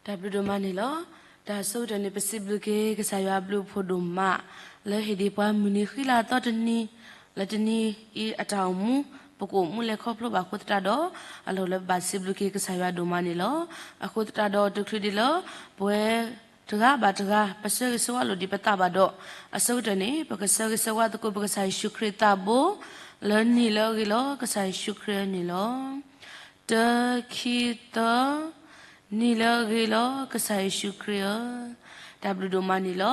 တၢ်ဘျုးဒိၣ်မးန့ၣ်လီၤ. တၢ်ဆၢကတီၢ်န့ၣ် ပစံးဘျုးက့ၤကစၢ်ယွၤအဘျုးအဖှိၣ်ဒိၣ်မး လၢဟ့ၣ်ဒံးပှၤမုၢ်နံၤဃံလၤသီတနံၤ, လၢတနံၤအံၤအတၢ်အိၣ်မူ ပကအိၣ်မူလဲၤခီဖျိဘၣ်အဃိသတးဒီး အလီၢ်လၢပဘၣ်စံးဘျုးက့ၤကစၢ်ယွၤဒိၣ်မးန့ၣ်လီၤ. အဃိသတးဒီးတချုးဒံးလၢ ပဝဲတဂၤဘၣ်တဂၤ ပဆၢဂ့ၤဆၢဝါလိာ်ဒံးပသးဘၣ်ဒီး အဆၢကတီၢ်န့ၣ် ပကဆၢဂ့ၤဆၢဝါသကိးပကစၢ်ယ့ၣ်ၡူးခရံာ်အသးဘိ လၢနံၣ်လၢအဂ့ၤလီၤ ကစၢ်ယ့ၣ်ၡူးခရံာ်အမံၤလီၤ. တၢ ခံ သၢ, နံၣ်လၢအဂ့ၤလီၤ ကစၢ်ယ့ၣ်ၡူးခရံာ်ဧၢ, တၢ်ဘျုးဒိၣ်မးန့ၣ်လီၤ.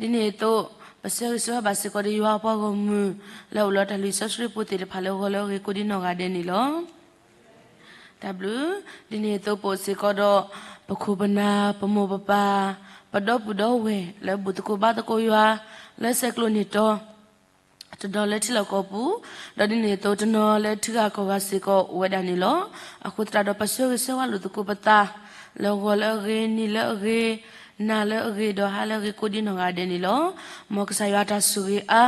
ဒ်န့ၣ်အသိး ပဆၢဂ့ၤဆၢဝါဘၣ်စ့ၢ်ကီးဒီးယွၤအပှၤဂီၢ်မုၢ် လၢအအိၣ်လၢတၢ်လုၢ်စီဆှံပူၤသ့ၣ်တဖၣ် လၢဂီၤလၢအဂ့ၤကိးဒ်နီၢ်ဂၤဒဲးန့ၣ်လီၤ. တၢ်ဘျုး, ဒ်န့ၣ်အသိးပအိၣ်စ့ၢ်ကီးဒီး ပခိၣ်ပနၢ် ပမိၢ်ပပၢ် ပဒီပုၢ်ဒီဝဲၢ် လၢဘူၣ်သကိးဘါသကိးယွၤ လၢဆဲးကျိးန့ၢ်တီ တနီၤလၢထံလီၢ်ကီၢ်ပူၤ, ဒီးဒ်န့ၣ်အသိးတနီၤလၢထံဂၤကီၢ်ဂၤစ့ၢ်ကီးအိၣ်ဝဲဒၣ်န့ၣ်လီၤ. အဃိသတးဒီးပဆၢဂ့ၤဆၢဝါလိာ်သကိးပသး လၢဂီၤလၢအဂ့ၤ နံၤလၢအဂ့ၤ နၤလၢအဂ့ၤ ဒီးဟါလၢအဂ့ၤကိးဒ်နီၢ်ဂၤဒဲးန့ၣ်လီၤ. မ်ကစၢ်ယွၤအတၢ်ဆိၣ်ဂ့ၤအါ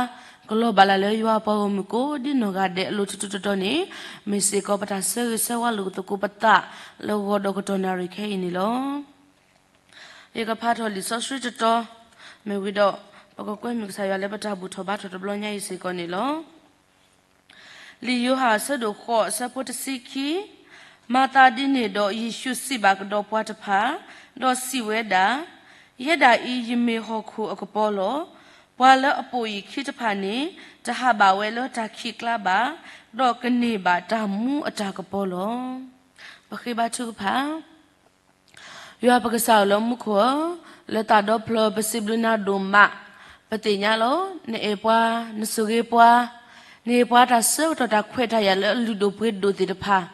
ကလီၤဘၣ်လၢ်လၢယွၤအပှၤဂီၢ်မုၢ်ကိးဒ်နီၢ်ဂၤဒဲးအလိၤထူထူတီတီန့ၣ် မ့ၢ်စ့ၢ်ကီးပတၢ်ဆၢဂ့ၤဆၢဝါလိာ်သကိးပသး လၢဂီၤဒီးကတီၢ်နၣ်ရံၣ်ခဲအံၤန့ၣ်လီၤ. ယကဖးထီၣ်လံာ်စီဆှံတတီၤ မ့ၢ်ဝံၤဒီး ပကကွဲမုာ်ကစၢ်ယွၤလၢပတၢ်ဘူၣ်ထီၣ်ဘါထီၣ်တဘျီညါအံၤစ့ၢ်ကီးန့ၣ်လီၤ. လံာ်ယိၤဟၣ်အဆၢဒိၣ်ဃိး အဆၢဖိတဆံခံ, မၤသးဒ်န့ၣ်ဒီးယ့ၣ်ၡူးစံးဘၣ်ကဒီးပှၤတဖၣ်, ဒီးစံးဝဲဒၣ်, ယဲဒၣ်အံၤယမ့ၢ်ဟီၣ်ခိၣ်အကပီၤလီၤ. ပှၤလၢအပိာ်ယခံတဖၣ်န့ၣ် တဟးဘၣ်ဝဲလၢတၢ်ခံးကျါဘၣ်, ဒီးကန့ၢ်ဘၣ်တၢ်မူအတၢ်ကပီၤလီၤ. ပဃ့ဘါထုကဖၣ် ယွၤပကစၢ်ဧၢလၢမူခိၣ်ဧၢ, လၢသးဒီဖျၢၣ်ပစံးဘျုးနၤဒိၣ်မး, ပသ့ၣ်ညါလီၤ နအဲၣ်ပှၤ, နဆိၣ်ဂ့ၤပှၤ, နဟ့ၣ်ပှၤတၢ်ဆၢကတီၢ်တၢ်ခွဲးတၢ်ယာ်လၢအလုၢ်ဒိၣ်ပှ့ၤဒိၣ်သ့ၣ်တဖၣ်,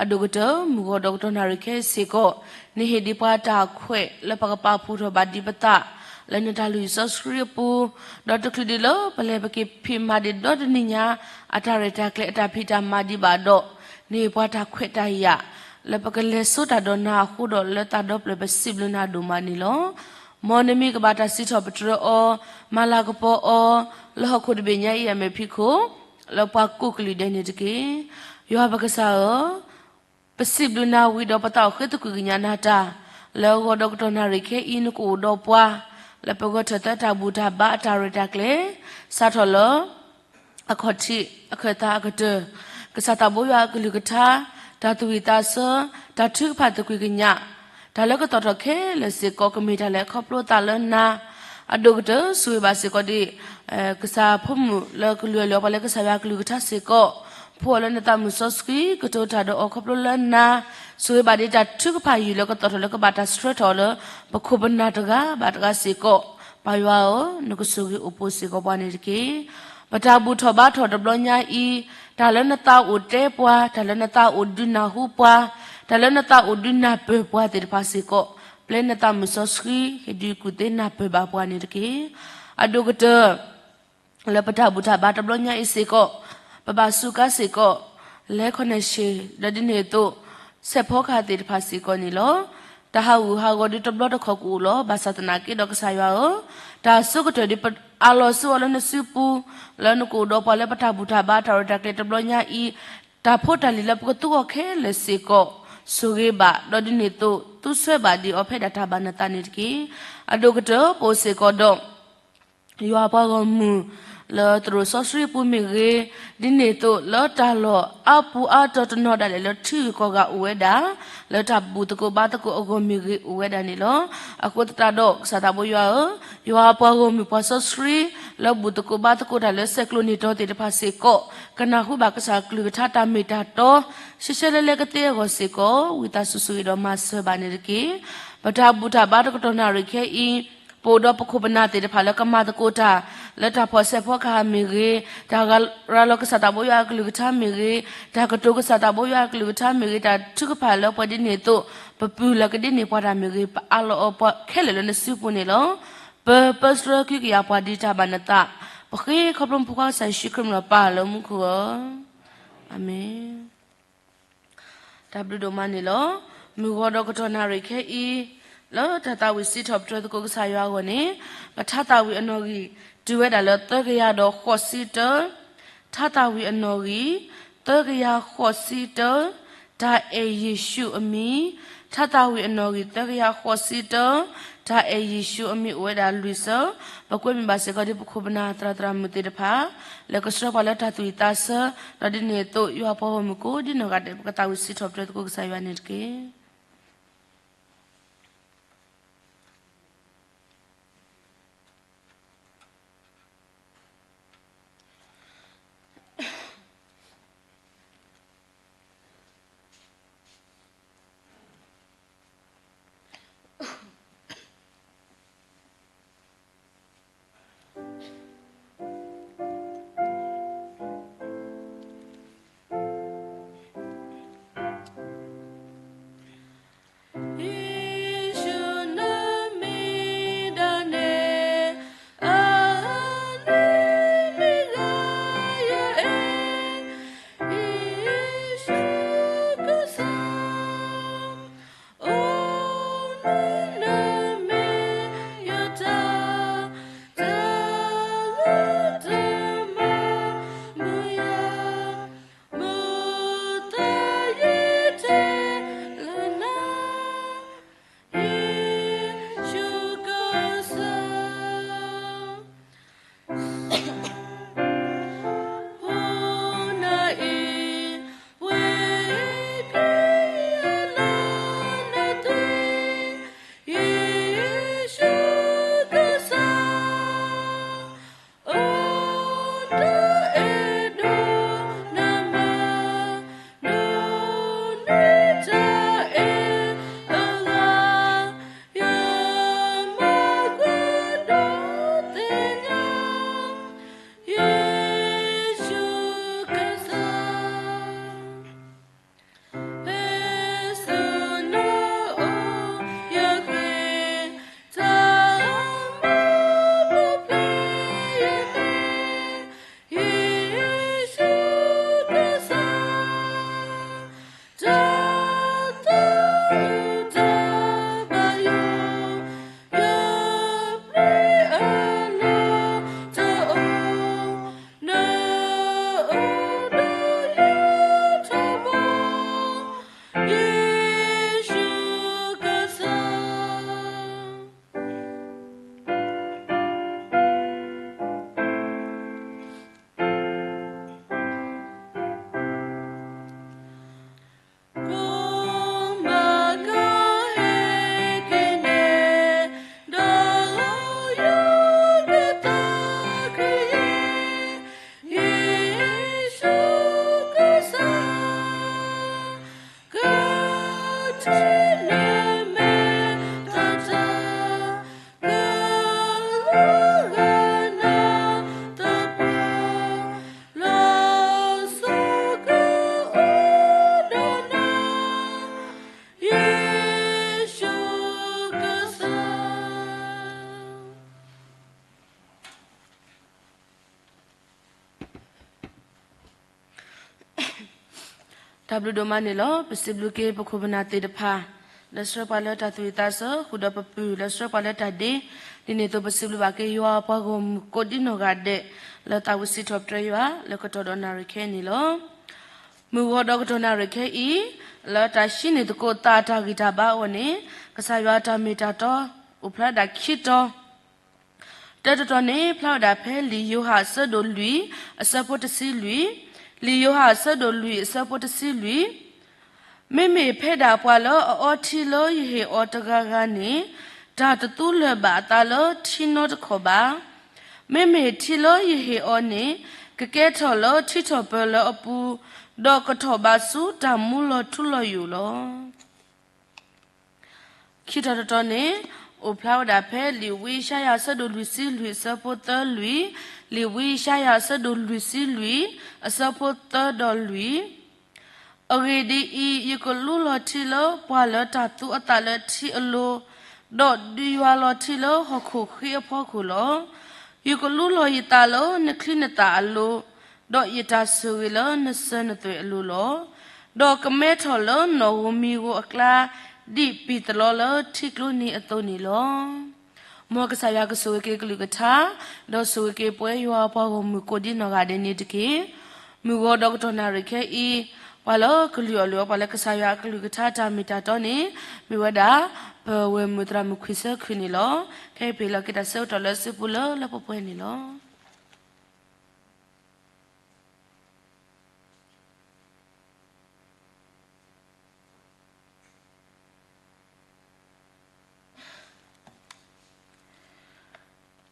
အဒိၣ်ကတၢၢ် မုၢ်ဂီၤဒီးကတီၢ်နၣ်ရံၣ်ခဲအံၤစ့ၢ်ကီး, နဟ့ၣ်ဒံးပှၤတၢ်ခွဲးလၢပကပာ်ဖှိၣ်ထီၣ်ဘၣ်ဒံးပသး လၢနတၢ်လုၢ်စီဆှံအပူၤ, ဒီးတချုးဒံးလၢပလဲၤပက့ၤဖံးမၤဒံးဒီတနံၣ်ညါ အတၢ်ရဲၣ်တၢ်ကျဲၤအတၢ်ဖံးတၢ်မၤဒံးဘၣ်ဒီး, နဟ့ၣ်ပှၤတၢ်ခွဲးတၢ်ယာ် လၢပကလဲၤဆိတၢ်ဒီးနၤအဃိဒီး လၢသးဒီဖျၢၣ်ပစံးဘျုးနၤဒိၣ်မးန့ၣ်လီၤ. မ်နမံၤကဘၣ်တၢ်စံးထီၣ်ပတြၢၤအီၤ, မၤလၤကပီၤအီၤ, လၢဟီၣ်ခိၣ်တဘ့ၣ်ညါအံၤအမဲာ်ဖံးခိၣ်, လၢပှၤကိးကလုာ်ဒဲးန့ၣ်တက့ၢ်. ယွၤပကစၢ်ဧၢ, ပစံးဘျုးနၤဝံၤဒီးပသးအိၣ်ဃ့သကွံၢ်ကညးနၤတၢ်, လၢဂီၤဒီးကတီၢ်နၣ်ရံၣ်ခဲအံၤနကအိၣ်ဒီးပှၤ, လၢပဂဲၤထၢၣ်သၢတၢ်ဘူၣ်တၢ်ဘါအတၢ်ရဲၣ်တၢ်ကျဲၤ, စးထီၣ်လၢ အခီၣ်ထံး အခၢၣ်သးအကတၢၢ်, ကစၢ်သးဘိယွၤအကလုၢ်ကထါ, တၢ်သူၣ်ဝံၣ်သးဆၢ, တၢ်ထုကဖၣ်သကွံၢ်ကညး, တၢ်လၢကသီၣ်ထီၣ်ခဲလၢာ်စ့ၢ်ကီး ကမ့ၢ်တၢ်လဲၤခီဖျိသးလၢနၤ, အဒိၣ်ကတၢၢ်ဆိၣ်ဂ့ၤဘၣ်စ့ၢ်ကီးဒံး ကစၢ်ဖိမုၣ်လၢကလုၢ်အလၢၢ်ပှၤလၢကစၢ်ယွၤအကလုၢ်ကထါစ့ၢ်ကီး, ဖှူအီၤလၢနသးမုၢ်စီဆှံ ကတိၤတၢ်ဒီးအီၤခီဖျိလၢနၤ, ဆိၣ်ဂ့ၤဘၣ်ဒံးတၢ်ထုကဖၣ်ယုၢ်လၢကသီၣ်ထီၣ်လၢကဘၣ်တၢ်ဆှၢထီၣ်လၢ ပခိၣ်ပနၢ်တဂၤဘၣ်တဂၤစ့ၢ်ကီး, ပၢ်ယွၤဧၢ, နကဆိၣ်ဂ့ၤအိၣ်ပိၢ်စ့ၢ်ကီးပှၤန့ၣ်တက့ၢ်. ပတၢ်ဘူၣ်ထီၣ်ဘါထီၣ်တဘျီညါအံၤ, တၢ်လၢနသးအိၣ်တဲပှၤ, တၢ်လၢနသးအိၣ်ဒုးနၢ်ဟူပှၤ, တၢ်လၢနသးအိၣ်ဒုးနၢ်ပၢၢ်ပှၤသ့ၣ်တဖၣ်စ့ၢ်ကီး, ပျဲနသးမုၢ်စီဆှံ ဟ့ၣ်ဒုးကူၣ်သ့နၢ်ပၢၢ်ဘၣ်ပှၤန့ၣ်တက့ၢ်. အဒိၣ်ကတၢၢ် လၢပတၢ်ဘူၣ်တၢ်ဘါတဘျီညါအံၤစ့ၢ်ကီး, ပဘၣ်စူးကါစ့ၢ်ကီး, လဲၤခီၣ်နဲၣ်ဆ့ၣ် ဒီးဒ်န့ၣ်အသိး, ဆဲးဖီကဟၣ်သ့ၣ်တဖၣ်စ့ၢ်ကီးန့ၣ်လီၤ. တၢ်ဟးဂူာ်ဟးဂီၤဒ်တဘျီတခီၣ်ကအိၣ်လီၤ. ဘၣ်ဆၣ်သနာ်က့ဒီးကစၢ်ယွၤဧၢ, တၢ်အဆိကတၢၢ်ဒ်ပအးလီၤဆူအီၤလၢနစုပူၤ, လၢနကအိၣ်ဒီးပှၤလၢပတၢ်ဘူၣ်တၢ်ဘါတၢ်ရဲၣ်တၢ်ကျဲၤတဘျီညါအံၤ, တၢ်ဖိတၢ်လံၤလၢပကသူအီၤခဲလၢာ်စ့ၢ်ကီး, ဆိၣ်ဂ့ၤဘၣ်, ဒီးဒ်န့ၣ်အသိး သူဆွဲဘၣ်ဒံးအီၤဖဲဒၣ်တၢ်ဘၣ်နသးန့ၣ်တက့ၢ်. အဒိၣ်ကတၢၢ်ပအိၣ်စ့ၢ်ကီးဒီး ယွၤအပှၤဂီၢ်မုၢ် လၢသရိာ်စီဆှံအပူၤမ့ၢ်ဂ့ၤ, ဒ်န့ၣ်အသိးလၢတၢ်လီၢ်အါပူၤအါတီၤတနီၤဒၣ်လဲာ်လၢထံဂုၤကီၢ်ဂၤအိၣ်ဝဲဒၣ်, လၢတၢ်ဘူၣ်သကိးဘါသကိးအဂီၢ်မ့ၢ်ဂ့ၤအိၣ်ဝဲဒၣ်န့ၣ်လီၤ. အဃိသတးဒီးကစၢ်သးဘိယွၤဧၢ, ယွၤအပှၤဂီၢ်မုၢ်ပှၤစီဆှံ လၢဘူၣ်သကိးဘါသကိးတၢ်လၢဆဲးကျိးန့ၢ်တီၤသ့ၣ်တဖၣ်စ့ၢ်ကီး, ကနၢ်ဟူဘၣ်ကစၢ်အကလုၢ်ကထါတၢ်မ့ၢ်တၢ်တီ, ရှဲရှဲလဲလဲကသ့အဂီၢ်စ့ၢ်ကီး, ဝံသးစူၤဆိၣ်ဂ့ၤဒီးမၤစၢၤဘၣ်န့ၣ်တက့ၢ်. ပတၢ်ဘူၣ်တၢ်ဘါတကတီၢ်နၣ်ရံၣ်ခဲအံၤ, ပအိၣ်ဒီးပခိၣ်ပနၢ်သ့ၣ်တဖၣ်လၢကမၤသကိးတၢ်, လၢတၢ်ဖီၣ်ဆဲးဖီကဟၣ်မ့ၢ်ဂ့ၤ, တၢ်ရၤလီၤကစၢ်သးဘိယွၤအကလုၢ်ကထါမ့ၢ်ဂ့ၤ, တၢ်ကတိၤကစၢ်သးဘိယွၤအကလုၢ်ကထါမ့ၢ်ဂ့ၤ, တၢ်ထုကဖၣ်လၢပှဲၤဒ်န့ၣ်အသိး, ပပုၢ်လၢကဒ်န့ၢ်ပှၤတၢ်မ့ၢ်ဂ့ၤ, ပအးလီၤအီၤပှၤခဲလၢာ်လၢနစုပူၤန့ၣ်လီၤ. ပပၢဆှၢကဟုကယာ်ပှၤဒ်တၢ်ဘၣ်နသး, ပဃ့ခီဖျိမုၢ်ဖိခွါကစၢ်ယ့ၣ်ၡူးခရံာ်မံၤလီၤပၢ်လၢမူခိၣ်ဧၢ, အၤမ့ၣ်. တၢ်ဘျုးဒိၣ်မးန့ၣ်လီၤ. မုၢ်ဂီၤဒီးကတီၢ်နၣ်ရံၣ်ခဲအံၤ, လၢတၢ်သးဝံၣ်စံးထီၣ်ပတြၢၤသကိးကစၢ်ယွၤအဂီၢ်န့ၣ်, ပထါသးဝံၣ်အနီၣ်ဂံၢ် တုၤဝဲဒၣ်လၢသၢကယၤဒီးဃိးဆံတၢ, ထါသးဝံၣ်အနီၣ်ဂံၢ် သၢကယၤဃိးဆံတၢ, တၢ်အဲၣ်ယ့ၣ်ၡူးအမံၤ, ထါသးဝံၣ်အနီၣ်ဂံၢ်သၢကယၤဃိးဆံတၢ, တၢ်အဲၣ်ယ့ၣ်ၡူးအမံၤအိၣ်ဝဲဒၣ်လွံၢ်စၢ, ပကွဲမုာ်ဘၣ်စ့ၢ်ကီးဒ်ပခိၣ်ပနၢ်သရၣ်သရၣ်မုၣ်သ့ၣ်တဖၣ်, လၢကဆှၢပှၤလၢတၢ်သူၣ်ဝံၣ်သးဆၢ, ဒီးဒ်န့ၣ်အသိး ယွၤပှၤဂီၢ်မုၢ်ကိးဒ်နီၢ်ဂၤဒဲး ပကသးဝံၣ်စံးထီၣ်ပတြၢၤသကိးကစၢ်ယွၤန့ၣ်တက့ၢ်.တၢ်ဘျုးဒိၣ်မးန့ၣ်လီၤ. ပစံးဘျုးက့ၤပခိၣ်ပနၢ်သ့ၣ်တဖၣ် လၢဆှၢပှၤလၢတၢ်သူၣ်ဝံၣ်သးဆၢ ဃုာ်ဒီးပပုၢ်လၢဆှၢပှၤလၢတၢ်ဒ့, ဒ်န့ၣ်အသိးပစံးဘျုးဘၣ်က့ၤယွၤပှၤဂီၢ်မုၢ်ကိးဒ်နီၢ်ဂၤဒဲး လၢသးဝံၣ်စံးထီၣ်ပတြၢၤယွၤ လၢကတီၢ်ဒီးနၣ်ရံၣ်ခဲအံၤန့ၣ်လီၤ. မုၢ်ဂီၤဒီးကတီၢ်နၣ်ရံၣ်ခဲအံၤ လၢတၢ်ဟံးန့ၢ်သကိးသးတၢ်ဂံၢ်တၢ်ဘါအဂီၢ်န့ၣ် ကစၢ်ယွၤတၢ်မ့ၢ်တၢ်တီ အိၣ်ဖျါဒၣ်ခံတီၤ တၢတတီၤန့ၣ် ဖျါဝဲဒၣ်ဖဲလံာ်ယိၤဟၣ်အဆၢဒိၣ်လွံၢ် အဆၢဖိတဆံလွံၢ်, လံာ်ယိၤဟၣ်အဆၢဒိၣ်လွံၢ် အဆၢဖိတဆံလွံၢ်, မ့မ့ၢ်ဖဲဒၣ်ပှၤလၢအအီထံလၢယဟ့ၣ်အီၤတဂၤဂၤန့ၣ် တၢ်တသူလၢၤဘၣ်အသးလၢထံနီတခီၣ်ဘၣ်. မ့မ့ၢ်ထံလၢယဟ့ၣ်အီၤန့ၣ် ကကဲထီၣ်လၢထံထီၣ်ပၢၤလၢအပူၤ, ဒီးကထီၣ်ဘးဆူတၢ်မူလီၤထူလီၤယိာ်လီၤ. ခံထီၣ်တတီၤန့ၣ် အိၣ်ဖျါဝဲဒၣ်ဖဲလံာ်ဝံယၡါယၤအဆၢဒိၣ်လွံၢ်ဆံလွံၢ် အဆၢဖိသၢလွံၢ်, လံာ်ဝံယၡါယၤအဆၢဒိၣ်လွံၢ်ဆံလွံၢ် အဆၢဖိသၢဒီးလွံၢ်, အဂ့ၢ်ဒ်အံၤ, ယကလူလီၤထံလၢပှၤလၢတၢ်သူအသးလၢထံအလိၤ, ဒီးဒုးယွၤလီၤထံလၢဟီၣ်ခိၣ်ဃ့အဖီခိၣ်လီၤ. ယကလူလီၤယသးလၢနချံနသၣ်အလိၤ, ဒီးယတၢ်ဆိၣ်ဂ့ၤလၢနစၢၤနသွဲၣ်အလိၤလီၤ. ဒီးကမဲထီၣ်လၢနီၣ်ဧိၤမံၤဧိၤအကျါ, ဒ်ပံာ်သလီလၢထံကျိန့ၣ်အသိးန့ၣ်လီၤ. မ်ကစၢ်ယွၤကဆိၣ်ဂ့ၤက့ၤကလုၢ်ကထါ, ဒီးဆိၣ်ဂ့ၤက့ၤပဝဲယွၤပှၤဂီၢ်မုၢ်ကိးဒ်နီၢ်ဂၤဒဲးန့ၣ်တက့ၢ်. မုၢ်ဂီၤဒီးကတီၢ်နၣ်ရံၣ်ခဲအံၤ ပှၤလၢကလုၢ်အီၣ်လုၢ်အီပှၤလၢကစၢ်ယွၤအကလုၢ်ကထါတၢ်မ့ၢ်တၢ်တီန့ၣ် မ့ၢ်ဝဲဒၣ် ပဝဲၢ်မုၢ်သရၣ်မုၣ်ခွံဆၢခုၣ်န့ၣ်လီၤ. ခဲအံၤပဟ့ၣ်လီၤက့ၤတၢ်ဆၢကတီၢ်လၢအစုပူၤလၢလၢပှဲၤပှဲၤန့ၣ်လီၤ.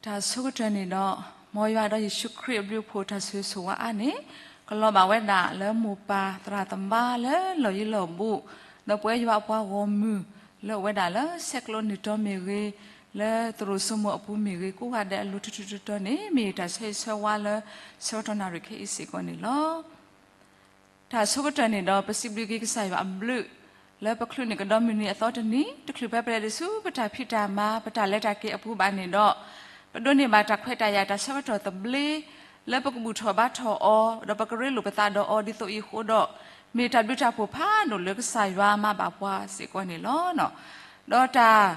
တၢ်ဆိကတၢၢ်န့ၣ်ဒီး မ်ယွၤဒီးယ့ၣ်ၡူးခရံာ်အဘျုးအဖှိၣ်တၢ်ဆိၣ်ဂ့ၤဆိၣ်ဝါအါန့ၣ် ကလီၤဘၣ်ဝဲဒၣ်လၢမိၢ်ပၢ်သရၣ်သမါလၢလီၢ်ယံၤလီၢ်ဘူး ဒီးပဝဲယွၤအပှၤဂီၢ်မုၢ် လၢအိၣ်ဝဲဒၣ်လၢဆဲးကျိးနုာ်တီမ့ၢ်ဂ့ၤ, လၢသရိာ်စိမိၤအပူၤမ့ၢ်ဂ့ၤ ကိးဂၤဒဲးအလိၤထီထီတီတီန့ၣ် မ့ၢ်တၢ်ဆၢဂ့ၤဆၢဝါလၢ ဆၢကတီၢ်နၣ်ရံၣ်ခဲအံၤစ့ၢ်ကီးန့ၣ်လီၤ. တၢ်ဆိကတၢၢ်န့ၣ်ဒီး ပစံးဘျုးက့ၤကစၢ်ယွၤအဘျုး လၢပချုးန့ၢ်ကဒီးမုၢ်နံၤအသီတနံၤ တချုးဖဲပလဲၤဒံးဆူပတၢ်ဖံးတၢ်မၤ ပတၢ်လဲၤတၢ်က့ၤအပူၤဘၣ်န့ၣ်ဒီး ပဒိးန့ၢ်ဘၣ်တၢ်ခွဲးတၢ်ယာ်တၢ်ဆၢကတီၢ်သဘျ့ လၢပကဘူၣ်ထီၣ်ဘါထီၣ်အီၤ ဒီးပကရ့လိာ်ပသးဒီးအီၤဒ်သိးအံၤအဃိဒီး မ့ၢ်တၢ်ဘျုးတၢ်ဖှိၣ်ဖးဒိၣ်လၢကစၢ်ယွၤမၤဘၣ်ပှၤစ့ၢ်ကီးန့ၣ်လီၤ. ဒီးတၢ်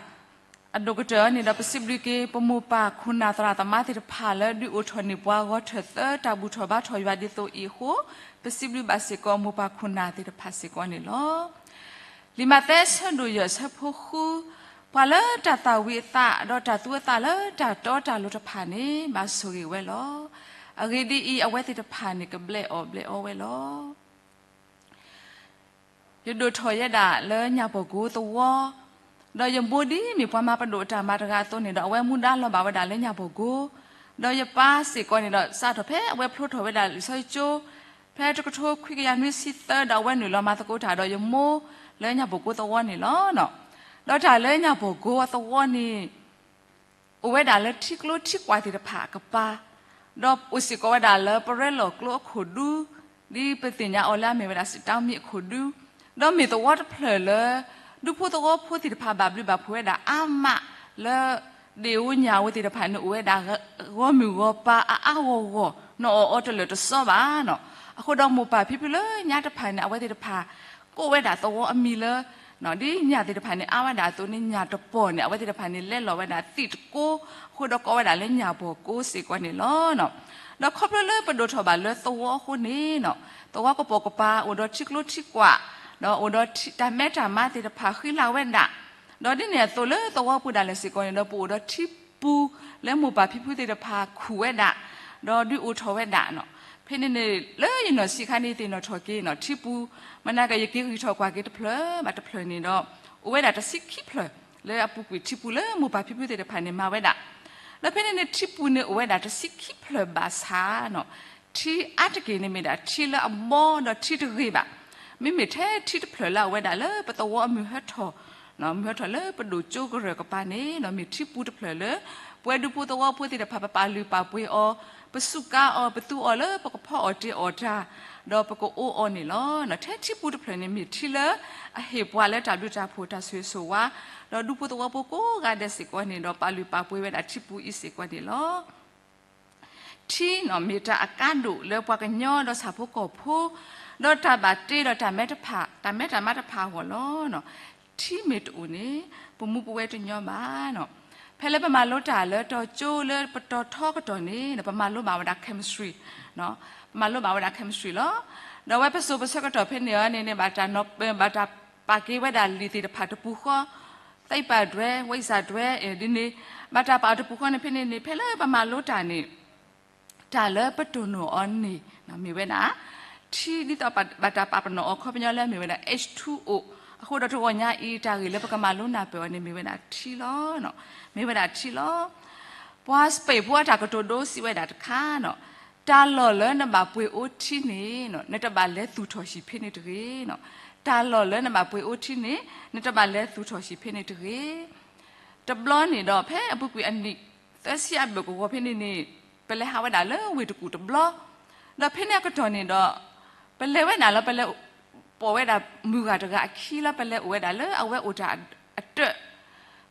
အဒိၣ်ကတၢၢ်အံၤန့ၣ်ဒီး ပစံးဘျုးက့ၤပမိၢ်ပၢ်ခိၣ်နၢ်သရၣ်သမါသ့ၣ်တဖၣ်လၢဒုးအိၣ်ထီၣ်န့ၢ်ပှၤဂီၤထၢၣ်သၢတၢ်ဘူၣ်ထီၣ်ဘါထီၣ်ယွၤဒ်သိးအံၤအဃိ ပစံးဘျုးဘၣ်စ့ၢ်ကီးမိၢ်ပၢ်ခိၣ်နၢ်သ့ၣ်တဖၣ်စ့ၢ်ကီးန့ၣ်လီၤ. လံာ်မးသဲဆၢဒိၣ်ယဲၢ်ဆၢဖိဃု, ပှၤလၢတၢ်သၣ်ဝံၤအသး ဒီးတၢ်သူအသးလၢတၢ်တီတၢ်လိၤတဖၣ်န့ၣ် ဘၣ်ဆိၣ်ဂ့ၤဝဲလီၤ. အဂ့ၢ်ဒ်အံၤ, အဝဲသ့ၣ်တဖၣ်န့ၣ်ကဘျဲးအီၣ်ဘျဲးအီဝဲလီၤ. ယဒိၣ်ထီၣ်ယဲဒၣ်လၢညၣ်ပီၢ်ကိသဝီ, ဒီးယမိၢ်ဒ်မ့ၢ်ပှၤမၤပဒိၣ်အတၢ်မၤတဂၤအသိးန့ၣ်ဒီး အဝဲမူဒါလီၤဘၣ်ဝဲဒၣ်လၢညၣ်ပီၢ်ကိ, ဒီးယပၢ်စ့ၢ်ကီးန့ၣ်ဒီး စးထီၣ်ဖဲအဝဲဖျိထီၣ်ဝဲဒၣ်လံာ်စီဆှံကၠိ ဖဲတကထိခွံကယၤနွံဆံသၢ ဒီးအဝဲနုာ်လီၤမၤသကိးတၢ်ဒီးယမိၢ်လၢညၣ်ပီၢ်ကိသဝီန့ၣ်လီၤ. ဒီးတၢ်လၢညၣ်ပီၢ်ကိအသဝီန့ၣ် အိၣ်ဝဲဒၣ်လၢထံကျိထံကွာ်သ့ၣ်တဖၣ်အကပၤ, ဒီးအိၣ်စ့ၢ်ကီးဝဲဒၣ်လၢပရဲလီၢ်ကျိအခိၣ်ဒူ, ဒ်ပသ့ၣ်ညါအီၤလၢအမ့ၢ်ဝဲဒၣ်စံးတၢ်မံၤအခိၣ်ဒူ, ဒီးမ့ၢ်သဝီတဖျၢၣ်လၢ ဒူဖိသဝီဖိသ့ၣ်တဖၣ်ဘၣ်ဘျုးဘၣ်ဖှိၣ်ဝဲဒၣ်အါမးလၢ ဒ့ၣ်ဧိၤညၣ်ဧိၤသ့ၣ်တဖၣ်န့ၣ် အိၣ်ဝဲဒၣ်ဂီၢ်မုၢ်ဂီၢ်ပၤအါအါဂီၢ်ဂီၢ်, နအီၣ်အီတလၢာ်တစီဘၣ်နီၤ. အဃိဒီးမိၢ်ပၢ်ဖံဖုလၢညါတဖၣ်န့ၣ် အဝဲသ့ၣ်တဖၣ် ကိးဝဲဒၣ်သဝီအမံၤလၢ ဒ်ညၣ်သ့ၣ်တဖၣ်န့ၣ် အါဝဲဒၣ်အသိးန့ၣ် ညၣ်တပီၢ်န့ၣ် အဝဲသ့ၣ်တဖၣ်န့ၣ် လဲလီၤဝဲဒၣ်သ့ၣ်တကိ, အဃိဒီးကိးဝဲဒၣ်လၢညၣ်ပီၢ်ကိစ့ၢ်ကီးန့ၣ်လီၤ. ဒီးခီဖျိလၢပဒိၣ်ထီၣ်ဘၣ်လၢသဝီအဃိန့ၣ် သဝီကပိာ်ကပၤ အိၣ်ဒီးထံကျိထံကွာ်, ဒီးအိၣ်ဒီးတၢ်မဲတၢ်မါသ့ၣ်တဖၣ်ဃံလၤဝဲဒၣ်, ဒီးဒ်န့ၣ်အသိးလၢသဝီပူၤဒၣ်လဲာ်စ့ၢ်ကီးန့ၣ်ဒီး ပအိၣ်ဒီးထံပူၤလၢမိၢ်ပၢ်ဖံဖုသ့ၣ်တဖၣ်ခူၣ်ဝဲဒၣ်, ဒီးဒုးအိၣ်ထီၣ်ဝဲဒၣ်နီၤ. ဖဲန့ၣ်န့ၣ် လၢယနီၢ်ဆံးခါန့ၣ် ယသ့ၣ်နီၣ်ထီၣ်က့ၤနီၤ ထံပူၤ, မနၤကယက့ၤဂံၢ်ထီၣ်ကွၢ်က့ၤတဖျၢၣ်ဘၣ်တဖျၢၣ်န့ၣ်ဒီး အိၣ်ဝဲဒၣ်တဆံခံဖျၢၣ် လၢအပူၤကွံာ်ထံပူၤလၢမိၢ်ပၢ်ဖံဖုသ့ၣ်တဖၣ်န့ၣ်မၤဝဲဒၣ်, ဒီးဖဲန့ၣ်န့ၣ် ထံပူၤန့ၣ်အိၣ်ဝဲဒၣ်တဆံခံဖျၢၣ်ဘၣ်ဆၣ်နီၤ ထံအါတက့ၢ်န့ၣ်မ့ၢ်ဒၣ်ထံလၢအဘီ ဒီးထံတဂ့ၤဘၣ်. မ့မ့ၢ်ထဲထံတဖျၢၣ်လၢအဝဲဒၣ်လၢပသဝီအမုၢ်ဟၢထီၣ် မုၢ်ဟၢထီၣ်လၢပဒိၣ်ကၠိကရၢၢ်ကပၤန့ၣ် မ့ၢ်ထံပူၤတဖျၢၣ်လၢ ပဝဲဒူဖိသဝီဖိသ့ၣ်တဖၣ် ပပာ်လုၢ်ပာ်ပှ့ၤအီၤ, ပစူးကါအီၤ, ပသူအီၤလၢပကဖီအီၣ်တ့အီၣ်တၢ်, ဒီးပကအိၣ်အီၤန့ၣ်လီၤ. ထဲထံပူၤတဖျၢၣ်န့ၣ်မ့ၢ်ထံလၢအဟ့ၣ်ပှၤလၢတၢ်ဘျုးတၢ်ဖှိၣ်တၢ်ဆိၣ်ဂ့ၤဆိၣ်ဝါ, ဒီးဒူဖိသဝီဖိကိးဂၤဒဲးစ့ၢ်ကီးန့ၣ်ဒီး ပာ်လုၢ်ပာ်ပှ့ၤဝဲဒၣ်ထံပူၤအံၤစ့ၢ်ကီးန့ၣ်လီၤ. ထံနီၤမ့ၢ်တၢ်အကါဒိၣ်လၢပှၤကညီဒီးဆၣ်ဖိကီၢ်ဖိ, ဒီးတၢ်ဘၣ်တ့ဒီးတၢ်မဲတဖၣ် တၢ်မဲတၢ်မါတဖၣ်အဂီၢ်လီၤ. ထံမ့ၢ်တအိၣ်န့ၣ် ပမူပဝဲတညီဘၣ်နီၤ. ဖဲလၢပမၤလိတၢ်လၢတီၤကၠိလၢပတီၤထီကတီၢ်န့ၣ် ပမၤလိဘၣ်ဝဲဒၣ် chemistry, ပမၤလိဘၣ်ဝဲဒၣ် chemistry လီၤ. ဒီးအဝဲပစိၤပဆၢကတီၢ်ဖဲန့ၣ်အန့ၣ်န့ၣ် ဘၣ်တၢ်နီၤ ဘၣ်တၢ်ပာ်က့ၤဝဲဒၣ်လံာ်သ့ၣ်တဖၣ်တပူၤဃီ သံပၢၢ်ဒွဲ ဝံစၢ်ဒွဲ ဒ်န့ၣ် ဘၣ်တၢ်ပာ်အီၤတပူၤဃီန့ၣ် ဖဲန့ၣ်န့ၣ် ဖဲလၢပမၤလိတၢ်န့ၣ် တၢ်လၢပတိၢ်နီၣ်အီၤန့ၣ် မ့ၢ်ဝဲဒၣ် ထံဒ်သိးဘၣ်တၢ်ပာ်ပနီၣ်အီၤခီပညီလၢမ့ၢ်ဝဲဒၣ် H two O, အဃိဒီးတဂီၤညါအံၤ တၢ်ဂ့ၢ်လၢပကမၤလိနၢ်ပၢၢ်အီၤန့ၣ် မ့ၢ်ဝဲဒၣ်ထံလီၤ. မ့ၢ်ဝဲဒၣ်ထံလီၤ. ပှၤစပံးဖိအတၢ်ကတိၤဒိစံးဝဲဒၣ်တခါနီၤ, တၢ်လီၢ်လၢနဘၣ်ပှ့ၤအိၣ်ထံန့ၣ် နတဘၣ်လဲၤသူၣ်ထီၣ်ဟံၣ်ဖဲန့ၣ်တဂ့ၤ. တၢ်လီၢ်လၢနဘၣ်ပှ့ၤအိၣ်ထံန့ၣ် နတဘၣ်လဲၤသူၣ်ထီၣ်ဟံၣ်ဖဲန့ၣ်တဂ့ၤ. တဘျီန့ၣ်ဒီး ဖဲအပူၤကွံာ်အနံၣ်သၢဆံအဘၢၣ်ကဝီၤဖဲန့ၣ်န့ၣ် ပလဲၤဟးဝဲဒၣ်လၢဝ့ၢ်တကူၣ်တဘျီ, ဒီးဖဲန့ၣ်အကတီၢ်န့ၣ်ဒီး ပလဲၤဝဲဒၣ်လၢ ပလဲၤပိာ်ဝဲဒၣ်မုၢ်ဂၤတဂၤအခံလၢ ပလဲၤအိၣ်ဝဲဒၣ်လၢအဝဲအိၣ်တၢ်အတၢၢ်,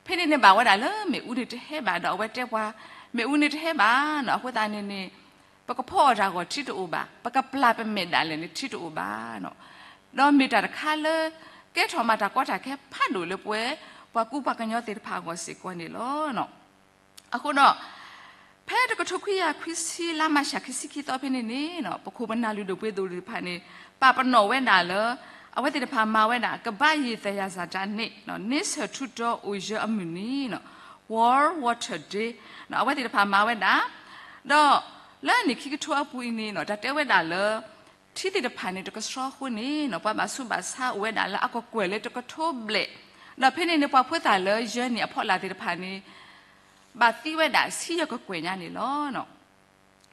ဖဲန့ၣ်န့ၣ်ဘၣ်ဝဲဒၣ်လၢမ့ၣ်အူန့ၣ်တဟဲဘၣ်ဒီး အဝဲတဲပှၤ မ့ၣ်အူန့ၣ်တဟဲဘၣ်နီၤ, အဃိသတးန့ၣ်န့ၣ် ပကဖီအီၣ်တၢ်အဂီၢ်ထံတအိၣ်ဘၣ်, ပကပျၢ်ပမဲာ်ဒၣ်လဲာ်န့ၣ်ထံတအိၣ်ဘၣ်နီၤ. ဒီးမ့ၢ်တၢ်တခါလၢ ကဲထီၣ်မးတၢ်ကီတၢ်ခဲဖးဒိၣ်လၢပဝဲ ပှၤကူပှၤကညီသ့ၣ်တဖၣ်အဂီၢ်စ့ၢ်ကီးန့ၣ်လီၤ. အဃိဒီး ဖဲတကထိခွံကယၤခွံဆံ လါမၢ်ၡး ခံဆံခံသီဖဲန့ၣ်န့ၣ် ပခိၣ်ပနၢ်လုၢ်ဒိၣ်ပှ့ၤဒိၣ်သ့ၣ်တဖၣ်န့ၣ် ပာ်ပနီၣ်ဝဲဒၣ်လၢ အဝဲသ့ၣ်တဖၣ်မၤဝဲဒၣ် ကဘၣ်ယံၤသယၤစၢ်တၢ်န့ၣ် န့ဆၢၣ်ထူတီအိၣ်ယၢအမုၢ်နံၤ World Water Day အဝဲသ့ၣ်တဖၣ်မၤဝဲဒၣ် ဒီးလၢအနံၣ်ခံကထိအပူၤအံၤန့ၣ် တၢ်တဲဝဲဒၣ်လၢ ထံသ့ၣ်တဖၣ်န့ၣ် တကဆှီအဃိန့ၣ် ပှၤဘၣ်ဆူးဘၣ်ဆါအိၣ်ဝဲဒၣ်လၢအကကွဲၢ်လၢတကထိဘျဲၣ်, ဒီးဖဲန့ၣ်န့ၣ် ပှၤဖိသၣ်လၢယၢန့ၣ်အဖီလာ်သ့ၣ်တဖၣ်န့ၣ် ဘၣ်သံဝဲဒၣ်ဆံယဲၢ်ကကွဲၢ်ညါန့ၣ်လီၤ.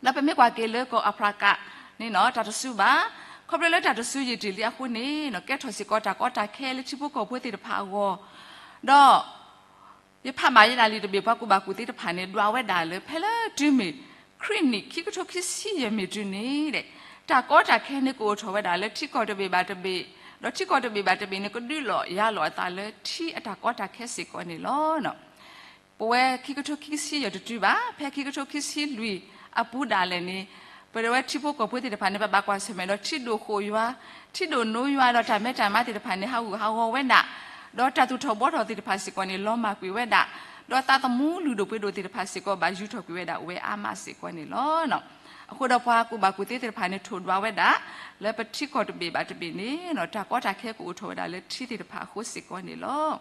ဒီးပမ့ၢ်ကွၢ်က့ၤလၢကီၢ်အဖရကၤန့ၣ် တၢ်တစူဘၣ်, ခီဖျိလၢတၢ်တစူယံာ်တ့ၢ်လံအဃိန့ၣ် ကဲထီၣ်စ့ၢ်ကီးတၢ်ကီတၢ်ခဲလၢထံဖိကီၢ်ဖိသ့ၣ်တဖၣ်အဂီၢ်, ဒီး ယဖးဘၣ်ယဲဒၣ်လံာ်တဘ့ၣ် ပှၤကူၣ်ဘၣ်ကူၣ်သ့သ့ၣ်တဖၣ်န့ၣ် ဒွးဝဲဒၣ်လၢ ဖဲလၢတုၤမ့ၢ်ခရံာ်နံၣ်ခံကထိခံဆံယဲၢ်မ့ၢ်တုၤန့ၣ် တၢ်ကီတၢ်ခဲန့ၣ်ကအိၣ်ထီၣ်ဝဲဒၣ်လၢထံကီၢ်တဘ့ၣ်ဘၣ်တဘ့ၣ်, ဒီးထံကီၢ်တဘ့ၣ်ဘၣ်တဘ့ၣ်န့ၣ် ကဒုးလိာ်ယၤလိာ်အသးလၢထံအတၢ်ကီတၢ်ခဲစ့ၢ်ကီးန့ၣ်လီၤ. ပဝဲခံကထိခံဆံယဲၢ်တတုၤဘၣ်, ဖဲခံကထိခံဆံလွံၢ်အပူၤဒၣ်လဲာ်န့ၣ် ပဝဲထံဖိကီၢ်ဖိသ့ၣ်တဖၣ်န့ၣ် ပဘၣ်ကွၢ်ဆၢၣ်မဲာ်ဒီးထံဒိၣ်ဃိၣ်ယွၤ, ထံဒိၣ်နိယွၤ ဒီးတၢ်မဲတၢ်မါသ့ၣ်တဖၣ်န့ၣ် ဟးဂူာ်ဟးဂီၤဝဲဒၣ်, ဒီးတၢ်သူၣ်ထီၣ်ဘှီထီၣ်သ့ၣ်တဖၣ်စ့ၢ်ကီးန့ၣ် လီၤမၢ်ကွံာ်ဝဲဒၣ်, ဒီးသးသမူလုၢ်ဒိၣ်ပှ့ၤဒိၣ်သ့ၣ်တဖၣ်စ့ၢ်ကီး ဘၣ်ယူၤထီၣ်ကွံာ်ဝဲဒၣ်အိၣ်ဝဲအါမးစ့ၢ်ကီးန့ၣ်လီၤ. အဃိဒီးပှၤကူၣ်ဘၣ်ကူၣ်သ့သ့ၣ်တဖၣ်န့ၣ် ထိၣ်ဒွးဝဲဒၣ် လၢပထံကီၢ်တဘ့ၣ်ဘၣ်တဘ့ၣ်န့ၣ် တၢ်ကီတၢ်ခဲကအိၣ်ထီၣ်ဝဲဒၣ်လၢထံသ့ၣ်တဖၣ်အဃိစ့ၢ်ကီးန့ၣ်လီၤ.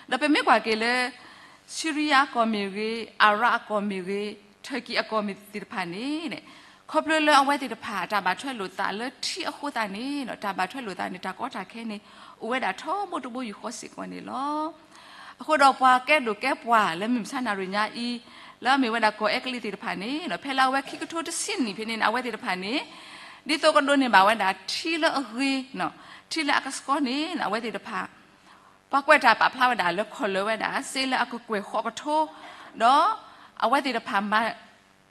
ဒီးပမ့ၢ်ကွၢ်က့ၤလၢ ဆူရံယါကီၢ်မ့ၢ်ဂ့ၤ, အၤရၣ်အကီၢ်မ့ၢ်ဂ့ၤ, ထၢၣ်ကံၣ်အကီၢ်မ့ၢ်သ့ၣ်တဖၣ်န့ၣ် ခီဖျိလၢအဝဲသ့ၣ်တဖၣ် တၢ်ဘၣ်ထွဲလိာ်သးလၢထံအဃိသတးန့ၣ် တၢ်ဘၣ်ထွဲလိာ်သးန့ၣ် တၢ်ကီတၢ်ခဲန့ၣ် အိၣ်ဝဲဒၣ်ထီဘိတဘိယူၢ်ဃီစ့ၢ်ကီးန့ၣ်လီၤ. အဃိဒီးပှၤကဲဒိၣ်ကဲပှၢ်လၢမုၢ်မဆါနၣ်ရံၣ်ညါအံၤ လၢအမ့ၢ်ဝဲဒၣ်ကီၢ်အဲကလံးသ့ၣ်တဖၣ်န့ၣ် ဖဲလၢအဝဲခံကထိတဆံနံၣ်ဖဲန့ၣ်န့ၣ် အဝဲသ့ၣ်တဖၣ်န့ၣ် ဒ်သိးကဒိးန့ၢ်ဘၣ်ဝဲဒၣ်ထံလၢအဂ့ၤ, ထံလၢအကဆှီန့ၣ် အဝဲသ့ၣ်တဖၣ် ပှၤကွဲးတၢ်ပာ်ဖျါဝဲဒၣ်လၢခီၣ်လၢာ်ဝဲဒၣ် စ့လၢအကကွဲၢ်ဃိးကထိ, ဒီးအဝဲသ့ၣ်တဖၣ်မၤ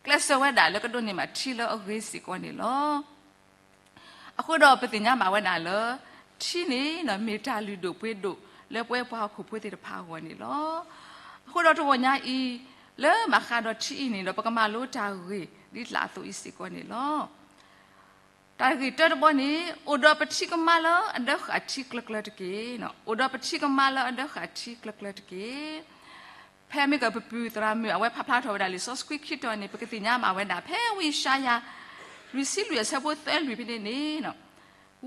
ကျဲးစၢးဝဲဒၣ်လၢကဒိးန့ၢ်ဘၣ်ထံလၢအဂ့ၤစ့ၢ်ကီးန့ၣ်လီၤ. အဃိဒီးပသ့ၣ်ညါဘၣ်ဝဲဒၣ်လၢ ထံန့ၣ် မ့ၢ်တၢ်လုၢ်ဒိၣ်ပှ့ၤဒိၣ်လၢပဝဲပှၤဟီၣ်ခိၣ်ဖိသ့ၣ်တဖၣ်အဂီၢ်န့ၣ်လီၤ. အဃိဒီးတဂီၢ်ညါအံၤ လၢဘၣ်ဃးဒီးထံအံၤန့ၣ်ဒီး ပကမၤလိတၢ်ဂ့ၢ်ဒ်တဖၣ်အသိးအံၤစ့ၢ်ကီးန့ၣ်လီၤ. တၢ်ဂ့ၢ်တၢတဘီန့ၣ် အိၣ်ဒီးပထံကမါလၢအဒၢဃာ်ထံကျၢၤကျၢၤတက့ၢ်. အိၣ်ဒီးပထံကမါလၢအဒၢဃာ်ထံကျၢၤကျၢၤတက့ၢ်. ဖဲမ့ၢ်ကပပုၢ်သရၣ်မုၣ် အဝဲဖးဖျါထီၣ်ဝဲဒၣ်လံာ်စီဆှံခံတီၤန့ၣ် ပကသ့ၣ်ညါဘၣ်ဝဲဒၣ် ဖဲဝံယၡါယၤ လွံၢ်ဆံလွံၢ်အဆၢဖိသၢလွံၢ်ဖဲန့ၣ်န့ၣ်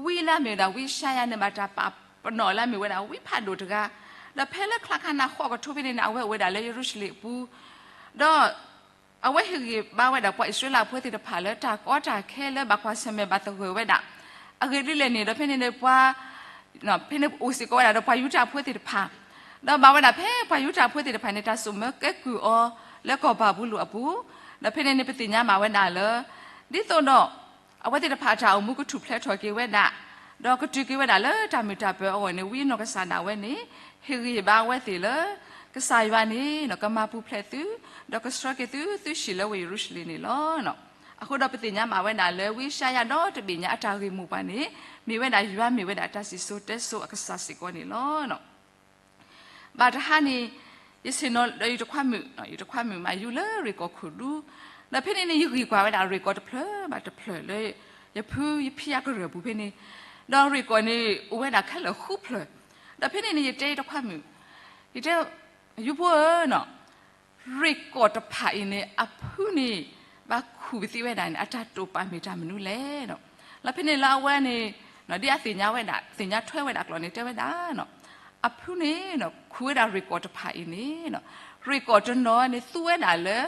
ဝံလၢအမ့ၢ်ဝဲဒၣ်ဝံယၡါယၤန့ၣ် ဘၣ်တၢ်ပာ်ပနီၣ်လၢအမ့ၢ်ဝဲဒၣ်ဝံဖးဒိၣ်တဂၤ, ဒီးဖဲလၢချါခါနၤဃိးကထိဖဲန့ၣ်န့ၣ် အဝဲအိၣ်ဝဲဒၣ်လၢယရူၤၡလ့ၣ်အပူၤ, ဒီး အဝဲဟ့ၣ်ဂံၢ်ဘါဝဲဒၣ်ပှၤအံၣ်စရ့လးဖိသ့ၣ်တဖၣ်လၢ တၢ်ကီတၢ်ခဲလၢဘၣ်ကွၢ်ဆၢၣ်မဲာ်ဘၣ်သဂၢၢ်ဝဲဒၣ်, အဂ့ၢ်ဒ်လဲၣ်န့ၣ် ဒီးဖဲန့ၣ်န့ၣ်ပှၤ ဖဲန့ၣ်အိၣ်စ့ၢ်ကီးဝဲဒၣ်ဒီးပှၤယူဒၤဖိသ့ၣ်တဖၣ်, ဒီးဘၣ်ဝဲဒၣ်ဖဲပှၤယူဒၤဖိသ့ၣ်တဖၣ်န့ၣ် တၢ်စိာ်မၢကဲကုၢ်အီၤလၢကီၢ်ဘၤဘူလိၣ်အပူၤ, ဒီးဖဲန့ၣ်န့ၣ် ပသ့ၣ်ညါဘၣ်ဝဲဒၣ်လၢ ဒ်သိးဒီး အဝဲသ့ၣ်တဖၣ်အတၢ်အိၣ်မူကထူၣ်ဖျဲးထီၣ်က့ၤဝဲဒၣ်, ဒီးကတုၤက့ၤဝဲဒၣ်လၢတၢ်မုာ်တၢ်ပၢၤအဂီၢ်န့ၣ် ဝံအနီၢ်ကစၢ်ဒၣ်ဝဲန့ၣ် ဟ့ၣ်ဂံၢ်ဘါအဝဲသ့ၣ်လၢ ကစၢ်ယွၤန့ၣ် ကမၤပူၤဖျဲးသု, ဒီးကဆှၢက့ၤသု သုဟံၣ်လၢဝ့ၢ်ယရူၤၡလ့ၣ်န့ၣ်လီၤ. အဃိဒီးပသ့ၣ်ညါဘၣ်ဝဲဒၣ်လၢ ဝံယၡါယၤဒီတဘ့ၣ်ညါအတၢ်ဂ့ၢ်မိၢ်ပှၢ်န့ၣ် မ့ၢ်ဝဲဒၣ်ယွၤမ့ၢ်ဝဲဒၣ်တၢ်စံၣ်စိၤတဲစိၤအကစၢ်စ့ၢ်ကီးန့ၣ်လီၤ. ဘၣ်တဟါန့ၣ် ယဆ့ၣ်နီၤဒီးယတခွါမုၣ်, ယတခွါမုၣ်မၤယူၤလၢရ့ၣ်ကီၢ်ခိၣ်ဒူ, ဒီးဖဲန့ၣ်န့ၣ် ယဂံၢ်ကွၢ်ဝဲဒၣ်ရ့ၣ်ကီၢ်တဖျၢၣ်ဘၣ်တဖျၢၣ်လၢ ယဖုယဖံအကရၢၢ်ပူၤဖဲန့ၣ်, ဒီးရ့ၣ်ကီၢ်န့ၣ် အိၣ်ဝဲဒၣ်ခဲလၢာ်ဃုဖျၢၣ်, ဒီးဖဲန့ၣ်န့ၣ် ယတဲယတခွါမုၣ်, ယတဲ ယူၤဖိဧၢ ရ့ၣ်ကီၢ်တဖၣ်အံၤန့ၣ် အဖုန့ၣ် ဘၣ်ခူၣ်ပသံဝဲဒၣ်န့ၣ် အတၢ်တိာ်ပာ်မ့ၢ်တၢ်မနုၤလဲၣ်. လီၤဖဲန့ၣ်လၢအဝဲန့ၣ် ဒ်အသ့ၣ်ညါဝဲဒၣ် သ့ၣ်ညါထွဲဝဲဒၣ်ကျိာ်န့ၣ် တဲဝဲဒၣ် အဖုန့ၣ် ခူၣ်ဝဲဒၣ်ရ့ၣ်ကီၢ်တဖၣ်အံၤန့ၣ် ရ့ၣ်ကီၢ်တနီၤန့ၣ် သူဝဲဒၣ်လၢ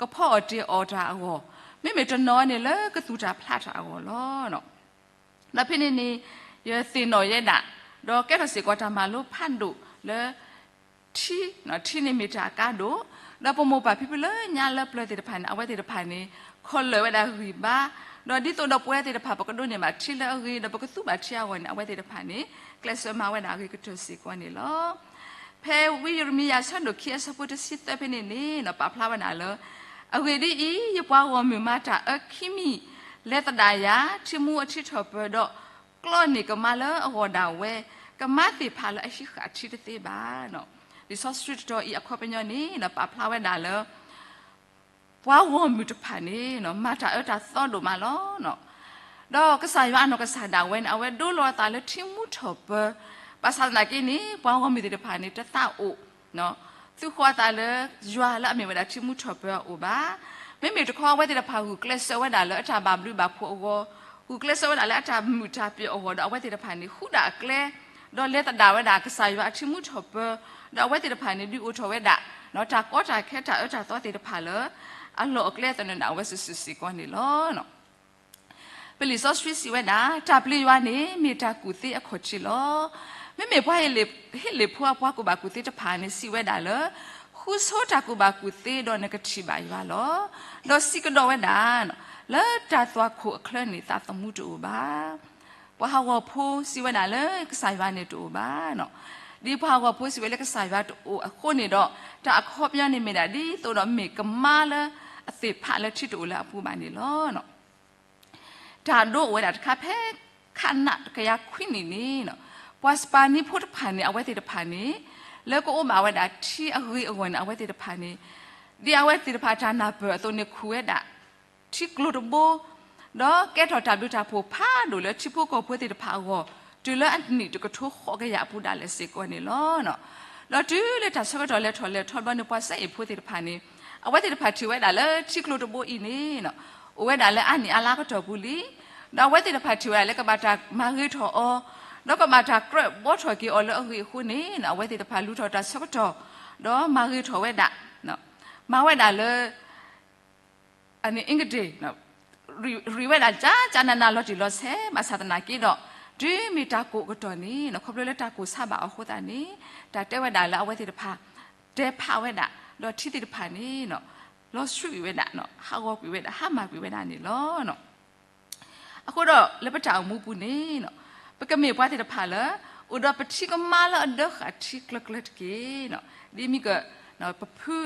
ကဖီအီၣ်တ့ၢ်အီၣ်တၢ်အဂီၢ်, မ့မ့ၢ်တနီၤန့ၣ်လၢကသူၣ်တၢ်ဖျးတၢ်အဂီၢ်လီၤ. ဒီးဖဲန့ၣ်န့ၣ် ယသ့ၣ်နီၣ်ယဲဒၣ်, ဒီးကဲထီၣ်စ့ၢ်ကီးတၢ်မၤလိဖးဒိၣ်လၢ ထံ, ထံန့ၣ်မ့ၢ်တၢ်အကါဒိၣ်, ဒီးပမိၢ်ပၢ်ဖံဖုလၢညါလၢပျၢၤသ့ၣ်တဖၣ်န့ၣ် အဝဲသ့ၣ်တဖၣ်န့ၣ် ခီၣ်လၢာ်ဝဲဒၣ်ဂံၢ်ဘါ, ဒီးဒ်သိးဒီးပဝဲသ့ၣ်တဖၣ် ပကဒိးန့ၢ်ဘၣ်ထံလၢအဂ့ၤ ဒီးပကသူဘၣ်ထံအဂီၢ်န့ၣ် အဝဲသ့ၣ်တဖၣ်န့ၣ် ကျဲးစၢးမၤဝဲဒၣ်အဂ့ၤကတၢၢ်စ့ၢ်ကီးန့ၣ်လီၤ. ဖဲဝံယံးရမံယၤဆၢဒိၣ်ခံအဆၢဖိတဆံသၢဖဲန့ၣ်န့ၣ် ပာ်ဖျါဝဲဒၣ်လၢ အဂ့ၢ်ဒ်အံၤ, ယပှၤဂီၢ်မုၢ်မၤတၢ်အၢခံမံၤ, လဲၤသဒၣ်ယၤ, ထံမူအထံထီၣ်ပၢၤဒီး ကျီန့ၢ်ကမါလၢအဂီၢ်ဒၣ်ဝဲ, ကမါသ့ၣ်ဖးလၢအဟံးဃာ်ထံတသ့ဘၣ်. လံာ်စီဆှံတတီၤအံၤအခီပညီန့ၣ် ပာ်ဖျါဝဲဒၣ်လၢ ပှၤဂီၢ်မုၢ်တဖၣ်န့ၣ် မၤတၢ်အၢတၢ်သီဒိၣ်မးလီၤ. ဒီးကစၢ်ယွၤအနီၢ်ကစၢ်ဒၣ်ဝဲန့ၣ် အဝဲဒိလီၤအသးလၢထံမူထီၣ်ပၢၤ, ဘၣ်ဆၣ်သနာ်က့န့ၣ် ပှၤဂီၢ်မုၢ်သ့ၣ်တဖၣ်န့ၣ် တသးအိၣ် သူၣ်ဃီအသးလၢယွၤလၢအမ့ၢ်ဝဲဒၣ်ထံမူထီၣ်ပၢအအိၣ်ဘၣ်. မ့မ့ၢ်တခီ အဝဲသ့ၣ်တဖၣ်ဂုာ်ကျဲးစၢးဝဲဒၣ်လၢအတၢ်ဘၣ်ဘျုးဘၣ်ဖှိၣ်အဂီၢ်, ဂုာ်ကျဲးစၢးဝဲဒၣ်လၢအတၢ်မုာ်တၢ်ပျီၢ်အဂီၢ် ဒီးအဝဲသ့ၣ်တဖၣ်န့ၣ် ဃုဒၣ်အကျဲ, ဒီးလဲၤသဒၣ်ဝဲဒၣ်ကစၢ်ယွၤအထံမူထီၣ်ပၢ, ဒီးအဝဲသ့ၣ်တဖၣ်န့ၣ် ဒုးအိၣ်ထီၣ်ဝဲဒၣ် တၢ်ကီတၢ်ခဲတၢ်အၢတၢ်သီသ့ၣ်တဖၣ်လၢ အလီၢ်အကျဲသနၢၣ်ဒၣ်အဝဲစုာ်စုာ်စ့ၢ်ကီးန့ၣ်လီၤ. ပလံာ်စီဆှံစံးဝဲဒၣ်, တၢ်ပျံၤယွၤန့ၣ် မ့ၢ်တၢ်ကူၣ်သ့အခီၣ်ထံးလီၤ. မ့မ့ၢ်ပှၤဟ့လ့ၣ်ဖိအပှၤကူၣ်ဘၣ်ကူၣ်သ့တဖၣ်န့ၣ် စံးဝဲဒၣ်လၢ ဃုဆိတၢ်ကူၣ်ဘၣ်ကူၣ်သ့ဒီးနကထံၣ်ဘၣ်ယွၤလီၤ. ဒီးစံးကဒီးဝဲဒၣ်, လၢတၢ်သွၣ်ခိၣ်အချၢန့ၣ် သးသမူတအိၣ်ဘၣ်. ပှၤဟးဂီၤဖိစံးဝဲဒၣ်လၢကစၢ်ယွၤန့ၣ်တအိၣ်ဘၣ်. ဒ်ပှၤဟးဂီၤဖိစံးဝဲလၢကစၢ်ယွၤတအိၣ်အဃိန့ၣ်ဒီး တၢ်အခီပညီန့ၣ်မ့ၢ်ဒၣ်ဒ်သိးဒီးမ့ၢ်ကမါလၢအသ့ၣ်ဖးလၢထံတအိၣ်လၢအပူၤဘၣ်န့ၣ်လီၤ. တၢ်ဒိအိၣ်ဝဲဒၣ်တခါဖဲ ခးနးတကယၤခွံနံၣ်န့ၣ်, ပှၤစပၤနံဖိတဖၣ်န့ၣ် အဝဲသ့ၣ်တဖၣ်န့ၣ် လၢကအိၣ်ဘၣ်ဝဲဒၣ်ထံအဂ့ၤအဂီၢ်န့ၣ် အဝဲသ့ၣ်တဖၣ်န့ၣ် ဒ်အဝဲသ့ၣ်တဖၣ်တၢ်နၢ်ပၢၢ်အသိးန့ၣ် ခူၣ်ဝဲဒၣ် ထံကျိတဘိ, ဒီးကဲထီၣ်တၢ်ဘျုးတၢ်ဖှိၣ်ဖးဒိၣ်လၢထံဖိကီၢ်ဖိသ့ၣ်တဖၣ်အဂီၢ် တုၤလၢအနံၣ်တကထိဃိးကယၤအပူၤဒၣ်လဲာ်စ့ၢ်ကီးန့ၣ်လီၤ. ဒီးတုၤလၢတၢ်ဆၢကတီၢ်လဲၤထီၣ်လဲၤထီဘျီန့ၣ် ပှၤစဲအ့ၣ်ဖိသ့ၣ်တဖၣ်န့ၣ် အဝဲသ့ၣ်တဖၣ်ထံၣ်ဝဲဒၣ်လၢထံကျိတဘိအံၤန့ၣ် အိၣ်ဝဲဒၣ်လၢအါနံၣ်အါလါကတီၢ်ပူၤလံ, ဒီးအဝဲသ့ၣ်တဖၣ်ထံၣ်ဝဲဒၣ်လၢကဘၣ်တၢ်မၤဂ့ၤထီၣ်အီၤ, ဒီးကဘၣ်တၢ်ကြၢးဘှီထီၣ်က့ၤအီၤလၢအဂ့ၢ်အဃိန့ၣ် အဝဲသ့ၣ်တဖၣ်လူၤထီၣ်တၢ်ဆၢကတီၢ် ဒီးမၤဂ့ၤထီၣ်ဝဲဒၣ်, မၤဝဲဒၣ်လၢ အန့ၣ် အင်္ဂဒ့ၣ် ရံးဝဲဒၣ်ကကနနလီၤတံၢ်လီၤဆဲး ဘၣ်ဆၣ်သနာ်က့ဒီး တုၤမ့ၢ်တၢ်ကိၢ်အကတီၢ်န့ၣ် ခီဖျိလၢတၢ်ကိၢ်ဆါဘၣ်အီၤအဃိသတးန့ၣ် တၢ်တဲဝဲဒၣ်လၢအဝဲသ့ၣ်တဖၣ် တဲဖးဝဲဒၣ် ဒီးထံသ့ၣ်တဖၣ်န့ၣ် လီၤဆှုအံၤဝဲဒၣ် ဟးဂီၤကွံာ်ဝဲဒၣ် ဟါမၢ်ကွံာ်ဝဲဒၣ်န့ၣ်လီၤ. အဃိဒီးလၢပတၢ်အိၣ်မူပူၤန့ၣ် ပကမ့ၢ်ပှၤသ့ၣ်တဖၣ်လၢ အိၣ်ဒီးပထံကမါလၢအဒၢဃာ်ထံကျၢၤကျၢၤတက့ၢ်. ဒ်မ့ၢ်က ပဖု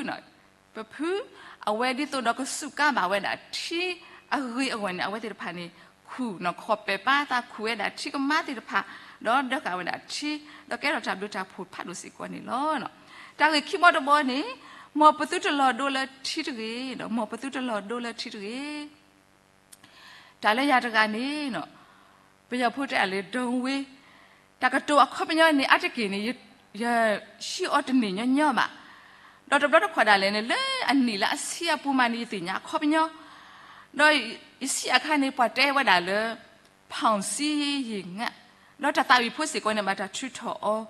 ပဖု အဝဲဒ်သိးဒီးကစူးကါဘၣ်ဝဲဒၣ်ထံအဂ့ၤအဂီၢ်န့ၣ် အဝဲသ့ၣ်တဖၣ်န့ၣ် ခူၣ် ခီၣ်ပဲာ်ပာ်သးခူၣ်ဝဲဒၣ်ထံကမါသ့ၣ်တဖၣ် ဒီးဒၢဃာ်ဝဲဒၣ်ထံ ဒီးကဲထီၣ်တၢ်ဘျုးတၢ်ဖှိၣ်ဖးဒိၣ်စ့ၢ်ကီးန့ၣ်လီၤ. တၢ်ဂ့ၢ်ခံဘီတဘီန့ၣ် မ်ပသုတလီၤဒိလၢထံတဂ့ၤ, မ်ပသုတလီၤဒိလၢထံတဂ့ၤ. တၢ်လၢယၤတဂၤန့ၣ် ပယီၤဖိတဲအလၢ ဒဝ့ တၢ်ကတိၤအခီပညီန့ၣ် အါတက့ၢ်န့ၣ် ယဟံးအီၤတန့ၢ်ညီညီဘၣ်. ဒီးတဘျီတခီၣ်ဒၣ်လဲာ်န့ၣ် လၢအနံၣ်လၢအဆံအပူၤမးန့ၣ် ယသ့ၣ်ညါအခီပညီ, ဒီးယဆံးအခါန့ၣ် ပှၤတဲဝဲဒၣ်လၢ ဖီၣ်စံယံာ်ငါ, ဒီးတၢ်သးဝံၣ်ဖိစ့ၢ်ကီးန့ၣ် ဘၣ်တၢ်ထုးထီၣ်အီၤ,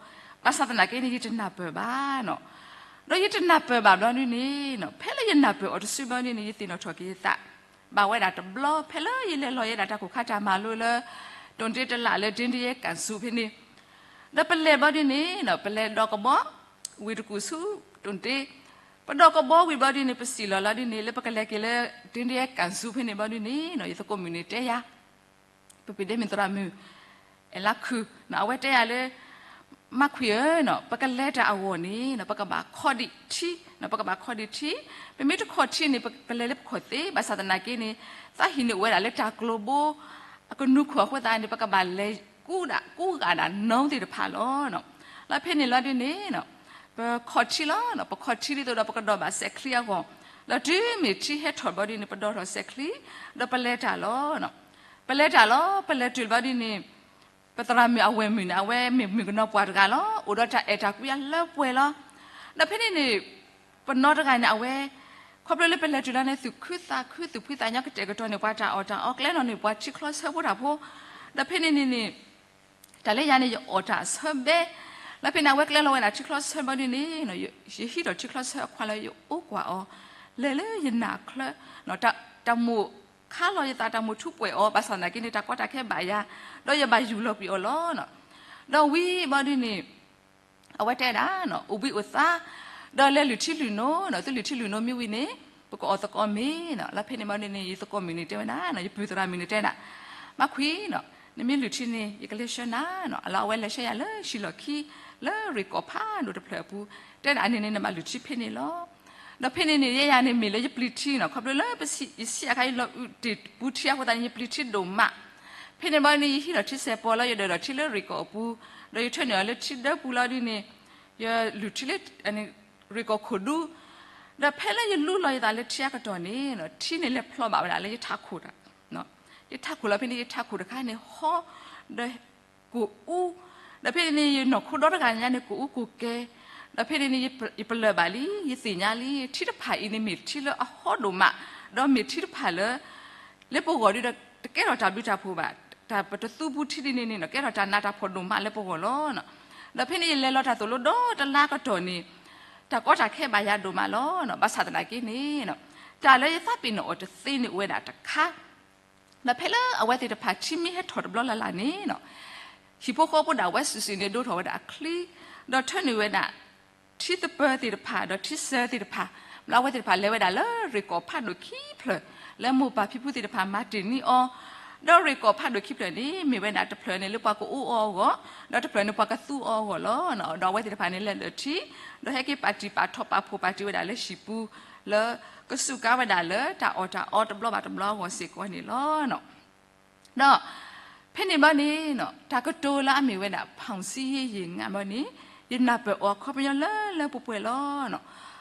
ဘၣ်ဆၣ်သနာ်က့န့ၣ် ယတနၢ်ပၢၢ်ဘၣ်နီၤ. ဒီးယတနၢ်ပၢၢ်ဘၣ်ဘျီဒ်န့ၣ် ဖဲလၢယနၢ်ပၢၢ်အီၤတစုဘျီဒ်န့ၣ် ယသ့ၣ်နီၣ်ထီၣ်က့ၤယသး ဘၣ်ဝဲဒၣ်တဘျီ ဖဲလၢယလဲၤလီၤယဲဒၣ်တၢ်ခိၣ်ခါတၢ်မၤလိလၢ တိၣ်တ့တလးလၢ ဒ့တယဲကၣ်စူးဖဲန့ၣ်, ဒီးပလဲၤဘျီဒ်န့ၣ် ပလဲၤဒီးကဘီ ဝံၤတကူၣ်ဆူတိၣ်တ့, ပဒီးကဘီဝံၤဘျီဒ်န့ၣ် ပစံၣ်လီၤလီၤဒ်န့ၣ် လၢပကလဲၤက့ၤလၢ ဒ့တယဲကၣ်စူးဖဲန့ၣ်ဘျီဒ်န့ၣ် ယသကိးမုၣ်န့ၣ်တဲယၤ ပပ့ၤဒဲမ့ၢ်သရၣ်မုၣ် အဲလါခုၣ် အဝဲတဲယၤလၢ မါခွံဧၢ, ပကလဲၤတၢ်အဂီၢ်န့ၣ် ပကဘၣ်ခီဒံးထံ, ပကဘၣ်ခီဒံးထံ, ပမ့ၢ်တခီထံန့ၣ် ပလဲၤလၢပခီၣ်သ့, ဘၣ်ဆၣ်သနာ်က့န့ၣ် သးဟံၣ်န့ၣ်အိၣ်ဝဲဒၣ်လၢတၢ်ကျိၤဘိ အကနူၤခိၣ်အဃိသတးန့ၣ် ပကဘၣ်လဲၤကူဒၣ်ကူဂာ်ဒၣ်နီသ့ၣ်တဖၣ်လီၤ. လၢဖဲန့ၣ်လီၤဒ်န့ၣ် ပခီထံလီၤ, ပခီထံဒ်သိးဒီးပကဒီးဘၣ်စဲးချံအဂီၢ်, ဒီးတုၤမ့ၢ်ထံဟဲထီၣ်ဘျီဒ်န့ၣ် ပဒီးထီၣ်စဲးချံ, ဒီးပလဲၤတၢ်လီၤ. ပလဲၤတၢ်လီၤ, ပလဲၤတုၤဘျီဒ်န့ၣ် ပသရၣ်မုၣ်အဝဲၢ်မုၣ်န့ၣ် အဝဲမ့ၢ်မုၣ်ကနီၤပှၢ်တဂၤလီၤ. အိၣ်ဒီးတၢ်အဲၣ်တၢ်ကွံအလၢပှဲၤလီၤ. ဒီးဖဲန့ၣ်န့ၣ် ပနီၢ်တဂၤန့ၣ် အဝဲ ခီဖျိလၢပလဲၤတုၤလီၤန့ၣ် သူၣ်ခုသးခု သူၣ်ဖှံသးညီကတဲာ်ကတီၤန့ၢ်ပှၤတၢ်အီၣ်တၢ်အီ ကျဲလီၤန့ၢ်ပှၤထံချီဆၢဖိတၢ်ဖိ, ဒီးဖဲန့ၣ်န့ၣ်န့ၣ် တၢ်လၢယၤန့ၣ် ယအီၣ်တၢ်အဆၢဘဲ, လၢဖဲန့ၣ် အဝဲကျဲလီၤဝဲဒၣ်ထံချီဆၢဘျီဒ်န့ၣ် ယဟံးထီၣ်ထံချီဆၢအခွါလၢယအိၣ်ကွၢ်အီၤ, လဲၤလၢယနၢ်ချၢ, တၢ်မိၣ်ခါလီၤယသး တၢ်မိၣ်ထူးပှဲၤအီၤ ဘၣ်ဆၣ်သနာ်က့န့ၣ် တၢ်ကီတၢ်ခဲဘၣ်ယၤ, ဒီးယဘၣ်ယူၢ်လီၤကွံာ်အီၤလီၤ. ဒီးဝံၤဘျီဒ်န့ၣ် အဝဲတဲဒၣ် အိၣ်ဘှံးအိၣ်သါ, ဒီးလဲၤလုၢ်ထံလုၢ်နိ, သုလုၢ်ထံလုၢ်နိမ့ၢ်ဝံၤန့ၣ် ပကအီၣ်သကိးမ့ၤ, လၢဖဲန့ၣ်ဘျီဒ်န့ၣ် ယသကိးမုၣ်န့ၣ်တဲဝဲဒၣ်, ယပုၢ်သရၣ်မုၣ်န့ၣ်တဲဒၣ်, မါခွံ, နမ့ၢ်လုၢ်ထံန့ၣ် ယကလဲၤဆှၢနၤ, အလီၤအဝဲလဲၤဆှၢယၤလၢဟံၣ်လီၢ်ခံ လၢရ့ၣ်ကီၢ်ဖးဒိၣ်တဖျၢၣ်အပူၤ, တဲဒၣ်န့ၣ်န့ၣ် နဘၣ်လုၢ်ထံဖဲန့ၣ်လီၤ. ဒီးဖဲန့ၣ်န့ၣ် ယဲယၤန့ၣ်မ့ၢ်လၢယပျံၤထံနီၤ, ခီဖျိလၢယဆံးအခါ ယလီၤအုၣ်တ့ၢ်ပူထံအဃိသတးန့ၣ် ယပျံၤထံဒိၣ်မး. ဖဲန့ၣ်ဘျီန့ၣ် ယဟံးထီၣ်ထံစဲးပီၤလၢယဒၢးထံလၢရ့ၣ်ကီၢ်အပူၤ, ဒီးယထၢနုာ်အီၤလၢထံဒၢပူၤလီၤဒ်န့ၣ်, ယလုၢ်ထံလၢ ရ့ၣ်ကီၢ်ခိၣ်ဒူ, ဒီးဖဲလၢယလူလီၤယသးလၢထံအကတီၢ်န့ၣ် ထံန့ၣ်လဲၤဖျိးဘၣ်ဝဲဒၣ်လၢယထးခိၣ်တၢ်, ယထးခိၣ်လီၤဖဲန့ၣ် ယထးခိၣ်တခါန့ၣ် ဟီ, ဒီးကိၣ်အူ, ဒီးဖဲန့ၣ်န့ၣ် ယနီၢ်ခိဒီတဂၤညါန့ၣ် ကိၣ်အူကိၣ်ကဲ, ဒီးဖဲန့ၣ်န့ၣ် ယပလၢၢ်ဘၣ်လံ, ယသ့ၣ်ညါလံ, ထံတဖၣ်အံၤန့ၣ်မ့ၢ်ထံလၢအဟီဒိၣ်မး, ဒီးမ့ၢ်ထံတဖၣ်လၢ လၢပဂီၢ်ဒီးတကဲထီၣ်တၢ်ဘျုးတၢ်ဖှိၣ်ဘၣ်, တၢ်ပတသူပူထံဒ်န့ၣ်န့ၣ် ကဲထီၣ်တၢ်နးတၢ်ဖှီၣ်ဒိၣ်မးလၢပဂီၢ်လီၤ. ဒီးဖဲန့ၣ်ယလဲၤလီၤတၢ်သိၣ်လိဒီတလါကတီၢ်န့ၣ် တၢ်ကီတၢ်ခဲဘၣ်ယၤဒိၣ်မးလီၤ. ဘၣ်ဆၣ်သနာ်က့န့ၣ် တၢ်လၢယသးပ့ၤနီၣ်အီၤတသ့န့ၣ်အိၣ်ဝဲဒၣ်တခါ ဒီးဖဲလၢအဝဲသ့ၣ်တဖၣ်ထံမ့ၢ်ဟဲထီၣ်တဘျီလၢ်လၢ်န့ၣ် ဟံၣ်ဖိဃီဖိဒၣ်ဝဲစုာ်စုာ်န့ၣ်ဒိးထီၣ်ဝဲဒၣ်အချံ, ဒီးထၢနုာ်ဝဲဒၣ် ထံသပၢၤသ့ၣ်တဖၣ် ဒီးထံစၢၤသ့ၣ်တဖၣ်, ဘျီအဝဲသ့ၣ်တဖၣ်လဲၤဝဲဒၣ်လၢရ့ၣ်ကီၢ်ဖးဒိၣ်ခံဖျၢၣ် လၢမိၢ်ပၢ်ဖံဖုသ့ၣ်တဖၣ်မၤတ့ၢ်န့ၢ်အီၤ, ဒီးရ့ၣ်ကီၢ်ဖးဒိၣ်ခံဖျၢၣ်န့ၣ် မ့ၢ်ဝဲဒၣ်တဖျၢၣ်န့ၣ်လၢပှၤကအိၣ်အီၤအဂီၢ်, ဒီးတဖျၢၣ်န့ၣ်ပှၤကသူအီၤအဂီၢ်လီၤ. ဒီးအဝဲသ့ၣ်တဖၣ်န့ၣ်လဲၤလၢာ်ထံ, ဒီးဟဲက့ၤပာ်တံၢ်ပာ်ထီၣ်ပာ်ဖှိၣ်ပာ်တံၢ်ဝဲဒၣ်လၢဟံၣ်ပူၤ လၢကစူးကါဝဲဒၣ်လၢတၢ်အီၣ်တၢ်အီတဘျီဘၣ်တဘျီအဂီၢ်စ့ၢ်ကီးန့ၣ်လီၤ. ဒီးဖဲန့ၣ်ဘျီန့ၣ် တၢ်ကတိၤလၢအမ့ၢ်ဝဲဒၣ် ဖီၣ်စံယ့ယ့ၣ်ငါဘျီန့ၣ် ယနၢ်ပၢၢ်အီၤခီပညီလၢလၢပှဲၤပှဲၤလီၤ.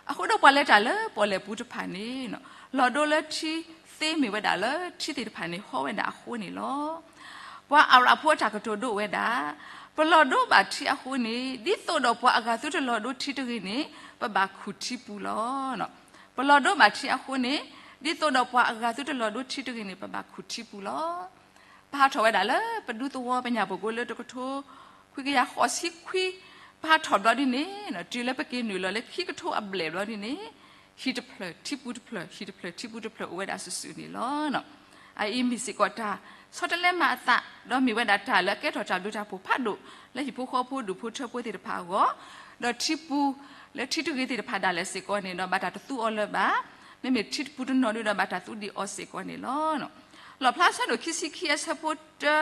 အဃိဒီးပှၤလၢတၢ်လၢပီၣ်လဲၣ်ပူၤတဖၣ်န့ၣ် လီၤဒိလၢထံသ့မ့ၢ်ဝဲဒၣ်လၢထံသ့ၣ်တဖၣ်န့ၣ် ဟီဝဲဒၣ်အဃိန့ၣ်လီၤ. ပှၤအၤရးဖိအတၢ်ကတိၤဒိဝဲဒၣ်, ပလီၤဒိဘၣ်ထံအဃိန့ၣ် ဒ်သိးဒီးပှၤအဂၤသုတလီၤဒိထံတဂ့ၤန့ၣ် ပဘၣ်ခူၣ်ထံပူၤလီၤ. ပလီၤဒိဘၣ်ထံအဃိန့ၣ် ဒ်သိးဒီးပှၤအဂၤသုတလီၤဒိထံတဂ့ၤန့ၣ် ပဘၣ်ခူၣ်ထံပူၤလီၤ. ပဟးထီၣ်ဝဲဒၣ်လၢပဒူသဝီပညၣ်ပူၤကိလၢတကထိခွံကယၤဃိးဆံခွံ, ပဟးထီၣ်ဘျီဒ်န့ၣ် တုၤလၢပက့ၤနုာ်လီၤလၢခံကထိအဘျဲၣ်ဘျီဒ်န့ၣ် ဟံၣ်တဖျၢၣ်ထံပူၤတဖျၢၣ် ဟံၣ်တဖျၢၣ်ထံပူၤတဖျၢၣ်အိၣ်ဝဲဒၣ်စုာ်စုာ်န့ၣ်လီၤ. အအံၤမ့ၢ်စ့ၢ်ကီးတၢ်ဆီတလဲမၤအသး ဒီးမ့ၢ်ဝဲဒၣ်တၢ်လၢအကဲထီၣ်တၢ်ဘျုးတၢ်ဖှိၣ်ဖးဒိၣ် လၢဟံၣ်ဖိဃီဖိဒူၣ်ဖိထၢဖိသ့ၣ်တဖၣ်အဂီၢ်, ဒီးထံပူၤလၢထံတဂ့ၤသ့ၣ်တဖၣ်ဒၣ်လဲာ်စ့ၢ်ကီးန့ၣ်ဒီး ဘၣ်တၢ်တသူအီၤလၢၤဘၣ်. မ့မ့ၢ်ထံတပူၤတနီၤဒုဒီး ဘၣ်တၢ်သူဒံးအီၤစ့ၢ်ကီးန့ၣ်လီၤ. လီၣ်ဖျါဆၢဒိၣ်ခံဆံခံအဆၢဖိတၢ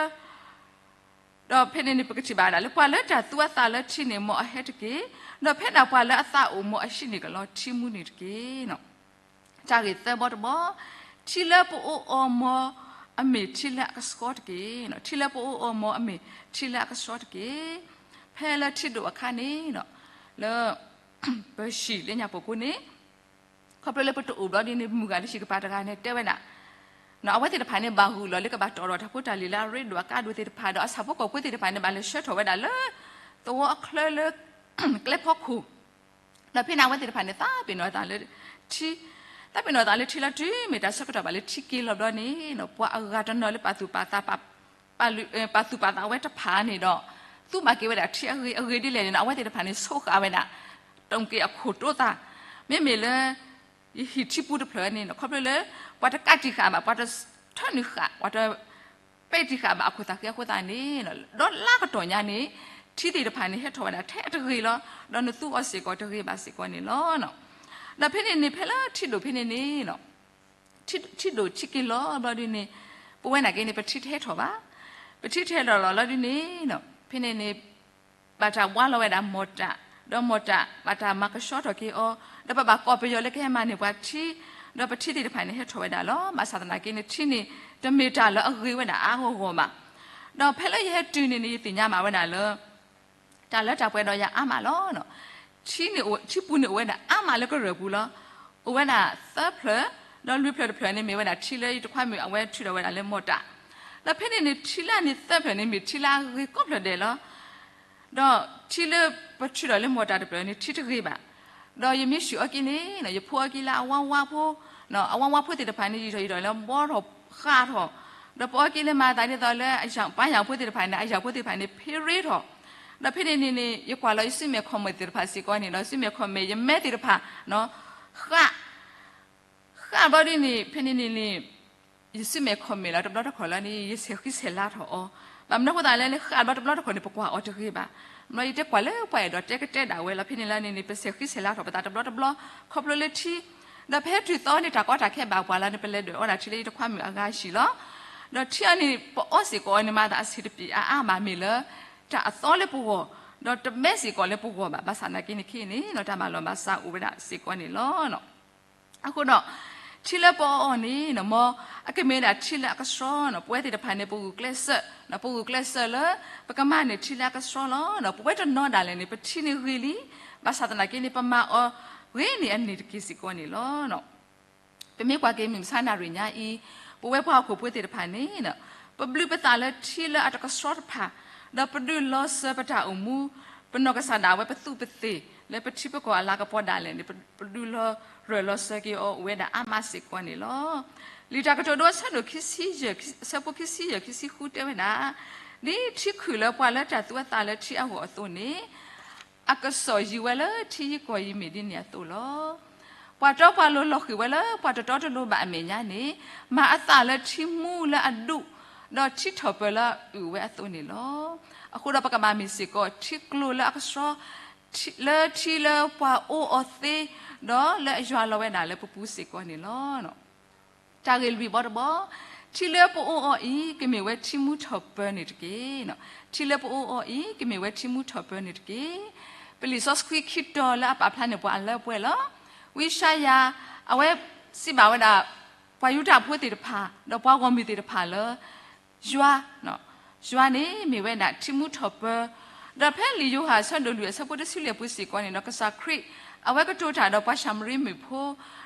ဒီးဖဲန့ၣ်န့ၣ် ပကထံၣ်ဘၣ်ဒၣ်လၢ ပှၤလၢတၢ်သူအသးလၢထံန့ၣ် မ်အဟဲတက့ၢ်. ဒီးဖဲဒၣ်ပှၤလၢအသးအိၣ် မ်အဟံးန့ၢ်ကလီထံမူန့ၣ်တက့ၢ်. တၢ်ဂ့ၢ်သၢဘီတဘီ, ထံလၢပအိၣ်အီၤ မ်အမ့ၢ်ထံလၢအကဆှီတက့ၢ်. ထံလၢပအိၣ်အီၤ မ်အမ့ၢ်ထံလၢအကဆှီတက့ၢ်. ဖဲလၢထံဒိၣ်အခါန့ၣ် လၢ ပဟံၣ်လၢညါပူၤကိန့ၣ် ခီဖျိလၢပတအိၣ်ဘျီဒ်န့ၣ် မုၢ်ဂၤလၢဟံၣ်ကပၤတဂၤန့ၣ်တဲဝဲဒၣ်, အဝဲသ့ၣ်တဖၣ်န့ၣ် ဘၣ်ဂုာ်လီၤလၢကဘၣ်တီၣ်ထီၣ်တၢ်ဖိတၢ်လံၤလၢအရ့ဒိၣ်အကါဒိၣ်သ့ၣ်တဖၣ် ဒီးအဆၣ်ဖိကီၢ်ဖိသ့ၣ်တဖၣ်န့ၣ် ဘၣ်လဲၤဆှၢထီၣ်ဝဲဒၣ်လၢ သဝီအချၢလၢ ကျဲဖီခိၣ် ဒီးဖဲန့ၣ်အဝဲသ့ၣ်တဖၣ်န့ၣ် သးပ့ၤနီၣ်သးလၢထံ, သးပ့ၤနီၣ်သးလၢထံလီၤတုၤမ့ၢ်တၢ်ဆၢကတီၢ်ဘၣ်လၢထံက့ၤလီၤဘျီန့ၣ် ပှၤအဂၤတနီၤလၢပာ်သူၣ်ပာ်သး ပာ်သူၣ်ပာ်သးဝဲတဖၣ်န့ၣ်ဒီး သူဘၣ်က့ၤဝဲဒၣ်ထံအဂ့ၤ အဂ့ၤဒ်လဲၣ်န့ၣ် အဝဲသ့ၣ်တဖၣ်န့ၣ် ဆိဃာ်ဝဲဒၣ် တိၣ်က့ၤအခိၣ်တိသး, မ့မ့ၢ်လၢ ယဟံၣ်ထံပူၤတဖျၢၣ်န့ၣ် ခီဖျိလၢ ပှၤတကးတံာ်ဃာ်ဘၣ် ပှၤတထၢနုာ်ဃာ် ပှၤတပဲာ်တံာ်ဃာ်ဘၣ်အခိၣ်သးဃံအဃိသတးန့ၣ် ဒီးလါကတီၢ်ညါန့ၣ် ထံသ့ၣ်တဖၣ်န့ၣ် ဟဲထီၣ်ဝဲဒၣ်ထဲအတဂ့ၤလီၤ. ဒီးနသူအီၤစ့ၢ်ကီးတဂ့ၤဘၣ်စ့ၢ်ကီးန့ၣ်လီၤ. ဒီးဖဲန့ၣ်န့ၣ် ဖဲလၢထံဒိၣ်ဖဲန့ၣ်န့ၣ် ထံဒိၣ်ထံက့ၤလီၤဘျီဒ်န့ၣ် ပဝဲနာ်က့န့ၣ် ပထံတဟဲထီၣ်ဘၣ်. ပထံတဟဲထီၣ်လီၤဘျီဒ်န့ၣ် ဖဲန့ၣ်န့ၣ် ဘၣ်တၢ်ဝါလီၤဝဲဒၣ်မီၢ်တၢ်, ဒီးမီၢ်တၢ်ဘၣ်တၢ်မၤကဆှီထီၣ်က့ၤအီၤ, ဒီးပဘၣ်ကိးပယီၤလၢကဟဲမၤန့ၢ်ပှၤထံ, ဒီးပထံသ့ၣ်တဖၣ်န့ၣ် ဟဲထီၣ်ဝဲဒၣ်လီၤ. ဘၣ်ဆၣ်သနာ်က့န့ၣ် ထံန့ၣ် တမ့ၢ်တၢ်လၢအဂ့ၤဝဲဒၣ်အါဂီၢ်ဂီၢ်ဘၣ်. ဒီးဖဲလၢယဟဲတုၤန့ၣ်န့ၣ် ယသ့ၣ်ညါမးဝဲဒၣ်လၢ တၢ်လၢတၢ်ပှဲၤဒီးယၤအါမးလီၤ. ထံန့ၣ်အိၣ် ထံပူၤန့ၣ်အိၣ်ဝဲဒၣ်အါမးလၢကရၢၢ်ပူၤလီၤ. အိၣ်ဝဲဒၣ်သၢဖျၢၣ်, ဒီးလွံၢ်ဖျၢၣ်တဖျၢၣ်န့ၣ်မ့ၢ်ဝဲဒၣ်ထံလၢယတခွါမုၣ်အဝဲထုးထီၣ်ဝဲဒၣ်လၢမီၢ်တၢ်, ဒီးဖဲန့ၣ်န့ၣ် ထံလၢန့ၣ်သၢဖျၢၣ်န့ၣ်မ့ၢ်ထံလၢအဂ့ၤကိးဖျၢၣ်ဒဲးလီၤ. ဒီးထံလၢပထုးထီၣ်လၢမီၢ်တၢ်တဖျၢၣ်န့ၣ် ထံတဂ့ၤဘၣ်. ဒီးယမ့ၢ်ဆူၣ်အီၤက့ၤန့ၣ် ယဖိအီၤက့ၤလၢအဝါဝါဖိ, အဝါဝါဖိသ့ၣ်တဖၣ်န့ၣ် ယံာ်ထီၣ်ယံာ်ထီၣ်လၢဘီထီၣ်ဃးထီၣ်, ဒီးပအီၤက့ၤလၢမၤသးဒ်သိးလၢအယၣ်ပၢ်ယၣ်ဖိသ့ၣ်တဖၣ်န့ၣ် အယၣ်ဖိသ့ၣ်တဖၣ်န့ၣ် ဖ့ရ့ထီၣ်, ဒီးဖဲန့ၣ်န့ၣ်န့ၣ် ယကွၢ်လီၤယစုမဲာ်ခီၣ်မဲာ်သ့ၣ်တဖၣ်စ့ၢ်ကီးန့ၣ်ဒီး စုမဲာ်ခီၣ်မဲာ် ယမဲသ့ၣ်တဖၣ် ဃး ဃးဘျီဒ်န့ၣ် ဖဲန့ၣ်န့ၣ်န့ၣ် ယစုမဲာ်ခီၣ်မဲာ်လီၤတဘျီတခီၣ်လီၤန့ၣ် ယဆဲးဃံဆဲးလၤထီၣ်အီၤ, ဘၣ်မနုၤအဃိသတးလဲၣ်န့ၣ် ဃးဘျီတဘျီတခီၣ်န့ၣ် ပကွၢ်အီၤတဂ့ၤဘၣ်. မ့ၢ်ယတဲကွၢ်လၢပှၤအဲၣ်ဒိးတဲကတဲဒၣ်ဝဲလီၤ. ဖဲန့ၣ်လီၤန့ၣ်န့ၣ် ပဆဲးဃံဆဲးလၤထီၣ်ပသးတဘျီတဘျီ ခီဖျိလၢထံ, ဒီးဖဲတုၤသီန့ၣ်တၢ်ကီတၢ်ခဲဘၣ်ပှၤလီၤန့ၣ် ပလဲၤဒွဲၣ်အီဒၣ်ထံလၢယတခွါမုၣ်အဂၤဟံၣ်လီၤ. ဒီးထံအီၤန့ၣ် ပအီစ့ၢ်ကီးအီၤန့ၣ် မၤသးအဆံးတပျံၤအါအါဘၣ်မ့ၢ်လၢ တၢ်အသီလၢပဂီၢ်, ဒီးတမဲစ့ၢ်ကီးလၢပဂီၢ်ဘၣ်. ဘၣ်ဆၣ်သနာ်က့န့ၣ်ခဲအံၤန့ၣ် တၢ်မၤလီၤမၤစးအိၣ်ဝဲဒၣ်စ့ၢ်ကီးန့ၣ်လီၤ. အဃိဒီး ထံလၢပအီအီၤန့ၣ် မ်အကမ့ၢ်ဝဲဒၣ်ထံလၢအကဆှီန့ၣ် ပဝဲသ့ၣ်တဖၣ်န့ၣ် ပဂုာ်ကျဲးစၢး, ပဂုာ်ကျဲးစၢးလၢ ပကမၤန့ၢ်ထံလၢအကဆှီလီၤ. ဒီးပဝဲတနီၤဒၣ်လဲာ်န့ၣ် ပထံန့ၣ်ဂ့ၤလံ, ဘၣ်ဆၣ်သနာ်က့န့ၣ် ပမၤအီၤဂ့ၤန့ၢ်အန့ၢ်တက့ၢ်စ့ၢ်ကီးန့ၣ်လီၤ. ပမ့ၢ်ကွၢ်က့ၤမုၢ်မဆါနၣ်ရံၣ်ညါအံၤ, ပဝဲပှၤဟီၣ်ခိၣ်ဖိသ့ၣ်တဖၣ်န့ၣ် ပဘျုးပသးလၢထံလၢအတကဆှီတဖၣ်, ဒီးပဒုးလီၤစၢၤပတၢ်အိၣ်မူ, ပနီၢ်ကစၢ်ဒၣ်ဝဲပသူးပသ့ၣ်, လၢပထံပကီၢ်အလၤကပီၤဒၣ်လဲာ်န့ၣ် ပဒုးလီၤရၢၢ်လီၤစၢၤက့ၤအီၤအိၣ်ဝဲဒၣ်အါမးစ့ၢ်ကီးန့ၣ်လီၤ. လံာ်တၢ်ကတိၤဒိအဆၢဒိၣ်ခံဆံယဲၢ် အဆၢဖိခံဆံယဲၢ် ခံဆံဃုတဲဝဲဒၣ်, ဒ်ထံခုၣ်လၢပှၤလၢတၢ်သူအသးလၢထံအဂီၢ်အသိးန့ၣ် အကစီၣ်ယံၤဝဲလၢထံယံၤကီၢ်ယံၤမ့ၢ်ဒ်န့ၣ်အသိးလီၤ. ပှၤတီပှၤလိၤလီၤဃံၤဝဲလၢပှၤတတီတလိၤဘၣ်အမဲာ်ညါန့ၣ် မၤအသးလၢထံမူလၢအဒူၣ် ဒီးထံထီၣ်ပၢၤလၢအအုၣ်ဝဲအသိးန့ၣ်လီၤ. အဃိဒီးပကဘၣ်မ့ၢ်စ့ၢ်ကီး ထံကျိလၢအကဆှီ လၢထံလၢပှၤအိၣ်အီၤသ့ ဒီးလၢအယွၤလီၤဝဲဒၣ်လၢပပူၤစ့ၢ်ကီးန့ၣ်လီၤ. တၢ်ဂ့ၢ်လွံၢ်ဘီတဘီ, ထံလၢပအိၣ်အီၤအံၤ ကမ့ၢ်ဝဲထံမူထီၣ်ပၢၤန့ၣ်တက့ၢ်. ထံလၢပအိၣ်အီၤအံၤ ကမ့ၢ်ဝဲထံမူထီၣ်ပၢၤန့ၣ်တက့ၢ်. ပလံာ်စီဆှံခံတီၤလၢအပာ်ဖျါန့ၢ်ပှၤအလၢပှဲၤလီၤ. ဝံယၡါယၤ အဝဲစံးဘၣ်ဝဲဒၣ် ပှၤယူဒၤဖိသ့ၣ်တဖၣ် ဒီးပှၤဂီၢ်မုၢ်သ့ၣ်တဖၣ်လၢ ယွၤ, ယွၤန့ၣ်မ့ၢ်ဝဲဒၣ်ထံမူထီၣ်ပၢၤ, ဒီးဖဲလံာ်ယိၤဟၣ်အဆၢဒိၣ်လွံၢ်အဆၢဖိတဆံလွံၢ်အပူၤစ့ၢ်ကီးန့ၣ်ဒီး ကစၢ်ခရံာ် အဝဲကတိၤတၢ်ဒီးပှၤၡၤမရံမုၣ်ဖိ,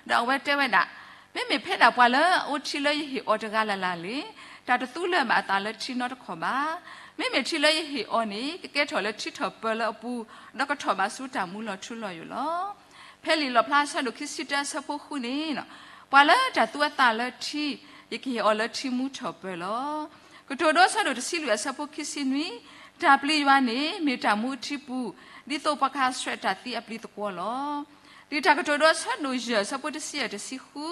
ဒီးအဝဲတဲဝဲဒၣ်, မ့မ့ၢ်ဖဲဒၣ်ပှၤလၢအအိၣ်ထံလၢယဟ့ၣ်အီၤတဂၤလၢ်လၢ်လံ, တၢ်တသူလၢၤဘၣ်အသးလၢထံနီတခီၣ်ဘၣ်. မ့မ့ၢ်ထံလၢယဟ့ၣ်အီၤန့ၣ် ကကဲထီၣ်လၢထံထီၣ်ပၢၤလၢအပူၤ, ဒီးကထီၣ်ဘးဆူတၢ်မူလီၤထူလီၤယိာ်လီၤ. ဖဲလံာ်လီၣ်ဖျါအဆၢဒိၣ်ခံဆံတၢအဆၢဖိဃုန့ၣ်, ပှၤလၢတၢ်သူအသးလၢထံ, ယကဟ့ၣ်အီၤလၢထံမူထီၣ်ပၢၤလီၤ. ကတိၤဒိအဆၢဒိၣ်တဆံလွံၢ်အဆၢဖိခံဆံနွံ, တၢ်ပျံၤယွၤန့ၣ် မ့ၢ်တၢ်မူအထံပူၤ, ဒ်သိးပှၤကဟးဆှဲးတၢ်သံအပျံၤသကွီၤလီၤ. လံာ်တၢ်ကတိၤဒိအဆၢဒိၣ်ယဲၢ်အဆၢဖိတဆံယဲၢ်တဆံဃု,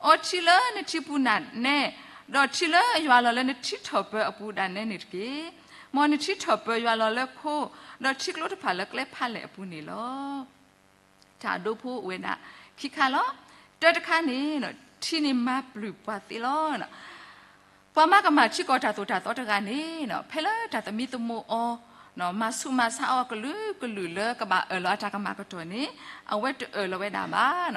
အီထံလၢနထံပူၤဒၣ်နဲ, ဒီးထံလၢယွၤလီၤလၢနထံထီၣ်ပၢၤအပူၤဒၣ်နဲန့ၣ်တက့ၢ်. မ်နထံထီၣ်ပၢၤယွၤလီၤလၢခိ, ဒီးထံကျိတဖၣ်လၢကျဲဖးလဲၢ်အပူၤန့ၣ်လီၤ. တၢ်ဒိဖိအိၣ်ဝဲဒၣ်ခံခါလီၤ. တၢတခါန့ၣ်, ထံန့ၣ်မၤပျုၤပှၤသ့လီၤ. ပှၤမၤကမၣ်ထံကီၢ်တၢ်သိၣ်တၢ်သီတဂၤန့ၣ်, ဖဲလၢတၢ်သမံသမိးအီၤ, မၤဆူးမၤဆါအီၤကလုာ်ကလုာ်လၢကဘၣ်အၢၣ်လီၤအတၢ်ကမၣ်ကတီၢ်န့ၣ်, အဝဲတအၢၣ်လီၤဝဲဒၣ်ဘၣ်.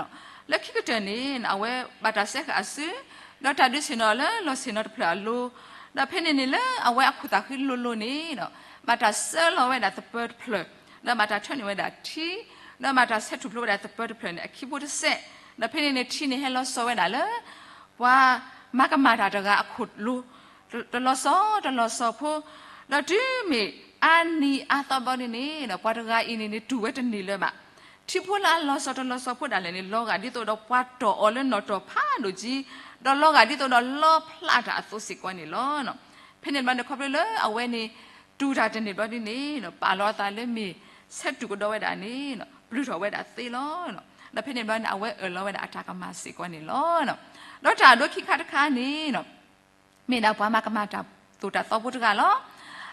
လၢခံကတၢၢ်န့ၣ် အဝဲဘၣ်တၢ်စဲဃာ်အစု, ဒီးတၢ်ဒုးဆ့ၣ်နီၤလၢလီၢ်ဆ့ၣ်နီၤတဖျၢၣ်အလိၤ, ဒီးဖဲန့ၣ်န့ၣ်လၢအဝဲအခိၣ်သးဃံလိၤလိၤန့ၣ်, ဘၣ်တၢ်ဆှၢလီၤဝဲဒၣ်သပၢၤတဖျၢၣ်, ဒီးဘၣ်တၢ်ထၢနုာ်ဝဲဒၣ်ထံ, ဒီးဘၣ်တၢ်ဆဲးထူၣ်ဖျိဝဲဒၣ်သပၢၤတဖျၢၣ်န့ၣ် အခံဘိတစဲး, ဒီးဖဲန့ၣ်န့ၣ် ထံန့ၣ်ဟဲလီၤစီၤဝဲဒၣ်လၢ ပှၤမၤကမၣ်တၢ်တဂၤအခိၣ်လိၤ တလီၤစီၤတလီၤစီၤဖိ, ဒီးတုၤမ့ၢ်အါနံၤအါသီဘျီဒ်န့ၣ်, ပှၤတဂၤအံၤန့ၣ်န့ၣ် တူၢ်ဝဲတန့ၢ်လၢၤဘၣ်. ထံဖိလၢအလီၤစီၤတလီၤစီၤဖိဒၣ်လဲာ်န့ၣ် လီၤဂာ်ဒ်သိးဒီးပှၤတီၢ်အီၤလၢနီၣ်တီၢ်ဖးဒိၣ်ကံ, ဒီးလီၤဂာ်ဒ်သိးဒီးလီဖျးတၢ်အသိးစ့ၢ်ကီးန့ၣ်လီၤ. ဖဲန့ၣ်တဘျီန့ၣ် ခီဖျိလၢအဝဲန့ၣ် တူၢ်တၢ်တန့ၢ်ဘျီဒ်န့ၣ်, ပာ်လီၤအသးလၢမ့ၢ်ဆဲးတူၢ်ကဒီးဝဲဒၣ်န့ၣ်, ပျုၤထီၣ်ဝဲဒၣ်သ့လီၤ. ဒီးဖဲန့ၣ်တဘျီန့ၣ် အဝဲအၢၣ်လီၤဝဲဒၣ်အတၢ်ကမၣ်စ့ၢ်ကီးန့ၣ်လီၤ. ဒီးတၢ်အဒိခံခါတခါန့ၣ်, မ့ၢ်ဒၣ်ပှၤမၤကမၣ်တၢ်သိၣ်တၢ်သီဖိတဂၤလီၤ.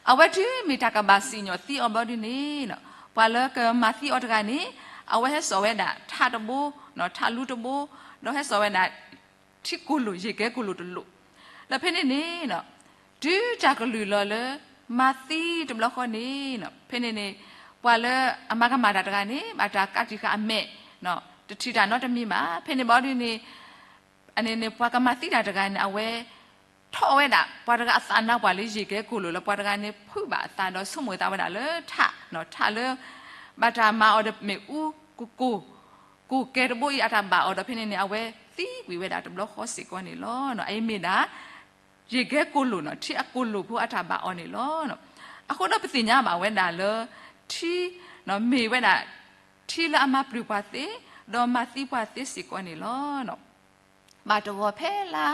အဝဲတုၤမ့ၢ်တၢ်ကဘၣ်စံၣ်ညီၣ်သံအီၤဘျီဒ်န့ၣ်, ပှၤလၢကမၤသံအီၤတဂၤန့ၣ်, အဝဲဟဲစိာ်ဝဲဒၣ်ထးတဘိ, ထးလူတဘိ, ဒီးဟဲစိာ်ဝဲဒၣ် ထံကိၢ်လိာ် ယ့ၢ်ကဲကိၢ်လိာ်တလိာ်, ဒီးဖဲန့ၣ်န့ၣ်, တုၤတၢ်ကလုၢ်လီၤလၢ မၤသံတဘျီဃီန့ၣ်, ဖဲန့ၣ်န့ၣ် ပှၤလၢအမၤကမၣ်တၢ်တဂၤန့ၣ် ဘၣ်တၢ်ကးတံာ်ဃာ်အမဲာ်, တထံၣ်တၢ်နီတမံၤဘၣ်. ဖဲန့ၣ်ဘျီဒ်န့ၣ် အန့ၣ်န့ၣ် ပှၤကမၤသံတၢ်တဂၤန့ၣ် အဝဲ ထီၣ်ဝဲဒၣ် ပှၤတဂၤအသးနါပှၢ်လၢယ့ၢ်ကဲကိၢ်လိာ်လၢ ပှၤတဂၤန့ၣ် ဖုးဘၣ်အသးဒီးဆိကမိၣ်သးဝဲဒၣ်လၢထး, ထးလၢ ဘၣ်တၢ်မၤအီၤဒီးမ့ၣ်အူကကိၢ်, ကိၢ်ကဲတဘိအံၤအတၢ်ဘၣ်အီၤဒီး ဖဲန့ၣ်န့ၣ် အဝဲသံကွံာ်ဝဲဒၣ်တဘျီဃီစ့ၢ်ကီးန့ၣ်လီၤ. အအံၤမ့ၢ်ဒၣ် ယ့ၢ်ကဲကိၢ်လိာ်န့ၣ် ထံအကိၢ်လိာ်ဖိအတၢ်ဘၣ်အီၤန့ၣ်လီၤ. အဃိဒီးပသ့ၣ်ညါဘၣ်ဝဲဒၣ်လၢ ထံ မ့ၢ်ဝဲဒၣ် ထံလၢအမၤပျုၤပှၤသ့, ဒီးမၤသံပှၤသ့စ့ၢ်ကီးန့ၣ်လီၤ. ဘၣ်တဂီၤဖဲလါ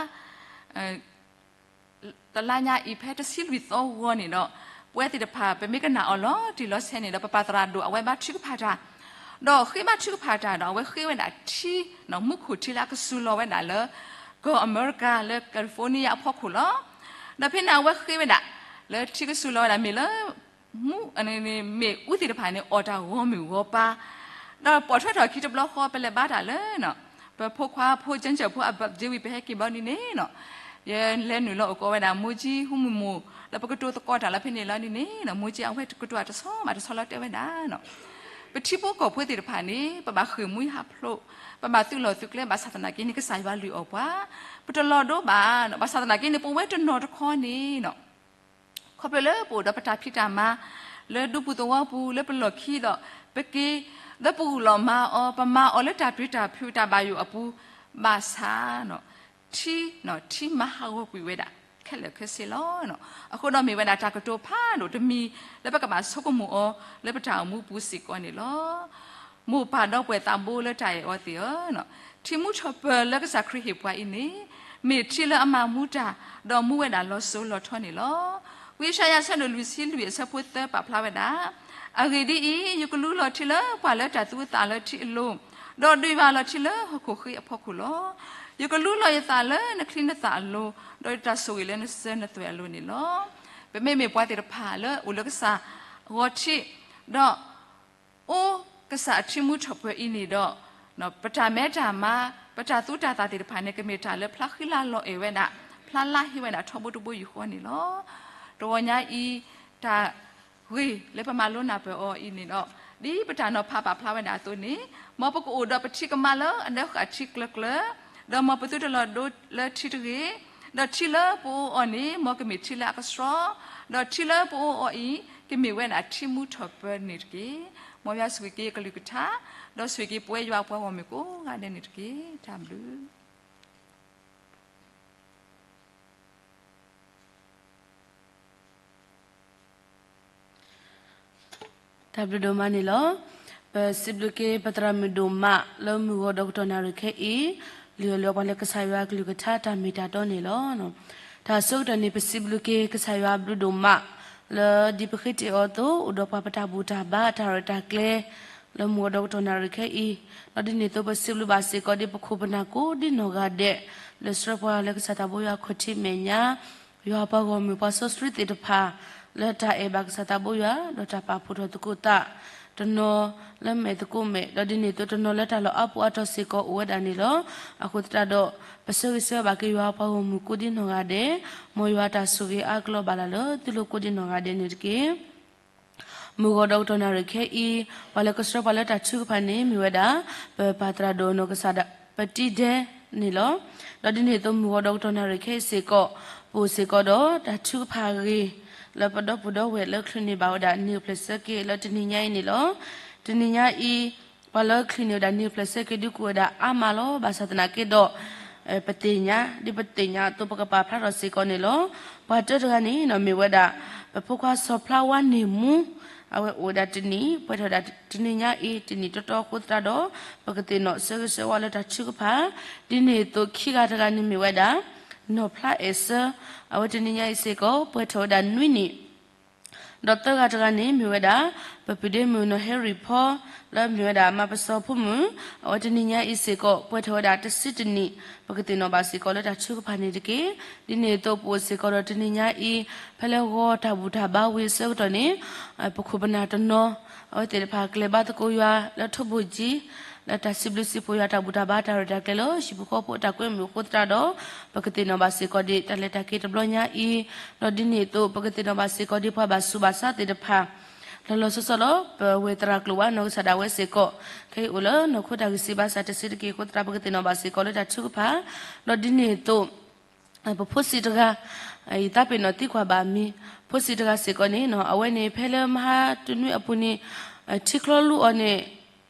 တလါညါအံၤဖဲတဆံလွံၢ်သီဂီၤန့ၣ်ဒီး ပဝဲသ့ၣ်တဖၣ် ပမ့ၢ်ကနၣ်အီၤလီၤတံၢ်လီၤဆဲးန့ၣ်ဒီး ပပၢ်သရၣ်ဒိၣ်အဝဲဘါထုကဖၣ်တၢ်, ဒီးဃ့ဘါထုကဖၣ်တၢ်ဒီး အဝဲဃ့ဝဲဒၣ်ထံ, မူခိၣ်ထံလၢအကစူၤလီၤဝဲဒၣ်လၢ ကီၢ်အမဲရကၤလၢ California အဖီခိၣ်လီၤ. ဒီးဖဲန့ၣ်အဝဲဃ့ဝဲဒၣ် လၢထံကစူၤလီၤဝဲဒၣ်မ့ၢ်လၢ မ့ၣ်အူသ့ၣ်တဖၣ်န့ၣ် အီၣ်တၢ်ဂီၤမုၢ်ဂီၤပၤ, ဒီးပိာ်ထွဲထီၣ်ခံတဘျီဃီ ပလဲၤဘါတၢ်လၢ ပဖိခွါဖိ ကၠဲကၠဲၣ်ဖိ အဘၣ်စ့ဝံၤ ပဟဲက့ၤဘျီဒ်န့ၣ်, ယလဲၤနုာ်လီၤအိၣ်ကီးဝဲဒၣ် မိၢ်ကၠံဟူမုၢ်မိၢ် လၢပကတိၤသကိးတၢ်လီၤဖဲန့ၣ်လီၤဒ်န့ၣ်, မိၢ်ကၠံအဝဲကတိၤတၢ်တဆီဘၣ်တဆီလီၤတဲဝဲဒၣ် ပထံဖိကီၢ်ဖိသ့ၣ်တဖၣ်န့ၣ် ပဘၣ်ဃ့ၢ်မှံဟးဖျိး, ပဘၣ်သုးလီၢ်သုးကျဲ ဘၣ်ဆၣ်သနာ်က့န့ၣ် ကစၢ်ယွၤလုၢ်အီၣ်ပှၤ, ပတလီၤဒိဘၣ်, ဘၣ်ဆၣ်သနာ်က့န့ၣ် ပဝဲတနီၤတခီန့ၣ် ခီဖျိလၢပအိၣ်ဒီးပတၢ်ဖံးတၢ်မၤ လၢဒူပူၤသဝီပူၤ လၢပလီၢ်ခံဒီး ပက့ၤ ဒီးပဂုာ်လီၤမၤအီၤ ပမၤအီၤလၢတၢ်ပျံၤတၢ်ဖုးတၢ်ဘၣ်ယိၣ်အပူၤ ဘၣ်ဆၣ် ထံ, ထံမၤဟးဂီၤကွံာ်ဝဲဒၣ် ခဲလၢာ်ခဲဆ့လီၤ. အဃိဒီးမ့ၢ်ဝဲဒၣ်တၢ်ကတိၤဖးဒိၣ်တမံၤ လၢပကဘၣ်ဆိကမိၣ်အီၤ လၢပတၢ်အိၣ်မူပူၤစ့ၢ်ကီးန့ၣ်လီၤ. မိၢ်ပၢ်ဒီပုၢ်ဝဲၢ်သးဘိလၢတၢ်အဲၣ်အီၤသ့ၣ်ဧၢ, ထံမူထီၣ်ပၢၢ်လၢကစၢ်ခရံာ်ဟ့ၣ်ပှၤအံၤန့ၣ် မ့ၢ်ထံလၢအမၤမူတၢ် ဒီးမူဝဲဒၣ်လီၤစိၤလီၤထီန့ၣ်လီၤ. ဝံယၡါယၤအဆၢဒိၣ်လွံၢ်ဆံလွံၢ်အဆၢဖိသၢပာ်ဖျါဝဲဒၣ်, အဂ့ၢ်ဒ်အံၤ, ယကလူလီၤထံလၢပှၤလၢတၢ်သူအသးလၢထံအလိၤ, ဒီးဒုးယွၤလီၤထံလၢဟီၣ်ခိၣ်ဃ့အဖီခိၣ်လီၤ. ယကလူလီၤယသးလၢနချံနသၣ်အလိၤ, ဒီးယတၢ်ဆိၣ်ဂ့ၤလၢနစၢၤနသွဲၣ်အလိၤန့ၣ်လီၤ. ပမ့မ့ၢ်ပှၤသ့ၣ်တဖၣ်လၢအိၣ်လၢကစၢ်ဂီၤထံး, ဒီး အိၣ်ကစၢ်အထံမူထီၣ်ပၢၢ်အံၤန့ၣ်ဒီး, ပတၢ်မဲတၢ်မါ, ပတၢ်သူတၢ်သၣ်သ့ၣ်တဖၣ်န့ၣ် ကမ့ၢ်တၢ်လၢဖျါဃံလၤလီၤအဲၣ်ဝဲဒၣ်, ဖျါလါဟ့ဝဲဒၣ်ထီဘိတဘိယူၢ်ဃီန့ၣ်လီၤ. တဂီၤညါအံၤ, တၢ်ဂ့ၢ်လၢပမၤလိနၢ်ပၢၢ်အီၤအံၤန့ၣ်ဒီး, ဒ်ပတၢ်နီၤဖးပာ်ဖျါဝဲဒၣ်အသိးန့ၣ်, မ်ပကအိၣ်ဒီးပထံကမါလၢအဒၢဃာ်ထံကျၢၤကျၢၤ, ဒီးမ်ပသုတလီၤဒိလၢထံတဂ့ၤ, ဒီးထံလၢပအိၣ်အီၤန့ၣ် မ်ကမ့ၢ်ထံလၢအကဆှီ, ဒီးထံလၢပအိၣ်အီၤအံၤ ကမ့ၢ်ဝဲဒၣ်ထံမူထီၣ်ပၢၢ်န့ၣ်တက့ၢ်. မ်ယွၤဆိၣ်ဂ့ၤက့ၤအကလုၢ်ကထါ, ဒီးဆိၣ်ဂ့ၤက့ၤပဝဲယွၤအပှၤဂီၢ်မုၢ်ကိးဂၤဒဲးန့ၣ်တက့ၢ်. တၢ်ဘျုး တၢ်ဘျုးဒိၣ်မးန့ၣ်လီၤ. ပစံးဘျုးက့ၤပသရၣ်မုၣ်ဒိၣ်မးလၢမုၢ်ဂီၤဒီးကတီၢ်နၣ်ရံၣ်ခဲအံၤ, လုၢ်အီၣ်လၢပှၤလၢကစၢ်ယွၤအကလုၢ်ကထါတၢ်မ့ၢ်တၢ်တီန့ၣ်လီၤ. တၢ်ဆၢကတီၢ်န့ၣ် ပစံးဘျုးက့ၤကစၢ်ယွၤဘျုးဒိၣ်မး လၢဒ်ပဃ့တ့ၢ်အီၤအသိး အိၣ်ဒီးပှၤပတၢ်ဘူၣ်တၢ်ဘါတၢ်ရဲၣ်တၢ်ကျဲၤ လၢမုၢ်ဂီၤဒီးကတီၢ်နၣ်ရံၣ်ခဲအံၤ, ဒီးဒ်န့ၣ်အသိးပစံးဘျုးဘၣ်စ့ၢ်ကီးဒ်ပခိၣ်ပနၢ်ကိးဒ်နီၢ်ဂၤဒဲး လၢဆှၢပှၤလၢကစၢ်သးဘိယွၤခီၣ်ထံးမဲာ်ညါ ယွၤပှၤဂီၢ်မုၢ်ပှၤစီဆှံသ့ၣ်တဖၣ် လၢတၢ်အဲၣ်ဘၣ်ကစၢ်သးဘိယွၤ ဒီးတၢ်ပာ်ဖှိၣ်ထီၣ်သကိးသး တနီၤလၢမဲာ်သကိးမဲာ် ဒီးဒ်န့ၣ်အသိးတနီၤလၢတၢ်လီၢ်အါပူၤအါတီၤစ့ၢ်ကီးအိၣ်ဝဲဒၣ်န့ၣ်လီၤ. အဃိသတးဒီး ပဆၢဂ့ၤဆၢဝါဘၣ်က့ၤယွၤပှၤဂီၢ်မုၢ်ကိးဒ်နီၢ်ဂၤဒဲး, မ်ယွၤတၢ်ဆိၣ်ဂ့ၤအါကလီၤဘၣ်လၢ်လၢသုလိၤကိးဒ်နီၢ်ဂၤဒဲးန့ၣ်တက့ၢ်. မုၢ်ဂီၤဒီးကတီၢ်နၣ်ရံၣ်ခဲအံၤ, ပှၤလၢကဆှၢပှၤလၢတၢ်ထုကဖၣ်န့ၣ် မ့ၢ်ဝဲဒၣ် ပပၢ်သရၣ်ဒိၣ်နီၢ်ကစၢ်ဒၣ်ပတံဒဲန့ၣ်လီၤ. ဒီးဒ်န့ၣ်အသိးမုၢ်ဂီၤဒီးကတီၢ်နၣ်ရံၣ်ခဲအံၤစ့ၢ်ကီး, ပအိၣ်စ့ၢ်ကီးဒီးတၢ်ထုကဖၣ်အဂ့ၢ် လၢပဒီပုၢ်ဒီဝဲၢ်လၢချုးန့ၢ်ဘၣ်ဝဲဒၣ်န့ၢ်ဖျၢၣ်ဆၢက့ၤလၢတနံၤညါအံၤန့ၣ်လီၤ. တနံၤညါအံၤ, ပှၤလၢချုးန့ၢ်ဝဲဒၣ်န့ၢ်ဖျၢၣ်ဆၢက့ၤဒုးကိးဝဲဒၣ်အါမးလီၤ. ဘၣ်ဆၣ်သနာ်က့ဒီး ပသ့ၣ်ညါ, ဒ်ပသ့ၣ်ညါအသိးပကပာ်ဖျါထီၣ်စ့ၢ်ကီးန့ၣ်လီၤ. ပှၤတၢတဂၤန့ၣ် မ့ၢ်ဝဲဒၣ် ပဖိခွါစီၤဖျါဝါန့ၢ်မူ, အဝဲအိၣ်ဝဲဒၣ်တနံၣ်, ပှဲၤထီၣ်ဝဲဒၣ်တနံၤညါအံၤ တနံၣ်တီတီအဃိသတးဒီး ပကသ့ၣ်နီၣ်ဆၢဂ့ၤဆၢဝါလၢတၢ်ထုကဖၣ်, ဒ်န့ၣ်အသိးခံဂၤတဂၤန့ၣ်မ့ၢ်ဝဲဒၣ် နီၢ်ဖျါအဲၣ်စၢ, အဝဲတနံၤညါအံၤစ့ၢ်ကီး ပှဲၤထီၣ်ဝဲဒၣ်နွံနံၣ် ဒီးသၢဂၤတဂၤန့ၣ်မ့ၢ်ဝဲဒၣ် ပပုၢ်ဒ့မုၣ်နီၢ်ဟဲရံၣ်ဖီ လၢမ့ၢ်ဝဲဒၣ်မၤပစီၤဖိမုၣ်, အဝဲတနံၤညါအံၤစ့ၢ်ကီး ပှဲၤထီၣ်ဝဲဒၣ်တဆံတနံၣ်, ပကသ့ၣ်နီၣ်ဘၣ်စ့ၢ်ကီးလၢတၢ်ထုကဖၣ်န့ၣ်တက့ၢ်. ဒ်န့ၣ်အသိးပအိၣ်စ့ၢ်ကီးဒီးတနံၤညါအံၤ ဖဲလၢဂီၤတၢ်ဘူၣ်တၢ်ဘါဝံၤအဆၢကတီၢ်န့ၣ် ပခိၣ်ပနၢ်တနီၤ အဝဲသ့ၣ်တဖၣ်ကျဲၤဘါသကိးယွၤလၢထိၣ်ဘိၣ်ကၠံ လၢတၢ်စံးဘျုးစံးဖှိၣ်ယွၤတၢ်ဘူၣ်တၢ်ဘါတၢ်ရဲၣ်တၢ်ကျဲၤလၢဟံၣ်ဖိဃီဖိအတၢ်ကွဲမုာ်အဃိသတးဒီး ပကသ့ၣ်နီၣ်ဘၣ်စ့ၢ်ကီးဒ်တၢ်လဲၤတၢ်က့ၤတဘျီညါအံၤ, ဒီးဒ်န့ၣ်အသိးပကသ့ၣ်နီၣ်ဘၣ်စ့ၢ်ကီးဒ်ပှၤဘၣ်ဆူးဘၣ်ဆါသ့ၣ်တဖၣ် လီၤလီၤဆီဆီလီၤ. ပဝဲၢ်သရၣ်ကျိၤဝါနီၢ်ကစၢ်ဒၣ်ဝဲစ့ၢ်ကီး ခဲအံၤအိၣ်လၢနီၢ်ခိတၢ်ဂံၢ်စၢ်ဘါစၢ်တဆံးတက့ၢ်အဃိသတး ပကသ့ၣ်နီၣ်ဘၣ်စ့ၢ်ကီးလၢတၢ်ထုကဖၣ်, ဒီးဒ်န့ၣ်အသိး ပဖိဆံးတဂၤ, ယသးပ့ၤနီၣ်သံကွၢ်ဘၣ်မံၤ, ဖိဆံးတဂၤစ့ၢ်ကီးန့ၣ် အဝဲန့ၣ်ဖဲလၢမဟါတနွံအပူၤန့ၣ် ထံချီလူအီၤန့ၣ်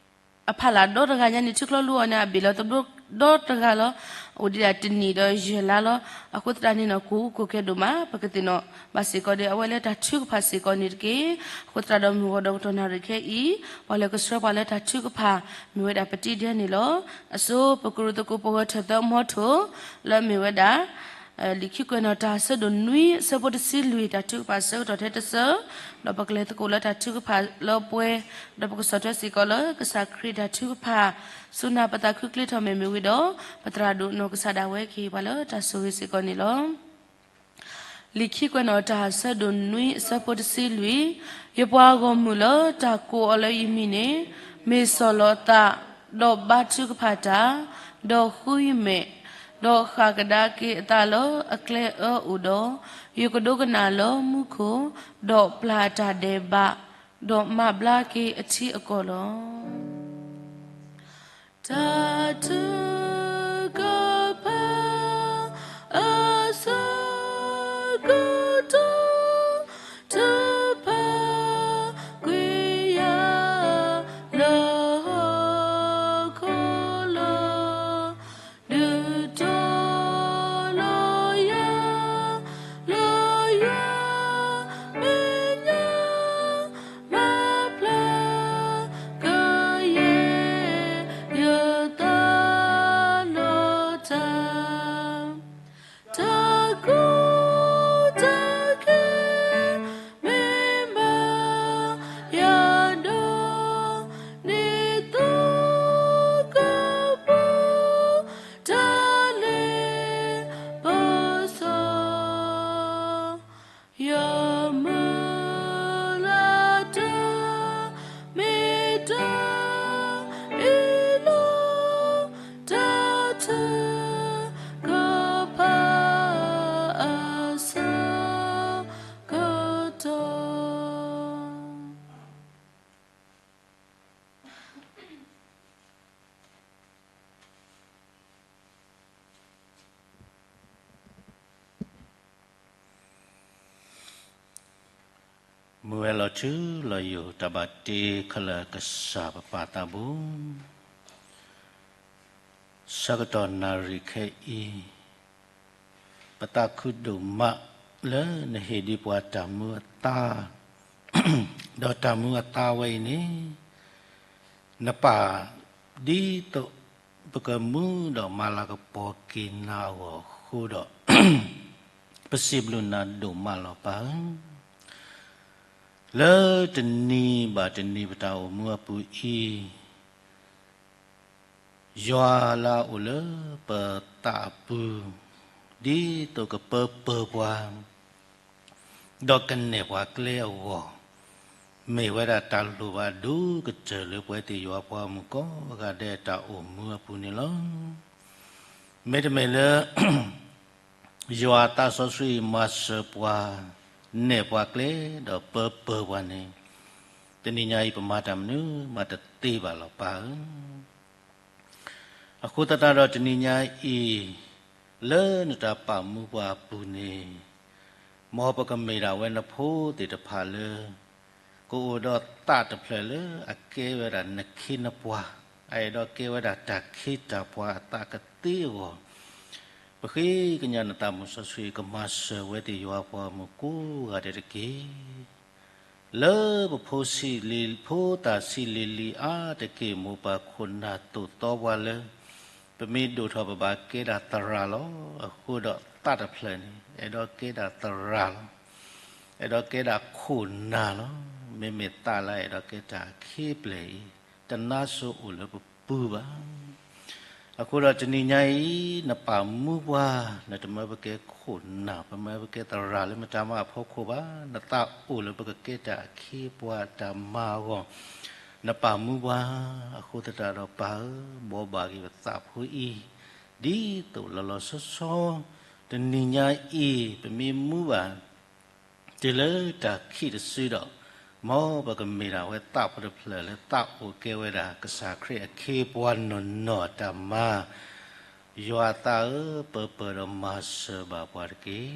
အဖးလၢ်ဒီတဂၤညါန့ၣ် ထံချီလူအီၤန့ၣ် အဘ့ၣ်လီၤသဘျိဒီတဂၤလီၤ. အိၣ်ဒံးဒၣ်တနံၣ်ဒီးယဲၢ်လါလီၤ. အဃိသတးန့ၣ် ကိၢ်ဟူးကိၢ်ကဲဒိၣ်မး ပကသ့ၣ်နီၣ်ဘၣ်စ့ၢ်ကီးဒီးအဝဲလၢတၢ်ထုကဖၣ်စ့ၢ်ကီးန့ၣ်တက့ၢ်. အဃိသတးဒီးမုၢ်ဂီၤဒီးကတီၢ်နၣ်ရံၣ်ခဲအံၤ ပှၤလၢကဆှၢပှၤလၢတၢ်ထုကဖၣ် မ့ၢ်ဝဲဒၣ်ပတံဒဲန့ၣ်လီၤ. အစိပကရူၢ်သကိးပဂဲၤထၢၣ်သၢမီထိၣ် လၢအမ့ၢ်ဝဲဒၣ် လံာ်ခံကွဲးနီၣ်တၢ်ဆၢဒိၣ်နွံအဆၢဖိတဆံလွံၢ် တၢ်ထုကဖၣ်အဆၢကတီၢ်ထဲတဆၢ, ဒီးပကလဲၤသကိးလၢတၢ်ထုကဖၣ်လၢပှဲၤ, ဒီးပကဆီၣ်ထွဲစ့ၢ်ကီးလၢကစၢ်ခရံာ်တၢ်ထုကဖၣ်, ဆူနၢ်ပသးခုချ့ထီၣ်မဲာ်မ့ၢ်ဝံၤဒီး ပသရၣ်ဒိၣ်နီၢ်ကစၢ်ဒၣ်ဝဲကဟ့ၣ်ပှၤလၢတၢ်ဆိၣ်ဂ့ၤစ့ၢ်ကီးန့ၣ်လီၤ. လံာ်ခံကွဲးနီၣ်တၢ်ဆၢဒိၣ်နွံအဆၢဖိတဆံလွံၢ်, ယပှၤဂီၢ်မုၢ်လၢတၢ်ကိးအီၤလၢယမံၤန့ၣ် မ့ၢ်ဆီၣ်လီၤအသး, ဒီးဘါထုကဖၣ်တၢ်, ဒီးဃုယမဲာ်, ဒီးဃၣ်ကဒါက့ၤအသးလၢအကျဲအၢအိၣ်ဒီး, ယကဒိကနၣ်လၢမူခိၣ်, ဒီးပျၢ်အတၢ်ဒဲးဘး, ဒီးမၤဘျါက့ၤအထံအကီၢ်လီၤ. တၢ်ထုကဖၣ်အဆၢကတီၢ် ထုကဖၣ်ကွံာ်ယၤလၢဟီၣ်ခိၣ်လီၤ. ဒုးတီၤလီၤယၤလၢယွၤမဲာ်ညါ မၤဖျါကယဲၢ် ဆၢကဖးအဆၢကတီၢ်. မုၢ်ဝဲၢ်လီၤထူလီၤယိာ် တၢ်ဘၣ်တ့ခဲလၢာ်ကစၢ်ပပၢ်သးဘိ, ဆၢကတီၢ်နၣ်ရံၣ်ခဲအံၤ ပသးခုဒိၣ်မးလၢနဟ့ၣ်ဒံးပှၤတၢ်မူအသါ, ဒီးတၢ်မူအသါဝဲအံၤန့ၣ် နပာ်ဒ်သိးပကမူဒီးမၤလၤကပီၤက့ၤနၤအဂီၢ်အဃိဒီး ပစံးဘျုးနၤဒိၣ်မးလီၤပၢ်ဧၢ. လၢတနံၤဘၣ်တနံၤပတၢ်အိၣ်မူအပူၤအံၤ ယွၤလၢအအိၣ်လၢပသးအပူၤ ဒ်သိးကပၢပၢၤပှၤ ဒီးကနဲၣ်ပှၤကျဲအဂီၢ်, မ့ၢ်ဝဲဒၣ်တၢ်လိၣ်ဘၣ်ဒိၣ်ကတၢၢ်လၢပဝဲသ့ၣ်ယွၤပှၤဂီၢ်မုၢ်ကိးဂၤဒဲးတၢ်အိၣ်မူအပူၤန့ၣ်လီၤ. မ့တမ့ၢ်လၢ ယွၤအသးစီဆှံအံၤမၤစၢၤပှၤ, နဲၣ်ပှၤကျဲ ဒီးပၢပၢၤပှၤန့ၣ်, တနံၤညါအံၤပမၤတၢ်မနုၤမးတသ့ဘၣ်လီၤပၢ်ဧၢ. အဃိသတးဒီးတနံၤညါအံၤ လၢနတၢ်ပာ်မူပှၤအပူၤန့ၣ်, မ်ပကမ့ၢ်ဒၣ်ဝဲနဖိသ့ၣ်တဖၣ်လၢ ကအိၣ်ဒီးသးတဖျၢၣ်လၢအကဲဝဲဒၣ်နခ့နပှၤ, အအဲၣ်ဒိးကဲဝဲဒၣ်တၢ်ခ့တၢ်ပှၤအသးကသ့အဂီၢ်, ပဃ့ကညးနသးမုၢ်စီဆှံ ကမၤစၢၤဝဲသ့ၣ်ယွၤပှၤဂီၢ်မုၢ်ကိးဂၤဒဲးတက့ၢ်. လၢပဖိဆံးလံ, ဖိသၣ်ဆံးလံၤလံၤအါတက့ၢ် မိၢ်ပၢ်ခိၣ်နၢ်သိၣ်သီပှၤလၢ ပမ့ၢ်ဒိၣ်ထီၣ်ပဘၣ်ကဲဒၣ်သရၣ်လီၤ. အဃိဒီးသးတဖျၢၣ်န့ၣ် အဲၣ်ဒိးကဲဒၣ်သရၣ်လီၤ. အဲၣ်ဒိးကဲဒၣ်ခိၣ်နၢ်လီၤ. မ့မ့ၢ်သးလၢအဲၣ်ဒိးကဲတၢ်အခံပျဲၢ်အံၤ တနါစိၤအိၣ်လၢပပူၤဘၣ်. အဃိဒီးတနံၤညါအံၤ နပာ်မူပှၤ, နတမၢပကဲခိၣ်နၢ်, ပမၢပကဲသရၣ်လၢမတၤမၤအဖီခိၣ်ဘၣ်. နသးအိၣ်လၢပကကဲတၢ်အခ့အပှၤတၢ်မၤအဂီၢ်, နပာ်မူပှၤ. အဃိသတးဒီးပၢ်ဧၢ, ဘိးဘၣ်က့ၤပသးဖိအံၤ, ဒ်သိးလီၤလီၤဆီဆီ တနံၤညါအံၤ ပမ့ၢ်မူဘၣ် တုၤလၢတၢ်ခံးတစုဒီး, မ်ပကမ့ၢ်ဒၣ်ဝဲသးဖိတဖျၢၣ်လၢသးအိၣ်ကဲဝဲဒၣ် ကစၢ်ခရံာ်အခ့အပှၤနီၢ်နီၢ်အတၢ်မၤ, ယွၤအသးဧၢ, ပၢပၢၤဒီးမၤစၢၤဘၣ်ပှၤတက့ၢ်.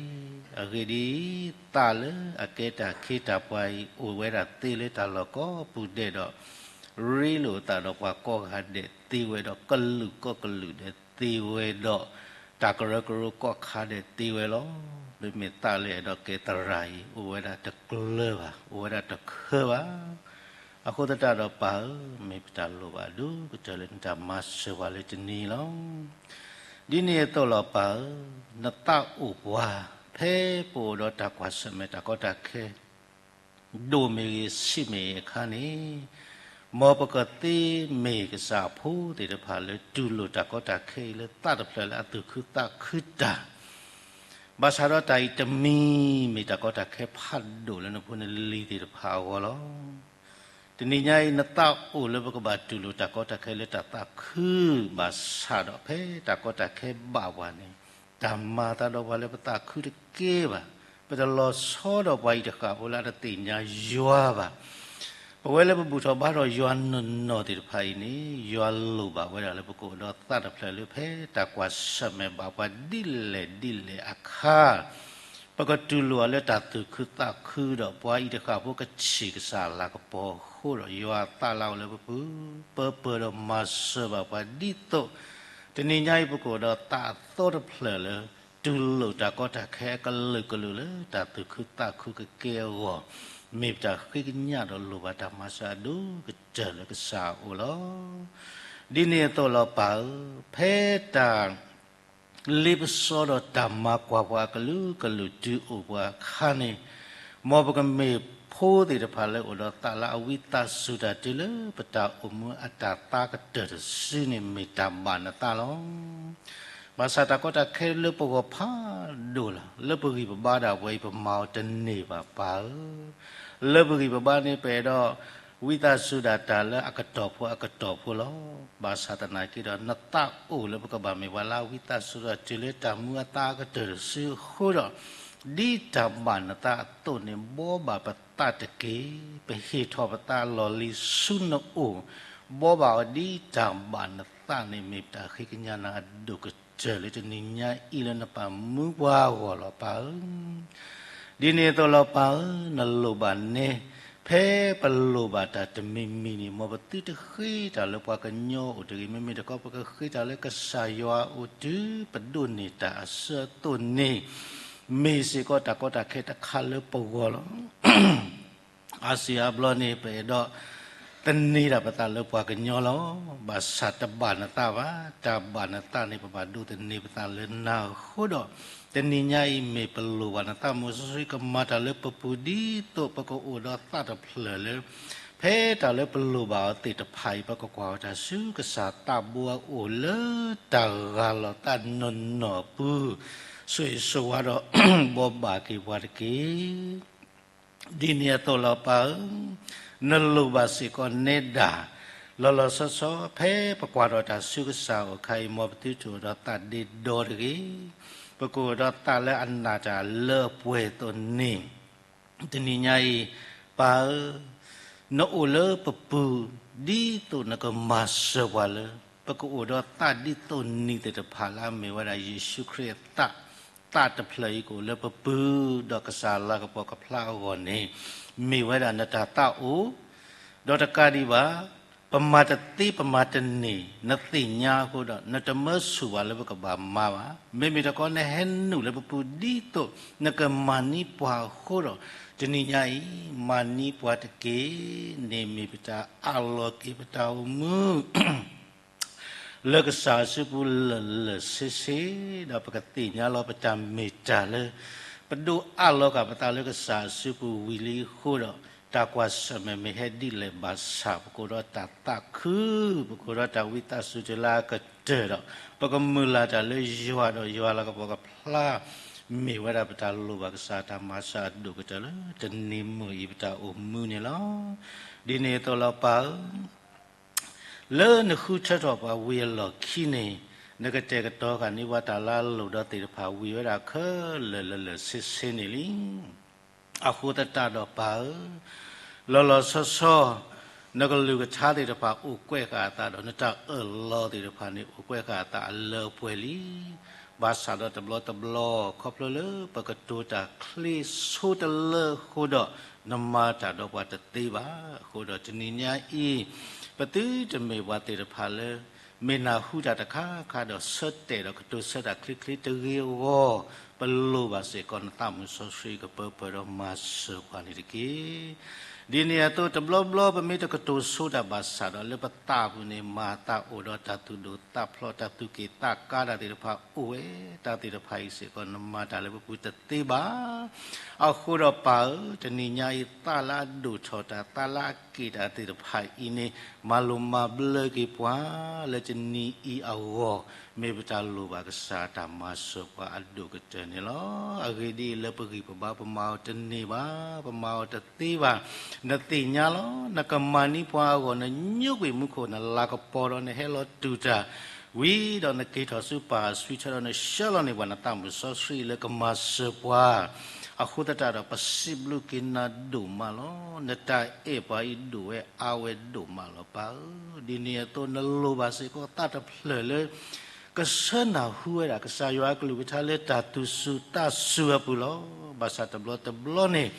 အဂ့ၢ်ဒ်အံၤ, သးလၢအကဲတၢ်ခ့တၢ်ပှၤအံၤ အိၣ်ဝဲဒၣ်သ့လၢတၢ်လီၢ်ကိးပူၤဒဲးဒီး, ရ့လိာ်အသးဒီးပှၤကိးဂၤဒဲးသ့ဝဲဒီး ကလုာ်ကိးကလုာ်ဒဲးသ့ဝဲဒီး, တၢ်ကရၢကရိကိးခါဒဲးသ့ဝဲလီၤ. မ့မ့ၢ်သးလၢအဲၣ်ဒိးကဲသရၣ်အံၤ အိၣ်ဝဲဒၣ်တကျၢၤဘၣ်, အိၣ်ဝဲဒၣ်တခၢဘၣ်. အဃိသတးဒီးပၢ်ဧၢ, မ့ၢ်ပတၢ်လိၣ်ဘၣ်ဒိၣ်ကတၢၢ်လၢနတၢ်မၤစၢၤပှၤလၢတနံၤလီၤ. ဒ်န့ၣ်အသိးလီၤပၢ်ဧၢ, နသးအိၣ်ပှၤ, ဖဲပအိၣ်ဒီးတၢ်ကွၢ်ဆၢၣ်မဲာ်တၢ်ကီတၢ်ခဲ ဒိၣ်မ့ၢ်ဂ့ၤဆံးမ့ၢ်ဂ့ၤအခါန့ၣ်, မ်ပကသ့မ့ၢ်ကစၢ်အဖိသ့ၣ်တဖၣ်လၢတူၢ်လိာ်တၢ်ကီတၢ်ခဲအံၤလၢသးတဖျၢၣ်လၢအသူၣ်ခုသးခုတၢ်, ဘၣ်ဆၣ်ဒီးတၢ်အံၤတမံၤမ့ၢ်တၢ်ကီတၢ်ခဲဖးဒိၣ်လၢနဖိနလံၤသ့ၣ်တဖၣ်အဂီၢ်လီၤ. တနံၤညါအံၤ နသးအိၣ်လၢပကဘၣ်တူၢ်လိာ်တၢ်ကီတၢ်ခဲလၢတၢ်သးခု, ဘၣ်ဆၣ်ဒီးဖဲတၢ်ကီတၢ်ခဲဘၣ်ပှၤန့ၣ်, တၢ်မၤသးဒီးပှၤလၢပသးခုတကဲဘၣ်, ပတလီၤဆီဒီးပှၤအံၤတဃၣ်ဖိလၢအတသ့ၣ်ညါယွၤဘၣ်. ပဝဲလၢပဘူၣ်ထီၣ်ဘါထီၣ်ယွၤနီၢ်နီၢ်သ့ၣ်တဖၣ်အံၤန့ၣ်, ယွၤလိၣ်ဘၣ်ဝဲဒၣ်လၢပကအိၣ်ဒီးသးတဖျၢၣ်လၢဖဲတၢ်ကွၢ်ဆၢၣ်မဲာ်ဘၣ်ပှၤဒ်လဲၣ်ဒ်လဲၣ်အခါ ပကတူၢ်လိာ်အီၤလၢတၢ်သူၣ်ခုသးခုဒီး ပှၤအံၤတဃၣ်ဖိကထံၣ်ကစၢ်အလၤကပီၤအဃိဒီး ယွၤအသးလၢအအိၣ်လၢပပူၤ, ပၢပၢၤဒီးမၤစၢၤဘၣ်ပှၤဒ်သိး တနံၤညါအံၤပကအိၣ်ဒီးသးအသီတဖျၢၣ်လၢ တူၢ်လိာ်တၢ်ကီတၢ်ခဲအကလုာ်ကလုာ်လၢတၢ်သူၣ်ခုသးခုကကဲအဂီၢ်, မ့ၢ်ပတၢ်ဃ့ကညးဒီးလိၣ်ဘၣ်တၢ်မၤစၢၤအဒိၣ်ကတၢၢ်လၢကစၢ်အအိၣ်လီၤ. ဒ်န့ၣ်အသိးလီၤပၢ်ဧၢ, ဖဲတၢ် လ့ပစီဒီးတၢ်မၤကွၢ်ပှၤအကလုာ်ကလုာ်တုၤအိၣ်ပှၤအခါန့ၣ်, မ်ပကမ့ၢ်ဖိသ့ၣ်တဖၣ်လၢအိၣ်ဒီးသးလၢအဝံသးစူၤတၢ်တုၤလၢပတၢ်အိၣ်မူအတၢ်သးကတၢၢ်တစုန့ၣ် မ့ၢ်တၢ်ဘၣ်နသးလီၤ. ဘၣ်ဆၣ်တၢ်ကီတၢ်ခဲလၢပဂီၢ်ဖးဒိၣ်လီၤ. လၢပဂံၢ်ပဘါဒၣ်ဝဲအံၤ ပမၤအီၤတန့ၢ်ဘၣ်ပၢ်ဧၢ. လၢပဂံၢ်ပဘါန့ၣ် ပအဲၣ်ဒိး ဝံသးစူၤဒၣ်တၢ်လၢအကတီၢ်ဖိအကတီၢ်ဖိလီၤ. ဘၣ်ဆၣ်သနာ်က့ဒီး နသးအိၣ်လၢပကဘၣ်မ့ၢ်ပှၤလၢအဝံသးစူၤဒီးတုၤလၢတၢ်မူအသးအကတၢၢ်တစုအဃိဒီး, ဒ်တၢ်ဘၣ်နသးအသိးန့ၣ် ဘှီဘၣ်ပသးတက့ၢ်. ပဟ့ၣ်ထီၣ်ပသးလီၢ်လံၤဆူနအိၣ်, ဘှီဘၣ်အီၤဒ်တၢ်ဘၣ်နသးန့ၣ် မ့ၢ်ပတၢ်ဃ့ကညးနၤအဒိၣ်ကတၢၢ်လၢတနံၤညါအံၤလၢနပာ်မူပှၤအဂီၢ်လီၤပၢ်ဧၢ. ဒ်န့ၣ်အသိးလီၤပၢ်ဧၢ, နလိၣ်ဘၣ်နဲ, ဖဲပလိၣ်ဘၣ်တၢ်တမံၤမံၤန့ၣ် မ်ပသုတဃ့တၢ်လၢပှၤကညီအိၣ်တဂ့ၤ, မ့မ့ၢ်တခီပကဃ့တၢ်လၢကစၢ်ယွၤအအိၣ်တုၤပဒိးန့ၢ်တၢ်အဆၢအသိးန့ၣ်, မ့ၢ်စ့ၢ်ကီးတၢ်ကီတၢ်ခဲတခါလၢပဂီၢ်လီၤ. အါစုအါဘျီန့ၣ် ပအဲၣ်ဒိးသန့ၤဒၣ်ပသးလၢပှၤကညီလီၤ. ဘၣ်ဆၣ်တဘၣ်နသးဘၣ်, တၢ်ဘၣ်နသးန့ၣ် ပဘၣ်ဒိးသန့ၤပသးလၢနၤအဃိဒီး, တနံၤညါအံၤမ့ၢ်ပလိၣ်ဘၣ်နသး မ်စီဆှံကမၤတၢ်လၢပပူၤဒ်သိးပကအိၣ်ဒီးသးတဖျၢၣ်လၢ, ဖဲတၢ်လၢပလိၣ်ဘၣ်အီၤသ့ၣ်တဖၣ်အံၤ ပကကွၢ်အီၤတၢ်ဆူကစၢ်သးဘိအအိၣ်လၢတၢ်ဂၢ်လီၤသးနီၢ်နီၢ်အပူၤ, ဆိၣ်ဂ့ၤဆိၣ်ဝါဒီး ဘှီဘၣ်က့ၤပှၤတက့ၢ်. ဒ်န့ၣ်အသိးလီၤပၢ်ဧၢ, နလိၣ်ဘၣ်စ့ၢ်ကီးနဲဒၣ်, လီၤလီၤဆီဆီ ဖဲပကွၢ်ထီၣ်တၢ်ဆူကစၢ်အအိၣ်အခါအံၤ မ်ပသုတအိၣ်ဒီးသးဒ့ဒီတဂ့ၤ, ပကအိၣ်ဒီးသးလၢအနာ်တၢ်လၢအပှဲၤအသိးန့ၣ်, တနံၤညါအံၤ, ပၢ်ဧၢ, နအိၣ်လၢပပူၤ, ဒ်သိးနကမၤစၢၤပှၤလၢ ပကအိၣ်ဒီးသးဒ်သိးနံၤသ့ၣ်တဖၣ်လၢအမ့ၢ်ဝဲဒၣ်ယ့ၣ်ၡူးခရံာ်အသး, သးတဖျၢၣ်အံၤကအိၣ်လၢပပူၤ, ဒီးကစၢ်လၤကပီၤကဖျါအဂီၢ်န့ၣ်, မ့ၢ်ဝဲဒၣ်နတၢ်သးအိၣ်, ဒီးတကးဒံးဘၣ်, ပမၤတသ့ပမၤတန့ၢ် နသ့ၣ်ညါအဃိဒီး နတမၢဆူၣ်ဘၣ်လၢပကဘၣ်မၤဘၣ်. မ့မ့ၢ်တခီနဟဲနုာ်လၢပပူၤဒ်သိးနကမၤန့ၢ်ပှၤအဃိဒီး, တနံၤညါအံၤ မၤန့ၢ်ပှၤတက့ၢ်. န့ၣ်မ့ၢ်ပတၢ်အးလီၤက့ၤပတၢ်အိၣ်မူ လၢကစၢ်အစုပူၤလၢာ်လၢာ်ဆ့ဆ့, ဒီးပကသ့ၣ်ညါလီၤပတၢ်မ့ၢ်တၢ်လၢ ပဒိးအးလီၤက့ၤပသးလၢကစၢ်အစုပူၤဝံၤလံအဃိဒီး, တၢ်ကွၢ်ဆၢၣ်မဲာ်မ့ၢ်ဟဲဒ်လဲၣ်ဘၣ်ဆၣ် ပကအိၣ်ဒီးတၢ်သးခု, ပကအိၣ်ဒီးတၢ်ဝံသးစူၤတုၤလၢအကတၢၢ်ဒီး, ပကမုၢ်လၢ်တၢ်လၢယွၤဒီးယွၤလၤကပီၤကဖျါ, မ့ၢ်ဝဲဒၣ်ပတၢ်လိၣ်ဘၣ်ကစၢ်တၢ်မၤစၢၤအဒိၣ်ကတၢၢ်လၢတနံၤမုၢ်အံၤပတၢ်အိၣ်မူန့ၣ်လီၤ. ဒ်န့ၣ်အသိးလီၤပၢ်ဧၢ, လၢနဃုထၢထီၣ်ပှၤဝံၤအလီၢ်ခံန့ၣ်, နကတဲာ်ကတီၤဃာ်န့ၢ်ပှၤတၢ်လၢအလိၣ်ဒီးသ့ၣ်တဖၣ်ဝံၤဝဲဒၣ်ခဲလၢာ်လၢာ်လၢာ်ဆ့ဆ့န့ၣ်လံ. အဃိသတးဒီးပၢ်ဧၢ, လီၤလီၤဆီဆီ, နကလုၢ်ကထါသ့ၣ်တဖၣ်အိၣ်ကွဲးဃာ်အသးဒီး နတၢ်အၢၣ်လီၤသ့ၣ်တဖၣ်န့ၣ် အိၣ်ကွဲးဃာ်အသးအလၢအပှဲၤလံ. ဘၣ်ဆၣ်ဒီးတဘျီတဘျီ ခီဖျိလၢပကတိၤတၢ်ချ့ဆိတလၢအဃိဒီး, နမၤတၢ်ဒီးပှၤတသ့ဘၣ်. အဃိဒီးတနံၤညါအံၤ, ပသုတမ့ၢ်ပှၤသ့ၣ်တဖၣ်လၢ မ့ၢ်နၢ်ဟူတၢ်တခါခါဒီးဆၢတဲာ်ဒီးကတိၤဆၢတၢ်ချ့ချ့တဂ့ၤအဂီၢ်, ပလိၣ်ဘၣ်စ့ၢ်ကီးနသးမုၢ်စီဆှံကပၢပှဲၤဒီးမၤစၢၤပှၤန့ၣ်တက့ၢ်. ဒ်န့ၣ်အသိးတဘျီဘျီပမ့ၢ်တကတိၤဆိတၢ်ဘၣ်ဆၣ်ဒီး လၢပသးပူၤန့ၣ် မၤသးအိၣ်ဒီးတၢ်သူၣ်ဒိၣ်သးဖျိး တၢ်သူၣ်က့ၣ်သးကါတၢ်သ့ၣ်တဖၣ်အိၣ်ဝဲ, တၢ်သ့ၣ်တဖၣ်အံၤစ့ၢ်ကီး နမၤတၢ်လၢပပူၤတသ့ဘၣ်. အဃိဒီးပၢ်ဧၢ, တနံၤညါအံၤသးလၢအဒိၣ်ထီၣ်တၢ် သးလၢအက့ၣ်တၢ်သ့ၣ်တဖၣ်အံၤန့ၣ် မၤလိၤမၤဘျၢက့ၤပှၤ လၢတနံၤအံၤအဂီၢ်, မ့ၢ်ပတၢ်လိၣ်ဘၣ်ကစၢ်တၢ်မၤစၢၤပှၤအဒိၣ်ကတၢၢ်န့ၣ်လီၤ. အဂ့ၢ်ဒ်အံၤလၢပဂံၢ်ပဘါပမၤအီၤတန့ၢ်ဘၣ်, ပမၤအီၤတသ့ဘၣ်. နသ့ၣ်ညါလီၤ, နကမၤန့ၢ်ပှၤအဂီၢ် နညိကွံာ်မူခိၣ် နလၤကပီၤဒီးနဟဲလီၤတူၢ်တၢ် ဝံၤဒီးနက့ၤထီၣ်ဆူပၢ်အစုထွဲဒီး နဆှၢလီၤန့ၢ်ပှၤနသးမုၢ်စီဆှံလၢကမၤစၢၤပှၤ, အဃိသတးဒီး ပစံးဘျုးက့ၤနၤဒိၣ်မးလီၤ. နတၢ်အဲၣ်ပှၤအံၤဒိၣ်ဝဲအါဝဲဒိၣ်မးလီၤပၢ်ဧၢ. ဒ်န့ၣ်အသိးနလိၣ်ဘၣ်စ့ၢ်ကီးသးတဖျၢၣ်လၢ ကဆၢနၢ်ဟူဝဲဒၣ်ကစၢ်ယွၤအကလုၢ်ကထါလၢတၢ်သူၣ်စူၤသးစူၤအပူၤလီၤ. ဘၣ်ဆၣ်တဘျီတဘျီန့ၣ်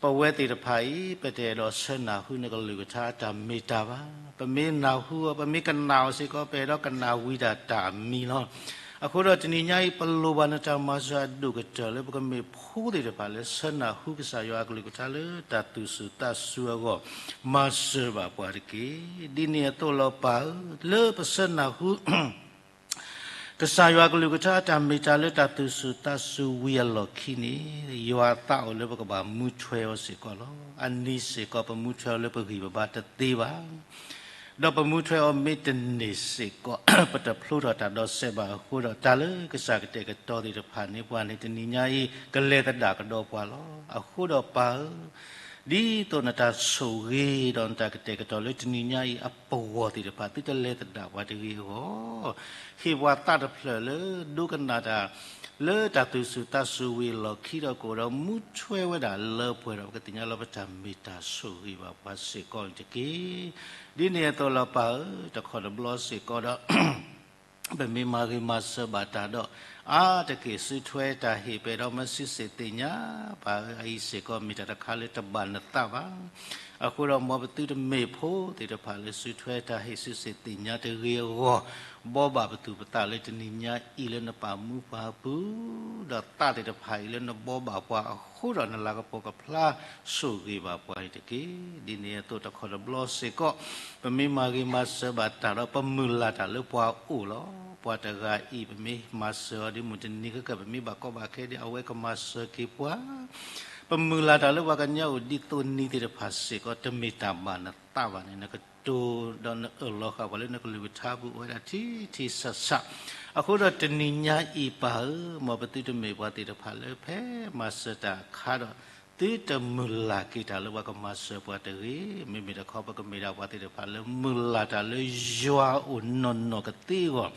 ပဝဲသ့ၣ်တဖၣ်အံၤ ပတအဲၣ်ဒိးဆၢနၢ်ဟူနကလုၢ်ကထါအတၢ်မ့ၢ်တၢ်ဘၣ်. ပမ့ၢ်နၢ်ဟူအီၤ ပမ့ၢ်ကနၣ်အီၤစ့ၢ်ကီး ပအဲၣ်ဒိးကနၣ်ဝံၤဒၣ်တၢ်အမံၤလီၤ. အဃိဒီးတနံၤညါအံၤ ပလိၣ်ဘၣ်နတၢ်မၤစၢၤအဒိၣ်ကတၢၢ်လၢပကမ့ၢ်ဖိသ့ၣ်တဖၣ်လၢဆၢနၢ်ဟူကစၢ်ယွၤအကလုၢ်ကထါလၢတၢ်သူၣ်စူၤသးစူၤအဂီၢ်, မၤစၢၤဘၣ်ပှၤတက့ၢ်. ဒ်န့ၣ်အသိးလီၤပၢ်ဧၢ, လၢပဆၢနၢ်ဟူ ကစၢ်ယွၤအကလုၢ်ကထါအတၢ်မ့ၢ်တၢ်လၢတၢ်သူၣ်စူၤသးစူၤဝံၤအလီၢ်ခံန့ၣ်, ယွၤအသးအိၣ်လၢပကဘၣ်မူထွဲအီၤစ့ၢ်ကီးလီၤ. အနံၤစ့ၢ်ကီးပမူထွဲအီၤလၢပဂံၢ်ပဘါတသ့ဘၣ်. ဒီးပမူထွဲအီၤမ့ၢ်တန့ၢ်စ့ၢ်ကီး ပတဖျိထီၣ်တၢ်ဒီးစဲးဘၣ်အဃိဒီး တၢ်လၢကစၢ်ကတဲာ်ကတီၤသ့ၣ်တဖၣ်န့ၣ် ပှၤန့ၣ်တနံၤညါအံၤ ကလဲၤသဒၣ်ကဒီးပှၤလီၤ. အဃိဒီးပၢ်ဧၢ, ဒ်သိးနတၢ်ဆိၣ်ဂ့ၤဒီးနတၢ်ကတဲာ်ကတီၤလၢတနံၤညါအံၤအပဂီၢ်သ့ၣ်တဖၣ် သုတလဲၤသဒၣ်ပှၤတဂ့ၤအဂီၢ်, ဟ့ၣ်ပှၤသးတဖျၢၣ်လၢဒိကနၣ်တၢ် လၢတၢ်သူၣ်စူၤသးစူၤဝံၤအလီၢ်ခံဒီးကအိၣ်ဒီးမူထွဲဝဲဒၣ်လၢပှဲၤဒီး ပကသ့ၣ်ညါလၢပတၢ်မ့ၢ်တၢ်ဆိၣ်ဂ့ၤဘၣ်ပှၤစ့ၢ်ကီးန့ၣ်တက့ၢ်. ဒ်န့ၣ်အသိးလီၤပၢ်ဧၢ, တခီတဘျီစ့ၢ်ကီးဒီး ပမ့ၢ်မၤဂ့ၤမၤစၢၤဘၣ်တၢ်ဒီး အါတက့ၢ်စုထွဲတၢ်ဟ့ၣ်ပဲာ်ဒီးမၤစုစ့ၣ်သ့ၣ်ညါ, ပၢ်ဧၢ, အအံၤစ့ၢ်ကီးမ့ၢ်တၢ်တခါလၢတဘၣ်နသးဘၣ်. အဃိဒီးမ်ပသုတမ့ၢ်ဖိသ့ၣ်တဖၣ်လၢစုထွဲတၢ်ဟ့ၣ်စုစ့ၣ်သ့ၣ်ညါတဂ့ၤအဂီၢ်, ဘှီဘၣ်ပသူၣ်ပသးလၢတနံၤညါအံၤလၢနပာ်မူပှၤအပူၤ, ဒီးသးသ့ၣ်တဖၣ်အံၤလၢနဘှီဘၣ်ပှၤအဃိဒီးနလၤကပီၤကဖျါဆိၣ်ဂ့ၤဘၣ်ပှၤန့ၣ်တက့ၢ်. ဒ်န့ၣ်အသိးတခီတဘျီစ့ၢ်ကီး ပမ့ၢ်မၤဂ့ၤမၤစၢၤဘၣ်တၢ်ဒီး ပမုၢ်လၢ်တၢ်လၢပှၤအိၣ်လီၤ. ပှၤတဂၤအံၤ ပမ့ၢ်မၤစၢၤအီၤဒ်မုၢ်တနံၤခဲကၢၢ် ပမ့ၢ်ဘၣ်ကီဘၣ်ခဲဒ်အဝဲကမၤစၢၤက့ၤပှၤ, ပမုၢ်လၢ်တၢ်လၢပှၤကညီအိၣ်ဒ်သိးနံၤသ့ၣ်တဖၣ်စ့ၢ်ကီး တမ့ၢ်တၢ်ဘၣ်နသးဘၣ်န့ၣ် နကတိၤဒီးနအၢၣ်လီၤဃာ်ပှၤလၢနကလုၢ်ကထါပူၤအိၣ်ဝဲဒၣ်ထံထံဆးဆး. အဃိဒီးတနံၤညါအံၤပၢ်ဧၢ, မ်ပသုတမ့ၢ်ပှၤသ့ၣ်တဖၣ်လၢဖဲမၤစၢၤတၢ်အခါဒီး သုတမုၢ်လၢ်က့ၤတၢ်လၢပှၤကမၤစၢၤပှၤတဂ့ၤ, မ့မ့ၢ်တခီပကမ့ၢ်ဒၣ်ပှၤသ့ၣ်တဖၣ်လၢမုၢ်လၢ်တၢ်လၢယွၤအိၣ်နီၢ်နီၢ်ကသ့အဂီၢ်,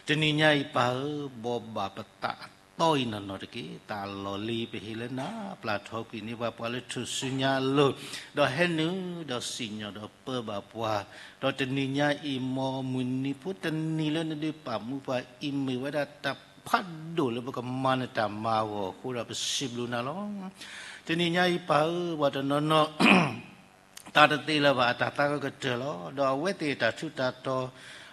တနံၤညါအံၤပၢ်ဧၢ, ဘှီဘၣ်ပသးအသီအံၤနီၢ်နီၢ်တက့ၢ်. သးလီၢ်လံၤပဟ့ၣ်လၢနၤ, ပျၢ်ထီကွံာ်န့ၢ်ပှၤပှၤလၢထူၣ်စုညါအလိၤ, ဒီးဟဲနုာ်ဒီးစံၣ်ညီၣ်ဒီးပၢဘၣ်ပှၤ, ဒီးတနံၤညါအံၤ မ်မုၢ်နံၤဖိတနံၤလၢနဒုးပာ်မူပှၤအံၤမ့ၢ်ဝဲဒၣ်တၢ်ဖးဒိၣ်လၢပကမၤနတၢ်မၤအဂီၢ်အဃိဒီး ပစံးဘျုးနၤလီၤ. တနံၤညါအံၤပၢ်ဧၢ, ပှၤတနီၤနီၤ သးတသ့လၢၤဘၣ် အတၢ်သးကကတၢၢ်လီၤ. ဒီးအဝဲသ့ၣ်အတၢ်ထူးတၢ်တီၤ,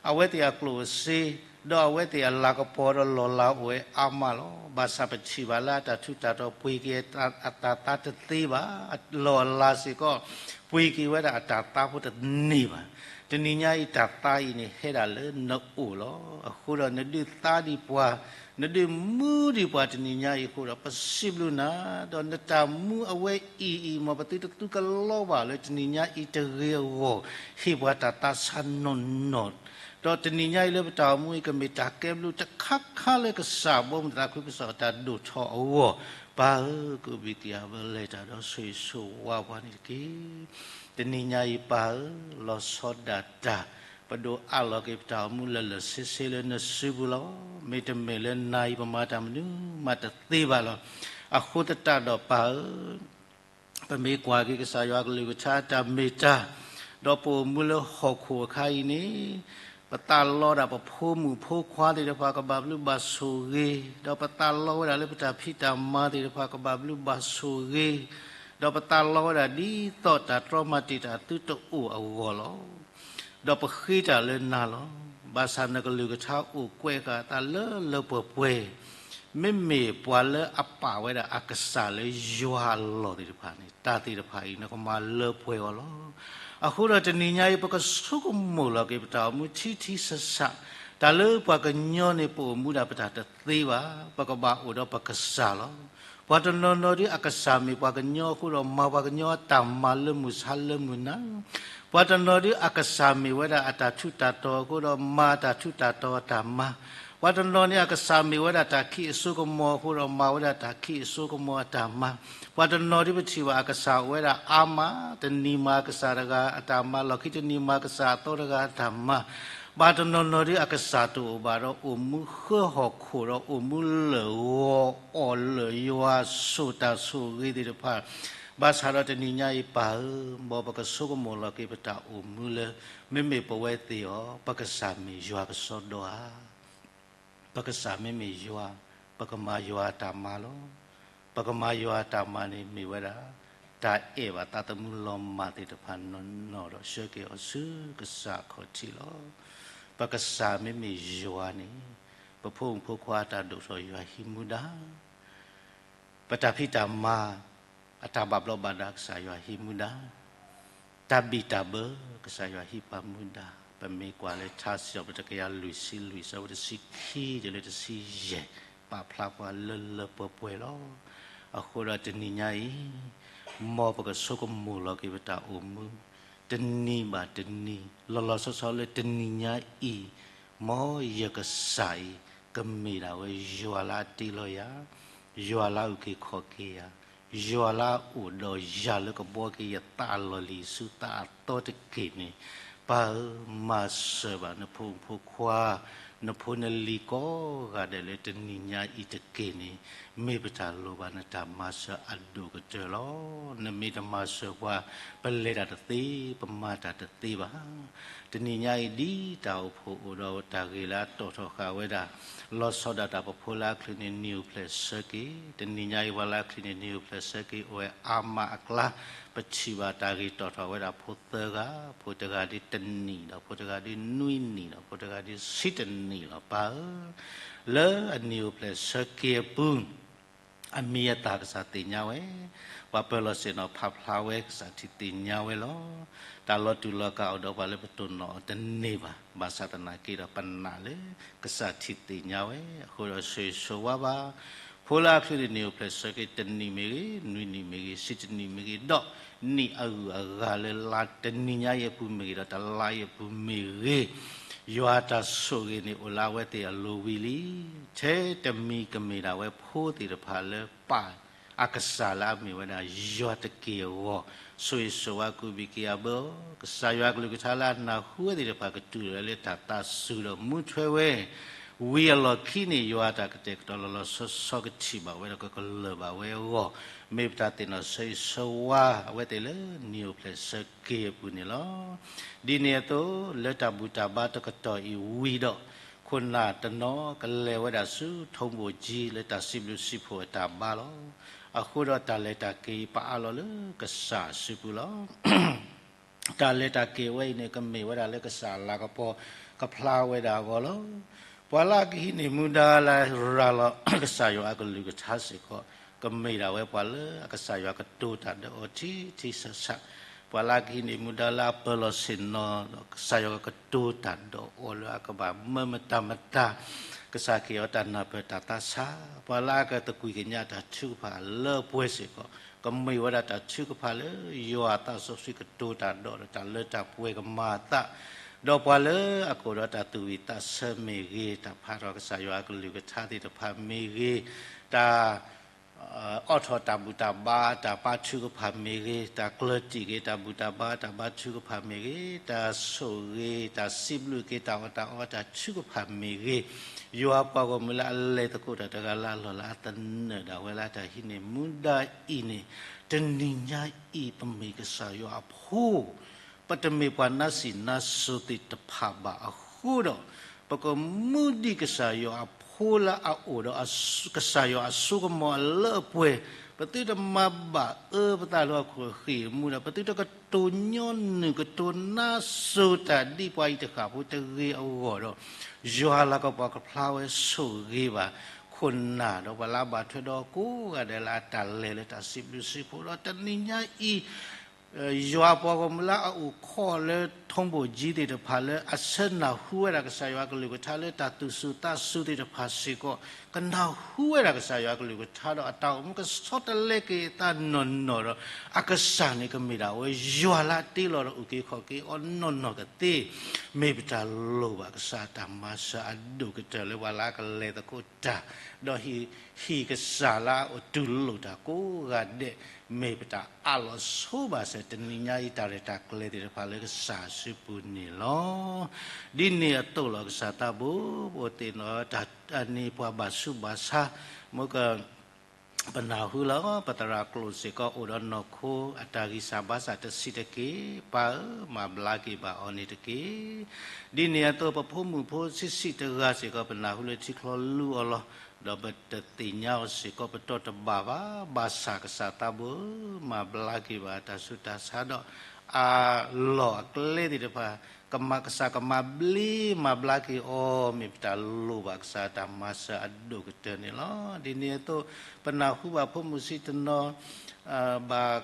အဝဲသ့ၣ်အကျိၣ်အစ့, ဒီးအဝဲသ့ၣ်အလၤကပီၤဒီးလီၢ်လၤအိၣ်ဝဲအါမးလီၤ. ဘၣ်ဆၣ်ပထံၣ်ဘၣ်လၢအတၢ်ထူးတၢ်တီၤပှ့ၤက့ၤအတၢ်သးတသ့ဘၣ်, လီၢ်အလၤစ့ၢ်ကီး ပှ့ၤက့ၤဝဲဒၣ်အတၢ်သးဖိတန့ၢ်ဘၣ်. တနံၤညါအံၤတၢ်သးအံၤန့ၣ်ဟဲဒၣ်လၢနအိၣ်လီၤ. အဃိဒီးနဒုးသါဒံးပှၤ, နဒုးမူဒံးပှၤတနံၤညါအံၤအဃိဒီး ပစံးဘျုးနၤ, ဒီးနတၢ်မူအဝဲအံၤအံၤ မ်ပသုတသူကလီဘၣ်လၢတနံၤညါအံၤတဂ့ၤအဂီၢ်, ဟ့ၣ်ပှၤတၢ်သးဆါနီၢ်နီၢ်, ဒီးတနံၤညါအံၤလၢပတၢ်အိၣ်မူအံၤ ကမ့ၢ်တၢ်ကဲဘျုးတခါခါလၢကစၢ်ဘီမုၢ်သးခုကစီၣ်အတၢ်ဒိၣ်ထီၣ်အဂီၢ်, ပၢ်ဧၢ, ကအိၣ်ဘှံးကယၤဘၢလဲၤတၢ်ဒီးဆိၣ်ဂ့ၤဆိၣ်ဝါပှၤန့ၣ်တက့ၢ်. တနံၤညါအံၤပၢ်ဧၢ, လီၤဆီဒၣ်တၢ်, ပဒိးအးလီၤက့ၤပတၢ်အိၣ်မူလၢာ်လၢာ်ဆ့ဆ့လၢနစုပူၤလီၤ. မ့တမ့ၢ်လၢနၤအံၤပမၤတၢ်မနုၤမးတသ့ဘၣ်လီၤ. အဃိသတးဒီးပၢ်ဧၢ, ပမ့ၢ်ကွၢ်က့ၤကစၢ်ယွၤကလုၢ်ကထါအတၢ်မ့ၢ်တၢ်, ဒီးပအိၣ်မူလၢဟီၣ်ခိၣ်အခါအံၤန့ၣ်, ပသးလီဝဲဒၣ်ပဖိမုၣ်ဖိခွါသ့ၣ်တဖၣ်ကဘၣ်ဘျုးဘၣ်ဆိၣ်ဂ့ၤ, ဒီးပသးလီဝဲဒၣ်လၢပတၢ်ဖံးတၢ်မၤသ့ၣ်တဖၣ်ကဘၣ်ဘျုးဘၣ်ဆိၣ်ဂ့ၤ, ဒီးပသးလီဝဲဒၣ်ဒ်သိးတၢ်တြီမၤတံာ်တာ်သုတအိၣ်အဂီၢ်လီၤ. ဒီးပဃ့တၢ်လၢနၤလီၤ. ဘၣ်ဆၣ်နကလုၢ်ကထါအိၣ်ကွဲးဃာ်အသးလၢလၢပှဲၤပှဲၤ, မ့မ့ၢ်ပှၤလၢအပာ်ဝဲဒၣ်အကစၢ်လၢယွၤအလီၢ်သ့ၣ်တဖၣ်န့ၣ်, တၢ်သ့ၣ်တဖၣ်အံၤ နကမၤလၢပှဲၤအီၤလီၤ. အဃိဒီးတနံၤညါအံၤ ပကဆိကမိၣ်လီၤက့ၤပတၢ်အိၣ်မူထံထံဆးဆး, တၢ်လၢပှၤကညီန့ၣ် ပအိၣ်မူဒၣ်ပတၢ်တသ့ဘၣ်, ပကဘၣ်အိၣ်ဒီးပကစၢ်လီၤ. ပှၤတနီၤနီၤဒုးအကစၢ်မ့ၢ်ပှၤကညီအဃိဒီး မၤပှၤကညီအတၢ်မၤလၢမုၢ်ဆါလၢမုၢ်နၤ, ပှၤတနီၤဒုးအကစၢ်မ့ၢ်ဝဲဒၣ်အတၢ်ထူးတၢ်တီၤအဃိဒီး မၤအတၢ်ထူးတၢ်တီၤအတၢ်မၤ, ပှၤတနီၤန့ၣ်အကစၢ်မ့ၢ်ဝဲဒၣ်တၢ်ခံးအစိကမီၤအဃိဒီး မၤဝဲဒၣ်တၢ်ခံးအစိကမီၤအတၢ်မၤ, ပှၤတနီၤဒုးပထံၣ်ဘၣ်အကစၢ်အိၣ်ဝဲဒၣ်အါမး, တနံၤမၤကစၢ်တဂၤအတၢ်မၤ, လီၢ်ခံတနံၤမၤကစၢ်အသီတဂၤအတၢ်မၤ, ပှၤတနီၤနီၤဒုးအကစၢ်တအိၣ်ဘၣ်ဒီး အိၣ်မူဃၢဟီၣ်ခိၣ်ဒီး အိၣ်မူလၢာ်ဂီၤအီၣ်လၢာ်ယွၤဆိၣ်တၢ်ဆိၣ်ဂ့ၤသ့ၣ်တဖၣ်, ဘၣ်ဆၣ်ဒီးတနံၤညါအံၤပၢ်ဧၢ, မ်ပကဆိကမိၣ်လီၤက့ၤပတၢ်အိၣ်မူလၢ မ့မ့ၢ်ပဝဲသ့ၣ်အီၤ ပကစၢ်မ့ၢ်ယွၤကစီဒီဧါ. ပကစၢ်မ့မ့ၢ်ယွၤ, ပကမၤယွၤအတၢ်မၤလီၤ. ပကမၤယွၤအတၢ်မၤန့ၣ်မ့ၢ်ဝဲဒၣ် တၢ်အဲၣ်ဘၣ်သးသမူလီၤမၢ်သ့ၣ်တဖၣ်နီၢ်နီၢ်ဒီး ဆှၢက့ၤအီၤဆူကစၢ်အခီၣ်ထံးလီၤ. ပကစၢ်မ့မ့ၢ်ယွၤန့ၣ်, ပဖိမုၣ်ဖိခွါအတၢ်ဒိၣ်ထီၣ်ယွၤဟံးမူဒါ ပတၢ်ဖံးတၢ်မၤ အတၢ်ဘၣ်ဘျီးဘၣ်ဒါ ကစၢ်ယွၤဟံးမူဒါ, တၢ်ဘံၣ်တၢ်ဘၢ ကစၢ်ယွၤဟံးပာ်မူဒါ, ပမ့ၢ်ကွၢ်လၢထါစံးထီၣ်ပတြၢၤ တကယၤလွံၢ်ဆံလွံၢ် အဆၢဖိတဆံခံတုၤလၢတဆံယဲၢ် ပာ်ဖျါပှၤလၢလၢပှဲၤပှဲၤလီၤ. အဃိဒီးတနံၤညါအံၤ မ်ပကဆိကမိၣ်လီၤက့ၤပတၢ်အိၣ်မူ တနံၤဘၣ်တနံၤ လီၤလီၤဆီဆီလၢတနံၤညါအံၤ, မ်ယကစၢ်အံၤ ကမ့ၢ်ဒၣ်ဝဲယွၤလၢအတ့လီၤယၤ, ယွၤလၢအအုၣ်က့ၤခီၣ်က့ၤယၤ, ယွၤလၢအအိၣ်ဒီးယၤလၢကဘှီက့ၤယသးလီၢ်လံၤဆူသးအသီတက့ၢ်န့ၣ်, ပၢ်ဧၢ, မၤစၢၤဘၣ်နဖိမုၣ်ဖိခွါ, နဖိနလံၤကိးဂၤဒဲးလၢတနံၤညါအံၤတက့ၢ်န့ၣ်, မ့ၢ်ပတၢ်လိၣ်ဘၣ်နတၢ်မၤစၢၤအဒိၣ်ကတၢၢ်လီၤ. နမ့ၢ်တမၤစၢၤပှၤ, ပလဲၤတၢ်တသ့, ပမၤတၢ်တသ့ဘၣ်. တနံၤညါအံၤဒ်တၢ်အိၣ်ဖှိၣ်အိၣ်ဒီးတၢ်ဂ့ၢ်လၢအတီၣ်ထီၣ်ဃာ်ဝဲဒၣ်, လီၤဆီဒၣ်တၢ်ပဖိလၢအချုးန့ၣ် နံၣ်အိၣ်ဖျဲၣ်ဆၢက့ၤ, တနံၤညါအံၤပှၤလၢအချုးန့ၣ် နံၣ်အိၣ်ဖျဲၣ်ဆၢက့ၤ အိၣ်ဝဲအါမးအကျါ, ပထံၣ်ဘၣ်တၢ်ဂ့ၢ်တီၣ်ထီၣ်ဝဲဒၣ်ဖိသၢဂၤ, ဖိတဂၤဒ်တနံၣ်ဒီး ဖိတဂၤဒ်နွံနံၣ်ဒီး ဖိတဂၤဒ်ဆံတနံၣ်လီၤ ပၢ်ဧၢ. လၢအနံၣ်အိၣ်ဖျဲၣ်ဆၢက့ၤအပူၤ အမံၤအသၣ်ကစၢ်သ့ၣ်ညါဝဲ, ပှၤပၢၤလီၢ်ဆ့ၣ်နီၤဖးဖျါဝဲကစၢ်ထံၣ်သ့ၣ်ညါဝဲလီၤ. တၢ်လီၤတူၢ်လီၤကာ်အိၣ်ဒီးပှၤလၢပတိၢ်နီၣ်အီၤတန့ၢ်ဘၣ်, ဘၣ်ဆၣ်သနာ်က့ဒီးပနာ်လၢကစၢ်ထံၣ်သ့ၣ်ညါဝဲ, အဃိဒီးဆိၣ်ဂ့ၤဆိၣ်ဝါဘၣ်, ဖိလၢအချုးန့ၣ် နံၣ်အိၣ်ဖျဲၣ်ဆၢက့ၤတနံၣ်မ့ၢ်ဂ့ၤ, နွံနံၣ်မ့ၢ်ဂ့ၤ, ဆံတနံၣ်မ့ၢ်ဂ့ၤ, ဒီးနံၣ်အဂုၤအဂၤလၢလါတနံၤညါအံၤအပူၤမ့ၢ်ဂ့ၤဒီး တလါအံၤအပူၤမ့ၢ်ဂ့ၤ, ယွၤတၢ်ဆိၣ်ဂ့ၤန့ၣ်အိၣ်လၢအဝဲသ့ၣ်အလိၤဝံၤလံ. ထဲတမံၤကမ့ၢ်ဒၣ်ဝဲဖိသ့ၣ်တဖၣ်လၢပၢ်အကစၢ်လၢအမ့ၢ်ဝဲဒၣ်ယွၤတက့ၢ်အဂီၢ်, ဆိၣ်ဂ့ၤဆိၣ်ဝါကူးဘံၣ်က့ၤအဘၢအီၤ, ကစၢ်ယွၤအကလုၢ်ကထါလၢအနၢ်ဟူဝဲသ့ၣ်တဖၣ်ကတုၤလၢလၢတၢ်သးစူၤဒီးမူထွဲဝဲ ဝံၤအလီၢ်ခံန့ၣ် ယွၤအတၢ်ကတဲာ်ကတီၤလီၤလီၤဆီဆီကထံၣ်ဘၣ်ဝဲဒီးကကလၢၢ်ဘၣ်ဝဲအဂီၢ်, မ့ၢ်ပတၢ်သ့ၣ်နီၣ်ဆိၣ်ဂ့ၤဆိၣ်ဝါအဝဲသ့ၣ်လၢနံၣ်အိၣ်ဖျဲၣ်ဆၢက့ၤအပူၤန့ၣ်လီၤ. ဒ်န့ၣ်အသိး လၢတၢ်ဘူၣ်တၢ်ဘါတကတီၢ်အံၤဝံၤဒီး ခိၣ်နၢ်တနီၤကလဲၤဝဲဒၣ်ဆူထိၣ်ဘိၣ်ကၠံလၢတၢ်စံးဘျုးစံးဖှိၣ်အတၢ်ဘါလီၤ. အဃိဒီးတၢ်လဲၤတၢ်က့ၤအံၤပအးလီၤလၢကစၢ်အစုပူၤလီၤ. တၢ်လဲၤတၢ်က့ၤဝဲအံၤန့ၣ် ကမ့ၢ်ဝဲဒၣ်လၢကစၢ်အလၤကပီၤကဖျါဝဲဒၣ်အဂီၢ်လီၤ. ပှၤလၢအကဟံးန့ၢ်မူဒါလၢရၤလီၤကစၢ်ယွၤအကလုၢ်ကထါစ့ၢ်ကီး ကမ့ၢ်ဒၣ်ဝဲပှၤလၢအကစၢ်ယွၤကတိၤတၢ်ဒီးအီၤထံထံဆးဆး, ပှၤလၢအကဟံးန့ၢ်မူဒါလၢအပၢၤလီၢ်ဆ့ၣ်နီၤဒီးကစၢ်ယွၤကတိၤတၢ်ဒီးအီၤလၢအကဘၣ်မၢမတၤမတၤ, ကစၢ်ကဟ့ၣ်အီၤတၢ်နၢ်ပၢၢ်တၢ်သးဆး, ပှၤလၢအကသကွံာ်ကညးတၢ်ထုကဖၣ်လၢပှဲၤစ့ၢ်ကီး ကမ့ၢ်ဝဲဒၣ်တၢ်ထုကဖၣ်လၢယွၤအသးစီဆှံကတိၤတၢ်ဒီး ဒီးတၢ်လၢတၢ်ပှဲၤကမၤအသး, ဒီးပှၤလၢအကအိၣ်ဒီးတၢ်သူၣ်ဝံၣ်သးဆၢမ့ၢ်ဂ့ၤ, တၢ်ဖးထီၣ်ကစၢ်ယွၤအကလုၢ်ကထါသ့ၣ်တဖၣ်မ့ၢ်ဂ့ၤ, တၢ် အိးထီၣ်တၢ်ဘူၣ်တၢ်ဘါတၢ်ဘါထုကဖၣ်မ့ၢ်ဂ့ၤ, တၢ်ကျၢၤတံၢ်က့ၤတၢ်ဘူၣ်တၢ်ဘါတၢ်ဘါထုကဖၣ်မ့ၢ်ဂ့ၤ, တၢ်ဆိၣ်ဂ့ၤတၢ်စံးဘျုးက့ၤတၢ်အီၣ်တၢ်အီတၢ်ထုကဖၣ်မ့ၢ်ဂ့ၤ, ယွၤပှၤဂီၢ်မုၢ်လၢအလဲၤသကိးတၢ်တဂၤလၢအလီၢ်လၢအသနၢၣ်ဒၣ်ဝဲလၢတၢ်ဟံးန့ၢ်မူဒါအံၤန့ၣ်, တနံၤညါအံၤပမ့ၢ်ကစၢ်ယွၤအဖိ ပတမ့ၢ်ပှၤနါစံၣ်နါစိၤသ့ၣ်တဖၣ်ဘၣ်အဃိဒီး, ပကမူဒံးကစၢ်ယွၤအဖိလၢအအိၣ်ဒီးကစၢ်ယွၤအစိကမီၤအလၢအပှဲၤ, ပသုတမၤဘၣ်အၢပသးလၢဟီၣ်ခိၣ်အဃံၢ်အမူဒီး ပသုတကတိၤညီနုၢ်ကတိၤနါစိၤတၢ်ဒ်ပှၤအံၤတဃၣ်ဖိတဂ့ၤအဂီၢ်ဒီး, ယွၤလၤကပီၤကဖျါဝဲဆိၣ်ဂ့ၤဘၣ်ခိၣ်နၢ်ဒီးပှၤလၢအဘၣ်ထွဲဒီးကိးဂၤဒဲးလၢအတၢ်လဲၤလၢတၢ်စံးဘျုးစံးဖှိၣ်ဒီးတနံၤညါအံၤ ယွၤပှၤဂီၢ်မုၢ်လၢအအိၣ်ခိးလၢထိၣ်ဘိၣ်ကၠံသ့ၣ်တဖၣ်လၢအဆၢနၢ်ဟူဝဲဒၣ်ကစၢ်ယွၤကလုၢ်ကထါလၢတၢ်သူၣ်စူၤသးစူၤသ့ၣ်တဖၣ်စ့ၢ်ကီး, ကနၢ်ဟူဝဲဒၣ်ကစၢ်ယွၤကလုၢ်ကထါဒီးအတၢ်အိၣ်မူကဆီတလဲက့ၤအသးနီၢ်နီၢ်ဒီး, အကစၢ်န့ၣ်ကမ့ၢ်ဒၣ်ဝဲယွၤလၢအတ့လီၤဒီးအုၣ်က့ၤခီၣ်က့ၤအီၤနီၢ်နီၢ်ကသ့, မ့ၢ်ပတၢ်လိၣ်ဘၣ်ကစၢ်တၢ်မၤစၢၤအဒိၣ်ကတၢၢ်လၢပှၤလၢအကလဲၤသကိးတၢ်, ဒီးဟံၣ်ကစၢ်လၢအတူၢ်လိာ်တၢ်ကိးဂၤဒဲး, မ့ၢ်ပတၢ်အးလီၤဆိဘၣ်စၢၤတနံၤညါအံၤတၢ်ရဲၣ်တၢ်ကျဲၤသ့ၣ်တဖၣ်လၢကစၢ်အစုပူၤန့ၣ်လီၤ. ဒ်န့ၣ်အသိးလီၤကစၢ်သးဘိ, ပအိၣ်သ့ၣ်နီၣ်တၢ်အန့ၣ်ပှၤဘၣ်ဆူးဘၣ်ဆါ, မ့ၢ်က ပနၢ်ဟူလီၤ ပသရၣ်ကျိာ်စ့ၢ်ကီးအိၣ်ဒီးနီၢ်ခိအတၢ်ဂံၢ်စၢ်ဘါစၢ်တဆံးတက့ၢ်, ပၢ်ဧၢ, မၤဘျါက့ၤဘၣ်အီၤန့ၣ်တက့ၢ်. ဒ်န့ၣ်အသိးပဖိမုၣ်ဖိဆံးဆံးတဂၤစ့ၢ်ကီး ပနၢ်ဟူလၢထံချီလူအီၤလီၤ, ဒီးပတသ့ၣ်ညါအီၤစ့ၢ်ကီးပတီၢ်တဘၣ်ဘၣ်, ဘၣ်ဆၣ်ကစၢ်သးဘိဧၢ, မၤဘျါက့ၤဘၣ်တၢ်ဆူးတၢ်ဆါဒီး အလီၢ်အကျဲသ့ၣ်တဖၣ်, ကမၤကစၢ်ကမၤဘျ့မၤဘျါက့ၤအီၤ, မ့ၢ်ပတၢ်လိၣ်ဘၣ်ကစၢ်တၢ်မၤစၢၤအဒိၣ်ကတၢၢ်န့ၣ်လီၤ. ဒ်န့ၣ်အသိး ပနၢ်ဟူဘၣ်ဖိမုၣ်ဆံးတနီၤ ဘၣ်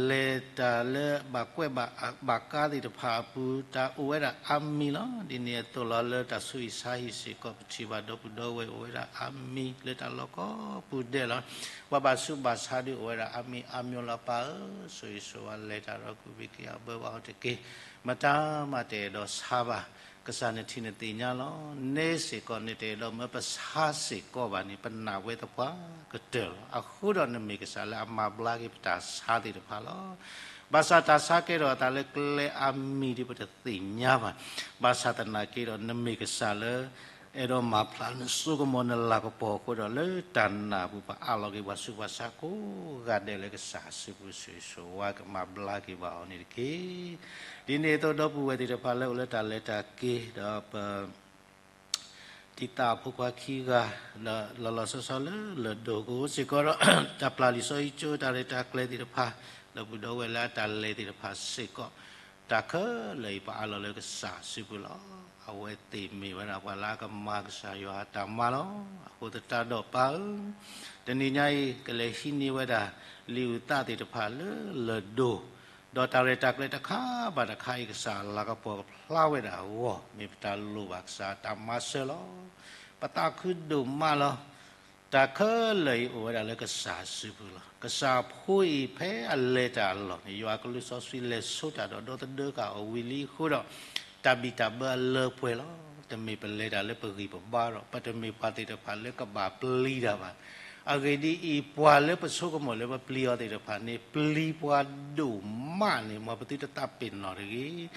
လဲၤတၢ်လၢဘၣ်ကွဲးဘၣ်ကါသ့ၣ်တဖၣ်အပူၤ တၢ်အိၣ်ဝဲဒၣ်အါမံၤလီၤ. ဒ်န့ၣ်အသိးလီၤ လၢတၢ်ဆူးဟံၣ်ဆါဟံၣ်စ့ၢ်ကီး ပထံၣ်ဘၣ်ဒီပုၢ်ဒီဝဲၢ်အိၣ်ဝဲဒၣ်အါမံၤ လၢတၢ်လီၢ်ကိးပူၤဒဲးလီၤ. ပှၤဘၣ်ဆူးဘၣ်ဆါဒုးအိၣ်ဝဲဒၣ်အါမံၤအါမံၤလီၤ. ပၢ်ဧၢ, ဆိၣ်ဂ့ၤဆိၣ်ဝါလဲၤတၢ်ဒီးကူးဘံၣ်က့ၤအဘၢဘၣ်အီၤတက့ၢ်. မတၤမၤတအဲၣ်ဒိးဆါဘၣ်. ကစၢ်နထံၣ်နသ့ၣ်ညါလီၤ. န့ၣ်စ့ၢ်ကီး နတအဲၣ်ဒိးမၢပဆါစ့ၢ်ကီးဘၣ်န့ၣ် ပနာ်ဝဲသပှၢ်ကတၢၢ်လီၤ. အဃိဒီးနမ့ၢ်ကစၢ်လၢအမၤဘျါက့ၤပတၢ်ဆါသ့ၣ်တဖၣ်လီၤ. ဘၣ်ဆၣ်တၢ်ဆါကဲထီၣ်အသးလၢကျဲအါမံၤဒီးပတသ့ၣ်ညါဘၣ်. ဘၣ်ဆၣ်သနာ်က့ဒီး နမ့ၢ်ကစၢ်လၢ အဲၣ်ဒိးမၤဖျါနစိကမီၤနလၤကပီၤအဃိဒီး လၢတၢ်နာ်ပူၤ ပအးလီၤက့ၤပှၤဆူးပှၤဆါကိးဂၤဒဲးလၢကစၢ်အစုပူၤ ဆိၣ်ဂ့ၤဆိၣ်ဝါကမၤဘျါက့ၤဘၣ်အီၤန့ၣ်တက့ၢ်. ဒ်န့ၣ်အသိး ဒီပုၢ်ဝဲၢ်သ့ၣ်တဖၣ်လၢအိၣ်လၢတၢ်လဲၤတၢ်က့ၤ ဒီးပ ဒ်သးအဖိခွါခံဂၤ ဒီးလီၤလီၤဆီဆီလၢလၢၢ်ဒိၣ်ကအိၣ်စ့ၢ်ကီးဒီး တၢ်ပျၢ်လံာ်စီဆှံကၠိ တၢ်ရဲၣ်တၢ်ကျဲၤသ့ၣ်တဖၣ် ဒီပုၢ်ဒီဝဲၢ်လၢအတၢ်လဲၤသ့ၣ်တဖၣ်စ့ၢ်ကီး တၢ်ခဲလၢာ်အံၤပအးလီၤလၢကစၢ်စုပူၤလီၤ. အဝဲသ့ၣ်မ့ၢ်ဝဲဒၣ်ပှၤလၢအကမၤကစၢ်ယွၤအတၢ်မၤလီၤ. အဃိသတးဒီးပၢ်ဧၢ, တနံၤညါအံၤ ကလဲၤဟံးန့ၢ်ဝဲဒၣ် လံာ်အုၣ်သးသ့ၣ်တဖၣ်လၢလၢၢ်ဒိၣ် ဒီးတၢ်ရဲၣ်တၢ်ကျဲၤတခါဘၣ်တခါအံၤ ကစၢ်လၤကပီၤကဖျါဝဲဒၣ်အဂီၢ် မ့ၢ်ပတၢ်လိၣ်ဘၣ်ကစၢ်တၢ်မၤစၢၤလီၤ. ပသးခုဒိၣ်မးလီၤ. တၢ်ခဲလၢာ်အံၤအိၣ်ဝဲဒၣ်လၢကစၢ်စုပူၤလီၤ. ကစၢ်အဖိအံၤဖဲအလဲၤတၢ်အလီၢ်န့ၣ် ယွၤကလုၢ်စီဆှံလဲၤဆိတၢ်ဒီး ဒီသဒၢဃာ်အီၤဝံၤလံအဃိဒီး တၢ်ဘံၣ်တၢ်ဘၢအလၢပှဲၤလီၤ. တမ့ၢ်ပလဲၤတၢ်လၢပဂံၢ်ပဘါဒီး ပတမ့ၢ်ပှၤသ့ၣ်တဖၣ်လၢကဘၣ်ပျံၤတၢ်ဘၣ်. အဂ့ၢ်ဒ်အံၤ, ပှၤလၢပဆိကမိၣ်လၢပပျံၤအီၤသ့ၣ်တဖၣ်န့ၣ် ပျံၤပှၤဒိၣ်မးန့ၣ် မ်ပသုတသးပ့ၤနီၣ်တဂ့ၤ.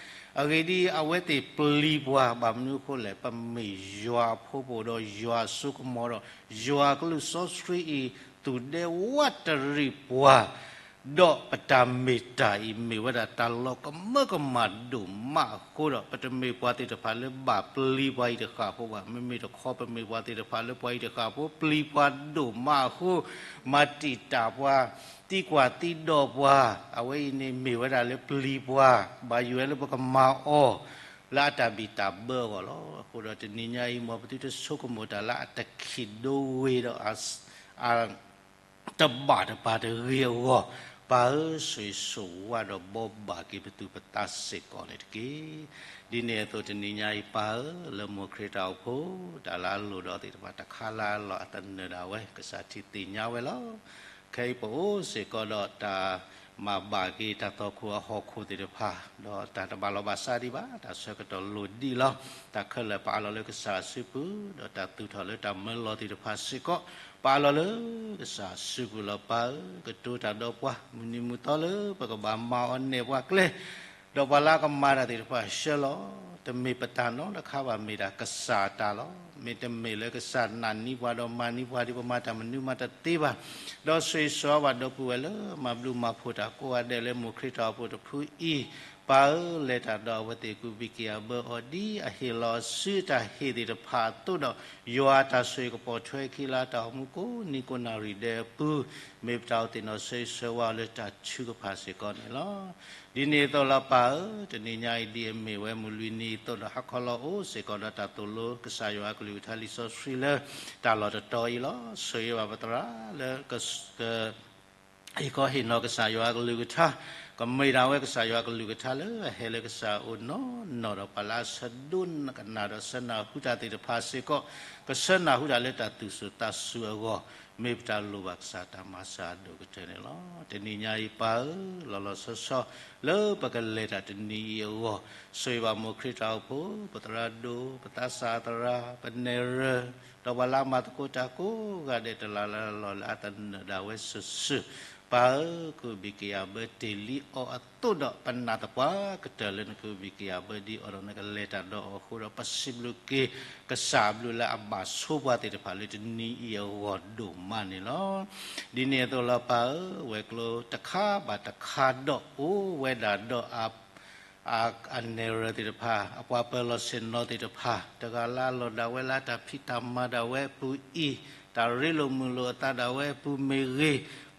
အဂ့ၢ်ဒ်အံၤ, အဝဲသ့ၣ်ပျံၤပှၤ ဘၣ်မနုၤအဃိလဲၣ်, ပမ့ၢ်ယွၤအဖိပအိၣ်ဒီးယွၤအစိကမီၤဒီး ယွၤကလုၢ်စီဆှံအံၤ သူၣ်ဒဲဝးတရံးပှၤ ဒီးပတၢ်မ့ၢ်တၢ်အံၤ မ့ၢ်ဝဲဒၣ်တၢ်လီၤကမၢကမၣ်ဒိၣ်မးအဃိဒီး ပတမ့ၢ်ပှၤသ့ၣ်တဖၣ်လၢဘၣ်ပျံၤပှၤအံၤတဃၣ်ဖိဘၣ်. မ့မ့ၢ်တခီ ပမ့ၢ်ပှၤသ့ၣ်တဖၣ်လၢပှၤအံၤတဃၣ်ဖိ ပျံၤပှၤဒိၣ်မးအဃိ, မၤတံာ်တာ်ပှၤ, သံကွၢ်သံဒိးပှၤ, အဝဲအံၤန့ၣ်မ့ၢ်ဝဲဒၣ်လၢပျံၤပှၤ, ဘၣ်ယိၣ်ဝဲလၢပကမၤအီၤ လၢအတၢ်ဘံၣ်တၢ်ဘၢအဂီၢ်လီၤ. အဃိဒီးတနံၤညါအံၤ မ်ပသုတဆိကမိၣ်တၢ်လၢအတခံးဒိဝ့ၤဒီး အ တဘၣ်တပၢ်တဂ့ၤအဂီၢ်, ပၢ်ဧၢ, ဆိၣ်ဂ့ၤဆိၣ်ဝါဒီးဘှီဘၣ်က့ၤပသူၣ်ပသးစ့ၢ်ကီးန့ၣ်တက့ၢ်. ဒ်န့ၣ်အသိးတနံၤညါအံၤပၢ်ဧၢ, လၢမိၢ်ခရံာ်တၢ်အိၣ်ဖှိၣ် တၢ်လၢအလိၣ်ဒီးသ့ၣ်တဖၣ် တခါလၢအလီၢ်အသနၢၣ်ဒၣ်ဝဲ ကစၢ်ထံသ့ၣ်ညါဝဲလီၤ. ခဲအံၤပအိၣ်စ့ၢ်ကီးဒီးတၢ်မၤဘၣ်က့ၤတၢ်သီၣ်ခိၣ်အဟီၣ်ခိၣ်သ့ၣ်တဖၣ်, ဒီးတၢ်တဘၣ်လီၤဘၣ်စးဒံးဘၣ်, တၢ်ဆၢကတီၢ်လိၣ်ဒံးလီၤ. တၢ်ခဲလၢာ်ပအးလီၤလၢကစၢ်အစုပူၤ, ဒီးတၢ်သူၣ်ထီၣ်လၢတၢ်မၢလီၤသ့ၣ်တဖၣ်စ့ၢ်ကီး ပအးလီၤလၢကစၢ်အစုပူၤလီၤ. ပၢ်ဧၢ, ကတိၤတၢ်ဒီးပှၤ မုၢ်နံၤမုၢ်သီလၢပကဘၣ်မၤအီၤနဲၣ်ပှၤကျဲ, ဒီးပှၤလၢအကမၤတၢ်သ့ၣ်တဖၣ်ဆှၢလီၤ. တမ့ၢ်ပတၢ်နီတခါဘၣ်, မ့ၢ်ဒၣ်ကစၢ်တၢ်လီၤ. မ့တမ့ၢ်လၢကစၢ်နာ်န့ၢ်ပှၤဒီးမၤန့ၢ်ပှၤဒီး ပမၤတၢ်မနုၤမၤတၢ်သ့ဘၣ်. ဒီးဆိၣ်ဂ့ၤဆိၣ်ဝါဘၣ်ဒီပုၢ်ဝဲၢ်လၢမၤဘျုးမၤဖှိၣ်တၢ်ကိးဂၤဒဲးလၢမိၢ်ခရံာ်တၢ်အိၣ်ဖှိၣ်တဖုအံၤ, ပၢ်ဧၢ, လဲၤတၢ်ဒီးအဝဲသ့ၣ်ကူၣ်ဘံၣ်က့ၤအဘၢအီၤဒ်အဟ့ၣ်လီၤအစုအတၢ်ဟ့ၣ်သ့ၣ်တဖၣ်အသိးဒီး ယွၤအတၢ်ဆိၣ်ဂ့ၤကပိာ်ထွဲခံလၢတၢ်အိၣ်မူကိးနံၤကိးနၣ်ရံၣ်ဒဲးအပူၤ, မ့ၢ်ပတၢ်အိၣ်သ့ၣ်နီၣ်ဆိၣ်ဂ့ၤဆိၣ်ဝါအီၤလၢတၢ်ထုကဖၣ်စ့ၢ်ကီးန့ၣ်လီၤ. ဒ်န့ၣ်အသိးလီၤပၢ်ဧၢ, တနံၤညါအံၤဒ်အမ့ၢ်ဝဲမုၢ်လွံၢ်နံၤအသိးဒီး ဟါခီလီၤအိၣ်စ့ၢ်ကီးဒီးတၢ်သိၣ်လိကစၢ်ယွၤအကလုၢ်ကထါလံာ်စီဆှံလၢ တၢ်လီၢ်တတီၤအံၤလီၤ. ဆိၣ်ဂ့ၤဘၣ်ပသရၣ်လၢ ဟ့ၣ်ခီဟ့ၣ်နီၤကစၢ်ယွၤအကလုၢ်ကထါ, ကမ့ၢ်ဒၣ်ဝဲကစၢ်ယွၤအကလုၢ်ကထါလၢအဟဲလၢကစၢ်အအိၣ်နီၢ်နီၢ်ဒီး ပှၤလၢအဆၢဒိကနၣ်ဒီးဆၢနၢ်ဟူတၢ်သ့ၣ်တဖၣ်စ့ၢ်ကီး, ကဆၢနၢ်ဟူတၢ်လၢတၢ်သူၣ်စူၤသးစူၤအဂီၢ်, မ့ၢ်ပတၢ်လိၣ်ဘၣ်ကစၢ်တၢ်မၤစၢၤအဒိၣ်ကတၢၢ်န့ၣ်လီၤ. တနံၤညါအံၤပၢ်ဧၢ, လီၤလီၤဆီဆီ လၢပကလဲၤတၢ်တနံၤအံၤအဂီၢ်, ဆိၣ်ဂ့ၤဘၣ်မိၢ်ခရံာ်တၢ်အိၣ်ဖှိၣ်, ပသရၣ်ဒိၣ်, ပသးစၢ်သရၣ်, ပနဲၣ်ရွဲၣ်, ဒီးပှၤလၢအမၤသကိးတၢ်ကိးဂၤဒဲး တလၢ်လၢ်လၢ်လၢအသနၢၣ်ဒၣ်ဝဲစုာ်စုာ်, ပၢ်ဧၢ, ကူၣ်ဘံၣ်က့ၤအဘၢတ့ၢ်လံအီၤအသိးဒီး ပနာ်သပှၢ်ကတၢၢ်လၢနကူၣ်ဘံၣ်က့ၤအဘၢဒ်အံၤဒီး နကလဲၤတၢ်ဒီးအီၤအဃိဒီး ပစံးဘျုးက့ၤကစၢ်အဘျုးလၢအဘၣ်ဆိပှၤသ့ၣ်တဖၣ်လၢတနံၤအံၤအဂီၢ်ဒိၣ်မးန့ၣ်လီၤ. ဒ်န့ၣ်အသိးလီၤပၢ်ဧၢ, ဝဲၤကျိၤတခါဘၣ်တခါဒီးအိၣ်ဝဲဒၣ်ဒီး အ အနဲၣ်ရွဲၣ်သ့ၣ်တဖၣ်, အပှၤပၢၤလီၢ်ဆ့ၣ်နီၤသ့ၣ်တဖၣ်, တဂၤလၢအလီၢ်ဒၣ်ဝဲလၢတၢ်ဖံးတၢ်မၤဒၣ်ဝဲအပူၤအံၤ, တၢ်ရ့လိာ်မုာ်လိာ်အသးဒၣ်ဝဲအပူၤမ့ၢ်ဂ့ၤ,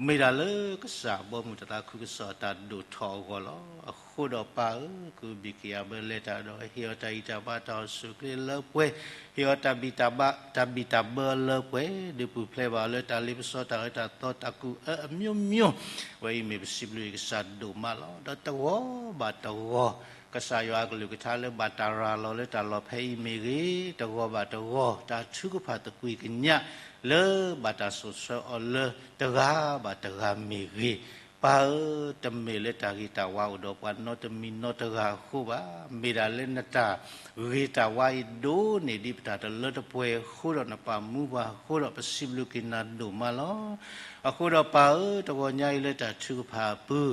မ့ၢ်ဒၣ်လၢကစၢ်ဘီမုၢ်တၢ်သးခုကစီၣ်အတၢ်ဒိၣ်ထီၣ်အဂီၢ်လီၤ. အဃိဒီးပၢ်ဧၢ, ကူၣ်ဘံၣ်က့ၤအဘၢလဲၤတၢ်ဒီး ဟ့ၣ်အီၤတၢ်အံၣ်တၢ်ဘါတၢ်အိၣ်ဆူၣ်အိၣ်ချ့လၢပှဲၤ, ဟ့ၣ်အီၤတၢ်ဘံၣ်တၢ်ဘၣ်, တၢ်ဘံၣ်တၢ်ဘၢလၢပှဲၤ, ဒုးပူၤဖျဲးဘၣ်အီၤလၢတၢ်လ့ပစီတၢ်အၢတၢ်သီတၢ်ကူၣ်အၢအမျိုးမျိုး, ဝဲအံၤမ့ၢ်ပစံးဘျုးက့ၤကစၢ်ဒိၣ်မးလီၤ. ဒီးတဂီၤဘၣ်တဂီၤ, ကစၢ်ယွၤအကလုၢ်ကထါလၢဘၣ်တၢ်ရၤလီၤလၢတၢ်လီၢ်ဖဲအံၤမ့ၢ်ဂ့ၤ, တဂီၤဘၣ်တဂီၤ, တၢ်ထုကဖၣ်သကွံၢ်ကညးလၢဘၣ်တၢ်စိာ်ဆှၢအီၤလၢတဂၤဘၣ်တဂၤမ့ၢ်ဂ့ၤ, ပၢ်ဧၢ, တမ့ၢ်လၢတၢ်ဂ့ၤတၢ်ဝါအိၣ်ဒီးပှၤနီတမံၤနီတဂၤအဃိဘၣ်. မ့ၢ်ဒၣ်လၢနတၢ်ဂ့ၤတၢ်ဝါအံၤဒိၣ်န့ၢ်ဒံးပတၢ်တလၢတပှဲၤအဃိဒီး နပာ်မူပှၤအဃိဒီး ပစံးဘျုးက့ၤနၤဒိၣ်မးလီၤ. အဃိဒီးပၢ်ဧၢ, တဂီၤညါအံၤလၢတၢ်ထုကဖၣ်အပူၤ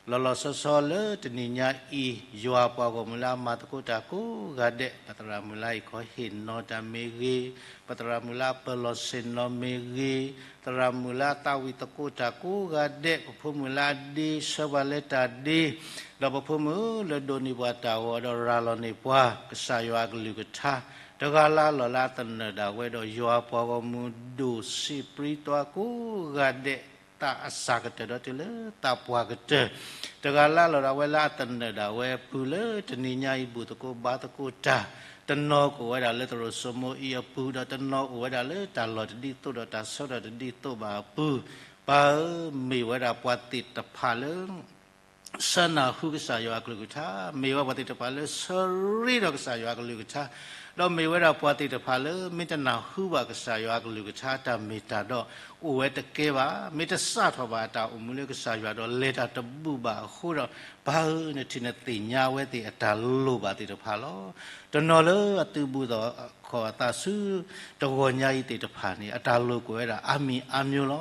လီၤလီၤဆီဆီလၢတနံၤညါအံၤ ယွၤပှၤဂီၢ်မုၢ်လၢအမၤသကိးတၢ်ကိးဂၤဒဲး, ပသရၣ်မုၣ်လၢအဟ့ၣ်နီၤတၢ်မ့ၢ်ဂ့ၤ, ပသရၣ်မုၣ်လၢအပၢၤလီၢ်ဆ့ၣ်နီၤမ့ၢ်ဂ့ၤ, သရၣ်မုၣ်လၢအသးဝံၣ်သကိးတၢ်ကိးဂၤဒဲး, ပဖိမုၣ်လၢအဒ့ဆၢပှၤလၢတၢ်ဒ့, ဒီးပဖိမုၣ်လၢဒိးန့ၢ်ပှၤတၢ်ဂီၤဒီးရၤလီၤန့ၢ်ပှၤ ကစၢ်ယွၤအကလုၢ်ကထါ, တဂၤလၢအလီၢ်လၢအသနၢၣ်ဒၣ်ဝဲဒီးယွၤပှၤဂီၢ်မုၢ်ဒိၣ်စံးပြံသွါကိးဂၤဒဲး သးအစၢ်ကတၢၢ်ဒီးတုၤလၢသးပှၢ်ကတၢၢ်, တဂၤလၢအလီၢ်ဒၣ်ဝဲလၢအသနၢၣ်ဒၣ်ဝဲအပူၤလၢတနံၤညါအံၤဘူၣ်သကိးဘါသကိးတၢ်, တနီၤကအိၣ်ဝဲဒၣ်လၢသရိာ်စိမိအံၤအပူၤ, ဒီးတနီၤအိၣ်ဝဲဒၣ်လၢတၢ်လီၢ်တဒ်သိးဒီးတၢ်ဆၢကတီၢ်တဒ်သိးဘၣ်အပူၤ, ပၢ်ဧၢ, မ့ၢ်ဝဲဒၣ်ပှၤသ့ၣ်တဖၣ်လၢ ဆၢနၢ်ဟူကစၢ်ယွၤအကလုၢ်ကထါ, မ့ၢ်ဝဲပှၤသ့ၣ်တဖၣ်လၢဆၢရ့ဒီးကစၢ်ယွၤအကလုၢ်ကထါ, ဒီးမ့ၢ်ဝဲဒၣ်ပှၤသ့ၣ်တဖၣ်လၢမ့ၢ်တနၢ်ဟူဘၣ်ကစၢ်ယွၤအကလုၢ်ကထါတၢ်မ့ၢ်တၢ်တီ, အိၣ်ဝဲတကဲဘၣ်, မ့ၢ်တစးထီၣ်ဘၣ်အတၢ်အိၣ်မူလၢကစၢ်ယွၤဒီးလဲၤတၢ်တဘူၣ်ဘၣ်အဃိဒီး, ပၢ်ဧၢ, နထံၣ်နသ့ၣ်ညါဝဲသ့ၣ်အတၢ်လိၣ်ဘၣ်သ့ၣ်တဖၣ်လီၤ. တနီၤလၢအသုးဘူးသီၣ်ခီၣ်အသးဆူတဂီၤညါအံၤသ့ၣ်တဖၣ်န့ၣ် အတၢ်လိၣ်ကအိၣ်ဝဲဒၣ်အါမံၤအါမံၤလီၤ.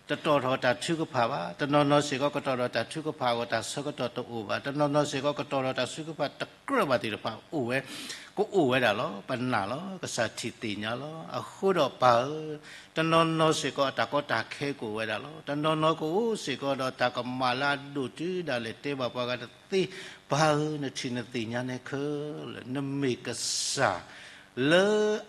တတီၣ်ထီၣ်တၢ်ထုကဖၣ်ဘၣ်, တနီၤနီၤစ့ၢ်ကီးကတီၣ်ထီၣ်တၢ်ထုကဖၣ်အဂီၢ် တၢ်ဆၢကတီၢ်တအိၣ်ဘၣ်, တနီၤနီၤစ့ၢ်ကီးကတီၣ်ထီၣ်တၢ်ထုကဖၣ်တကြၢးဘၣ်သ့ၣ်တဖၣ်အိၣ်ဝဲ, ကအိၣ်ဝဲဒၣ်လီၤ. ပနာ်လီၤ, ကစၢ်ထံၣ်သ့ၣ်ညါလီၤ. အဃိဒီးပၢ်ဧၢ, တနီၤနီၤစ့ၢ်ကီးအတၢ်ကီတၢ်ခဲကအိၣ်ဝဲဒၣ်လီၤ. တနီၤနီၤကအိၣ်စ့ၢ်ကီးဒီးတၢ်ကမၣ်လၢအဒိၣ်တုၤဒၣ်လဲာ်တဲဘၣ်ပှၤဂၤတသ့, ပၢ်ဧၢ, နထံၣ်နသ့ၣ်ညါန့ၣ်ခဲလၢာ်, နမ့ၢ်ကစၢ် လၢ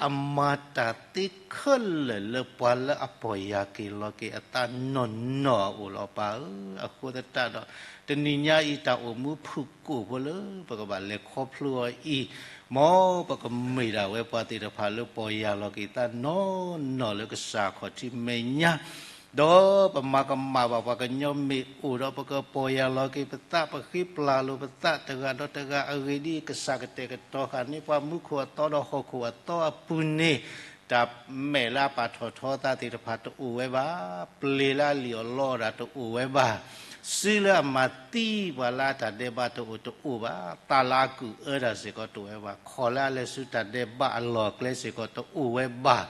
အမၤတၢ်သ့ခဲလၢာ်လၢပှၤလၢအပီၢ်ယၢ်က့ၤလီၤက့ၤအသးနီၢ်နီၢ်အအိၣ်လီၤပၢ်ဧၢ. အဃိသတးဒီး တနံၤညါအံၤတၢ်အိၣ်မူဖုၣ်ကိာ်ဖိလၢပကဘၣ်လဲၤခီဖျိအီၤအံၤ, မ်ပကမ့ၢ်ဒၣ်ဝဲပှၤသ့ၣ်တဖၣ်လၢပီၢ်ယၢ်လီၤက့ၤသးနီၢ်နီၢ်လၢကစၢ်အခီၣ်ထံးမဲာ်ညါ ဒီးပမၤကမၣ်ဘၣ်ပှၤကညီမ့ၢ်အိၣ်ဒီး ပကပီၢ်ယၢ်လီၤက့ၤပသး ပဃ့ပျၢ်လိာ်ပသးတဂၤဒီးတဂၤအဂ့ၢ်ဒ်အံၤ, ကစၢ်ကတဲာ်ကတီၤဃာ်န့ၢ်ပှၤမူခိၣ်အသီဒီးဟီၣ်ခိၣ်အသီအပူၤန့ၣ်, တၢ်မဲာ်လၢအပာ်ထီၣ်ထီသးသ့ၣ်တဖၣ်တအိၣ်ဝဲဘၣ်, ပျ့ၤလၢအလံၣ်အီၣ်လီအီၣ်တၢ်တအိၣ်ဝဲဘၣ်, စုလၢအမၤသံပှၤလၢအတၢ်ဒဲးဘးတအိၣ်တအိၣ်ဘၣ်, သးလၢအကူၣ်အၢတၢ်စ့ၢ်ကီးတအိၣ်ဝဲဘၣ်, ခီၣ်လၢအလဲၤဆူတၢ်ဒဲးဘးအလီၢ်အကျဲစ့ၢ်ကီးတအိၣ်ဝဲဘၣ်.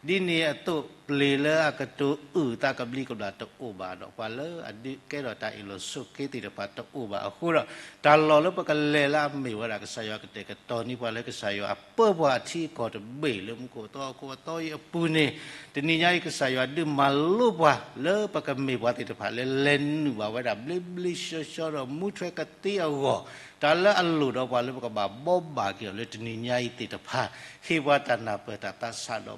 ဒ်န့ၣ်အသိး ပျ့ၤလၢအကတိၤအုၣ်သးကဘျံးကဘျၣ်တအိၣ်ဘၣ်ဒီး ပှၤလၢအဒုးကဲထီၣ်တၢ်အ့ၣ်လိာ်ဆိးက့သ့ၣ်တဖၣ်တအိၣ်ဘၣ်အဃိဒီး, တၢ်လီၢ်လၢပကလဲၤလၢအမ့ၢ်ဝဲဒၣ်ကစၢ်ယွၤကတဲာ်ကတီၤန့ၢ်ပှၤလၢကစၢ်ယွၤအပၢပှၤအထံအကီၢ်တဘ့ၣ်လၢမူခိၣ်အသီဟီၣ်ခိၣ်အသီအံၤအပူၤန့ၣ်, တနံၤညါအံၤကစၢ်ယွၤဒုးမၤလိပှၤ လၢပကမ့ၢ်ပှၤသ့ၣ်တဖၣ်လၢလဲၤနုာ်ဘၣ်ဝဲဒၣ်ဘျ့ဘျ့ဆှီဆှီဒီးမူထွဲကသ့အဂီၢ်, တၢ်လၢအလိၣ်ဒီးပှၤလၢပကဘၣ်ဘှီဘၣ်က့ၤအီၤလၢတနံၤညါအံၤသ့ၣ်တဖၣ်, ဟ့ၣ်ပှၤတၢ်နၢ်ပၢၢ်တၢ်သးဆးဒီးဘှီ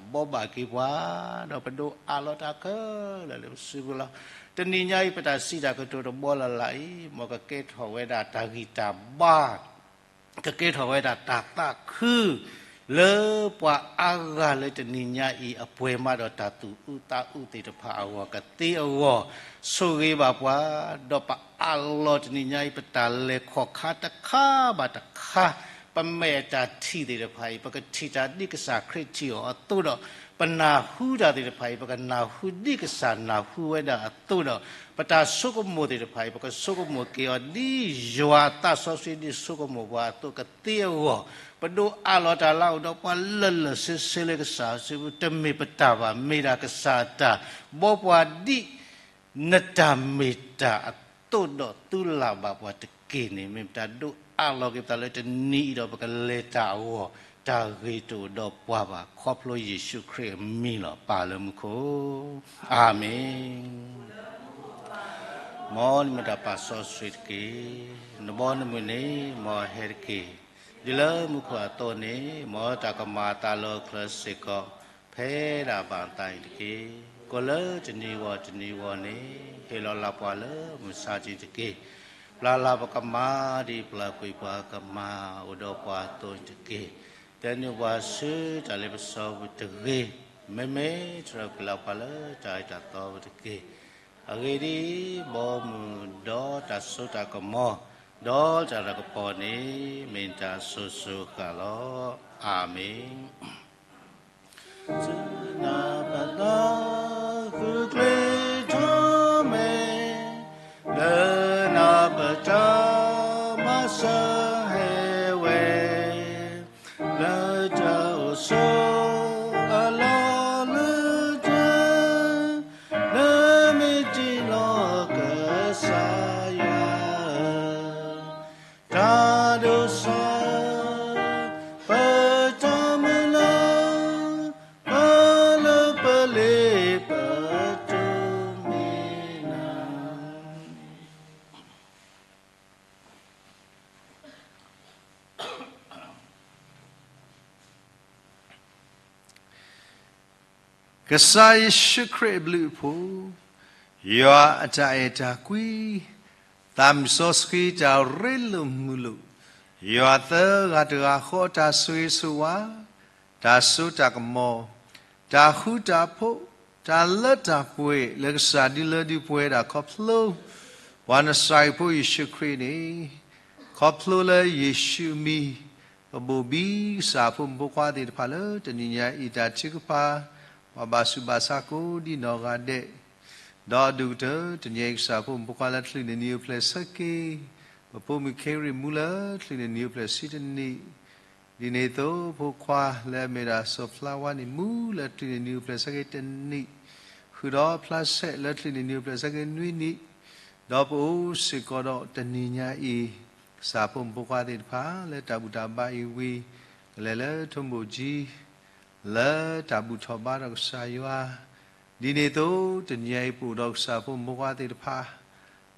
ဘၣ်က့ၤပှၤ, ဒီးပဒိးအးလီၤတၢ်ခဲလၢာ်လၢပစုပူၤလီၤ. တနံၤညါအံၤပတၢ်စံးတၢ်ကတိၤတဘှီလၢ်လၢ်အံၤ မ်ကကဲထီၣ်ဝဲဒၣ်တၢ်ဂံၢ်တၢ်ဘါ ကကဲထီၣ်ဝဲဒၣ်တၢ်သးခု လၢပှၤအါဂၤလၢတနံၤညါအံၤ အပှဲၤမးဒီးတၢ်သူၣ်အုးသးအုးသ့ၣ်တဖၣ်အဂီၢ် ကသ့အဂီၢ်, ဆိၣ်ဂ့ၤဘၣ်ပှၤ, ဒီးပအးလီၤတနံၤညါအံၤ ပတၢ်လဲၤခီၣ်ခါတခါဘၣ်တခါ, ပမဲာ်အတၢ်ထံၣ်သ့ၣ်တဖၣ်အံၤ ပကထံၣ်တၢ်ဒ်ကစၢ်ခရံာ်ထံၣ်အီၤအသိးဒီး, ပနၢ်ဟူတၢ်သ့ၣ်တဖၣ်အံၤ ပကနၢ်ဟူဒ်ကစၢ်နၢ်ဟူဝဲဒၣ်အသိးဒီး, ပတၢ်ဆိကမိၣ်သ့ၣ်တဖၣ်အံၤ ပကဆိကမိၣ်က့ၤအီၤဒ်ယွၤအသးစီဆှံဒ်ဆိကမိၣ်ပှၤအသိး ကသ့အဂီၢ်, ပဒိးအးလီၤတၢ်လၢအအိၣ်ဒီးပှၤလၢာ်လၢာ်ဆ့ဆ့လၢကစၢ်စုပူၤ, တမ့ၢ်ပတၢ်ဘၣ်, မ့ၢ်ဒၣ်ကစၢ်အတၢ်, ဘှီပှၤဒ်နတၢ်မ့ၢ်တၢ်အသိးဒီးသုလၢ်ဘၣ်ပှၤတက့ၢ်န့ၣ်, မ့ၢ်ပတၢ်ဒိးအးလီၤက့ၤပသးလၢတနံၤအံၤဒီး ပကလဲၤတၢ်အဂီၢ်, တၢ်ဂ့ၤတအိၣ်ဒီးပှၤဘၣ်, ခီဖျိယ့ၣ်ၡူးခရံာ်အမံၤလီၤ. ပၢ်လၢမူခိၣ်, အၤမ့ၣ်. မ်နမ့ၢ်တၢ်ပာ်စီဆှံတက့ၢ်. နဘီနမုၢ်န့ၣ် မ်အဟဲတက့ၢ်. ဒ်လၢမူခိၣ်အသိးန့ၣ်, မ်တၢ်ကမၤအသးလၢဟီၣ်ခိၣ်ချၢစ့ၢ်ကီး, ဖဲဒၣ်ဘၣ်အသးအံၤတက့ၢ်. ကိးလၢတနံၤဂီၢ်တနံၤဂီၢ်န့ၣ်, ဟ့ၣ်လီၤလၢပှၤလၢမုၢ်ဆါတနံၤတက့ၢ်. ပျၢ်လၢ်ပကမၤ ဒ်ပျၢ်ကွံာ်ပှၤကမၤအိၣ်ဒီးပှၤအသိးန့ၣ်တက့ၢ်. တဲန့ၢ်ပှၤဆူတၢ်လ့ပစီပူၤတဂ့ၤ. မ့မ့ၢ်တြီကွံာ်လၢပှၤလၢတၢ်အၢတၢ်သီပူၤတက့ၢ်. အဂ့ၢ်ဒ်အံၤ, ဘီမုၢ်ဒီးတၢ်စိတၢ်ကမီၤ, ဒီးတၢ်တၢ်ကပီၤန့ၣ်, မ့ၢ်တၢ်အစိၤစိၤအဃၣ်လီၤ. အၤမ့ၣ်. နပသးဃုကျဲထီၣ်မဲာ်, လၢ ကစၢ်ယ့ၣ်ၡူးခရံာ်အဘျုးအဖှိၣ်, ယွၤအတၢ်အဲၣ်တၢ်ကွံ, သးမုၢ်စီဆှံတၢ်ရ့လိာ်မုာ်လိာ်, ယွၤသၢဂၤတဂၤဃီတၢ်ဆိၣ်ဂ့ၤဆိၣ်ဝါ, တၢ်စိတၢ်ကမီၤ, တၢ်ဃူတၢ်ဖိး, တၢ်လၢတၢ်ပှဲၤလၢကစၢ်ဒုလၢဒုပှဲၤဒၣ်ခီဖျိ ပှၤနစၤရ့းဖိယ့ၣ်ၡူးခရံာ်န့ၣ်, ခီဖျိလၢယ့ၣ်ၡူးအမံၤ, ပဘိၣ်ဘံကစၢ်ဖိမုၣ်ဖိခွါသ့ၣ်တဖၣ်လၢတနံၤညါအံၤတၢ်ထုကဖၣ်, ပှၤဘၣ်ဆူးဘၣ်ဆါကိးဒ်နီၢ်ဂၤဒဲး, ဒီးအဒိၣ်ကတၢၢ်တနံၤညါအံၤကစၢ်ဖိမုၣ်ဖိခွါလၢချုးန့ၣ်နံၤအိၣ်ဖျဲၣ်ဆၢက့ၤ, ပဖိမုၣ်ခ့ရ့ၣ်မူလၢချုးန့ၣ်နံၤအိၣ်ဖျဲၣ်ဆံတနံၣ် ဒ်န့ၣ်အသိးဖိခွါလၢအမ့ၢ်ဒၣ်စီၤဖျါဝါန့ၣ်မူလၢချုးန့ၣ်နံၤအိၣ်ဖျဲၣ်ဆၢက့ၤတနံၣ်, ဃုာ်ဒီးဖျါဆဲးလၢချုးန့ၣ်နံၤအိၣ်ဖျဲၣ်ဆၢက့ၤနွံနံၣ်, ဒီးပအိၣ်စ့ၢ်ကီးဒီးတနံၤညါအံၤ, ကစၢ်ဖိမုၣ်ဖိခွါသ့ၣ်တဖၣ်လၢတၢ်ဘူၣ်တၢ်ဘါအံၤဝံၤ, ကလဲၤလၢထိမိၣ်ကၠံ လၢတၢ်ဘူၣ်ထီၣ်ဘါထီၣ်ကစၢ်ယွၤ, ဒ်န့ၣ်အသိးတနံၤညါအံၤပအိၣ်ဒီးကစၢ်ဖိမုၣ်ဖိခွါသ့ၣ်တဖၣ်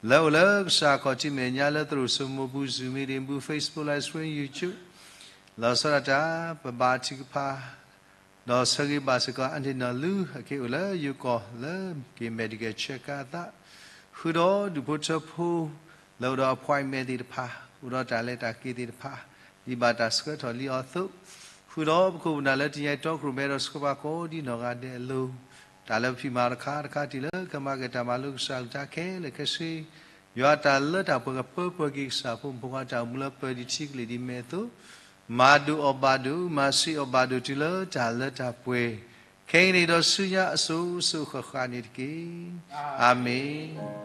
လၢအိၣ်လၢကစၢ်ခီၣ်ထံးမဲာ်ညါလၢသရိာ်စိမိပူၤ Zoom meeting ပူၤ Facebook Live Stream YouTube လီၤဆီဒၣ်တၢ် ပဘါထုကဖၣ်, ဒီးဆၢဂ့ၤဘၣ်စ့ၢ်ကီး Aunty နီၢ်လူ အက့ၤအိၣ်လၢယိၤကီၢ်လၢက့ၤ medical check up အသး, ဃုာ်ဒီးဒူၣ်ဖိထၢဖိ လၢအိၣ်ဒီး appointment သ့ၣ်တဖၣ်, အိၣ်ဒီးတၢ်လဲၤတၢ်က့ၤသ့ၣ်တဖၣ်, ဒ်ဘၣ်တၢ်ဆှၢထီၣ်လံအီၤအသိး, ဃုာ်ဒီးပခိၣ်ပနၢ်လၢတနံၤညါအံၤတီခိၣ်ရိၣ်မဲဒီးဆှၢပှၤ ကိးဒ်နီၢ်ဂၤဒဲးအလိၤ, တၢ်လၢပဖံးမၤတခါတခါတုၤလၢကမၤက့ၤတၢ်မၤလိကစၢ်အကလုၢ်ကထါခဲလၢာ်ခဲဆ့, ယွၤတၢ်လၢတၢ်ပှဲၤကပၢပှဲၤက့ၤကစၢ်ဖိမုၣ်ဖိခွါတၢ်အိၣ်မူလၢပၢၤဒံးထံကလ့ၢ်ဒ်အမ့ၢ်အသိး, မၤဒိၣ်အီၣ်ဘၣ်ဒိၣ်, မၤဆံးအီၣ်ဘၣ်ဒိၣ်တုၤလၢတၢ်လၢတၢ်ပှဲၤ, ခဲအံၤန့ၣ်ဒီးဆူညါအစိၤစိၤဃၣ်ဃၣ်န့ၣ်တက့ၢ်. အၤမ့ၣ်.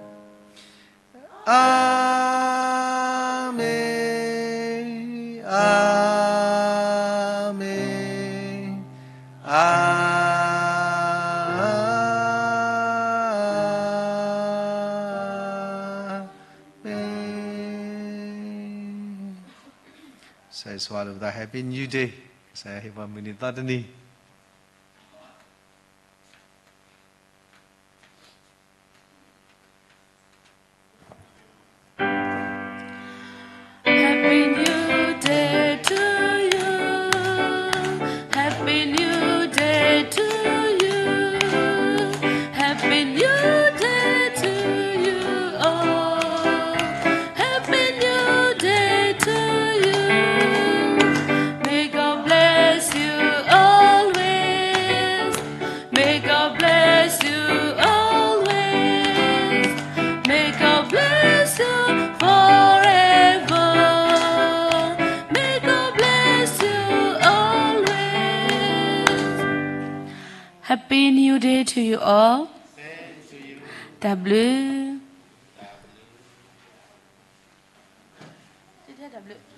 အၤမ့ၣ်, အၤမ့ၣ်, အၤမ့ၣ်. Say ကစၢ်ယွၤဆိၣ်ဂ့ၤပှၤ Happy New Day, ကစၢ်ယွၤဟ့ၣ်ပှၤမုၢ်နံၤသီတနံၤ. Happy New Day to you. Happy New Day to you. Happy New Day to you all. Happy New Day to you. May God bless you always. May God bless you always. May God bless you forever. May God bless you always. Happy New Day to you all. တၢ်ဘျုး.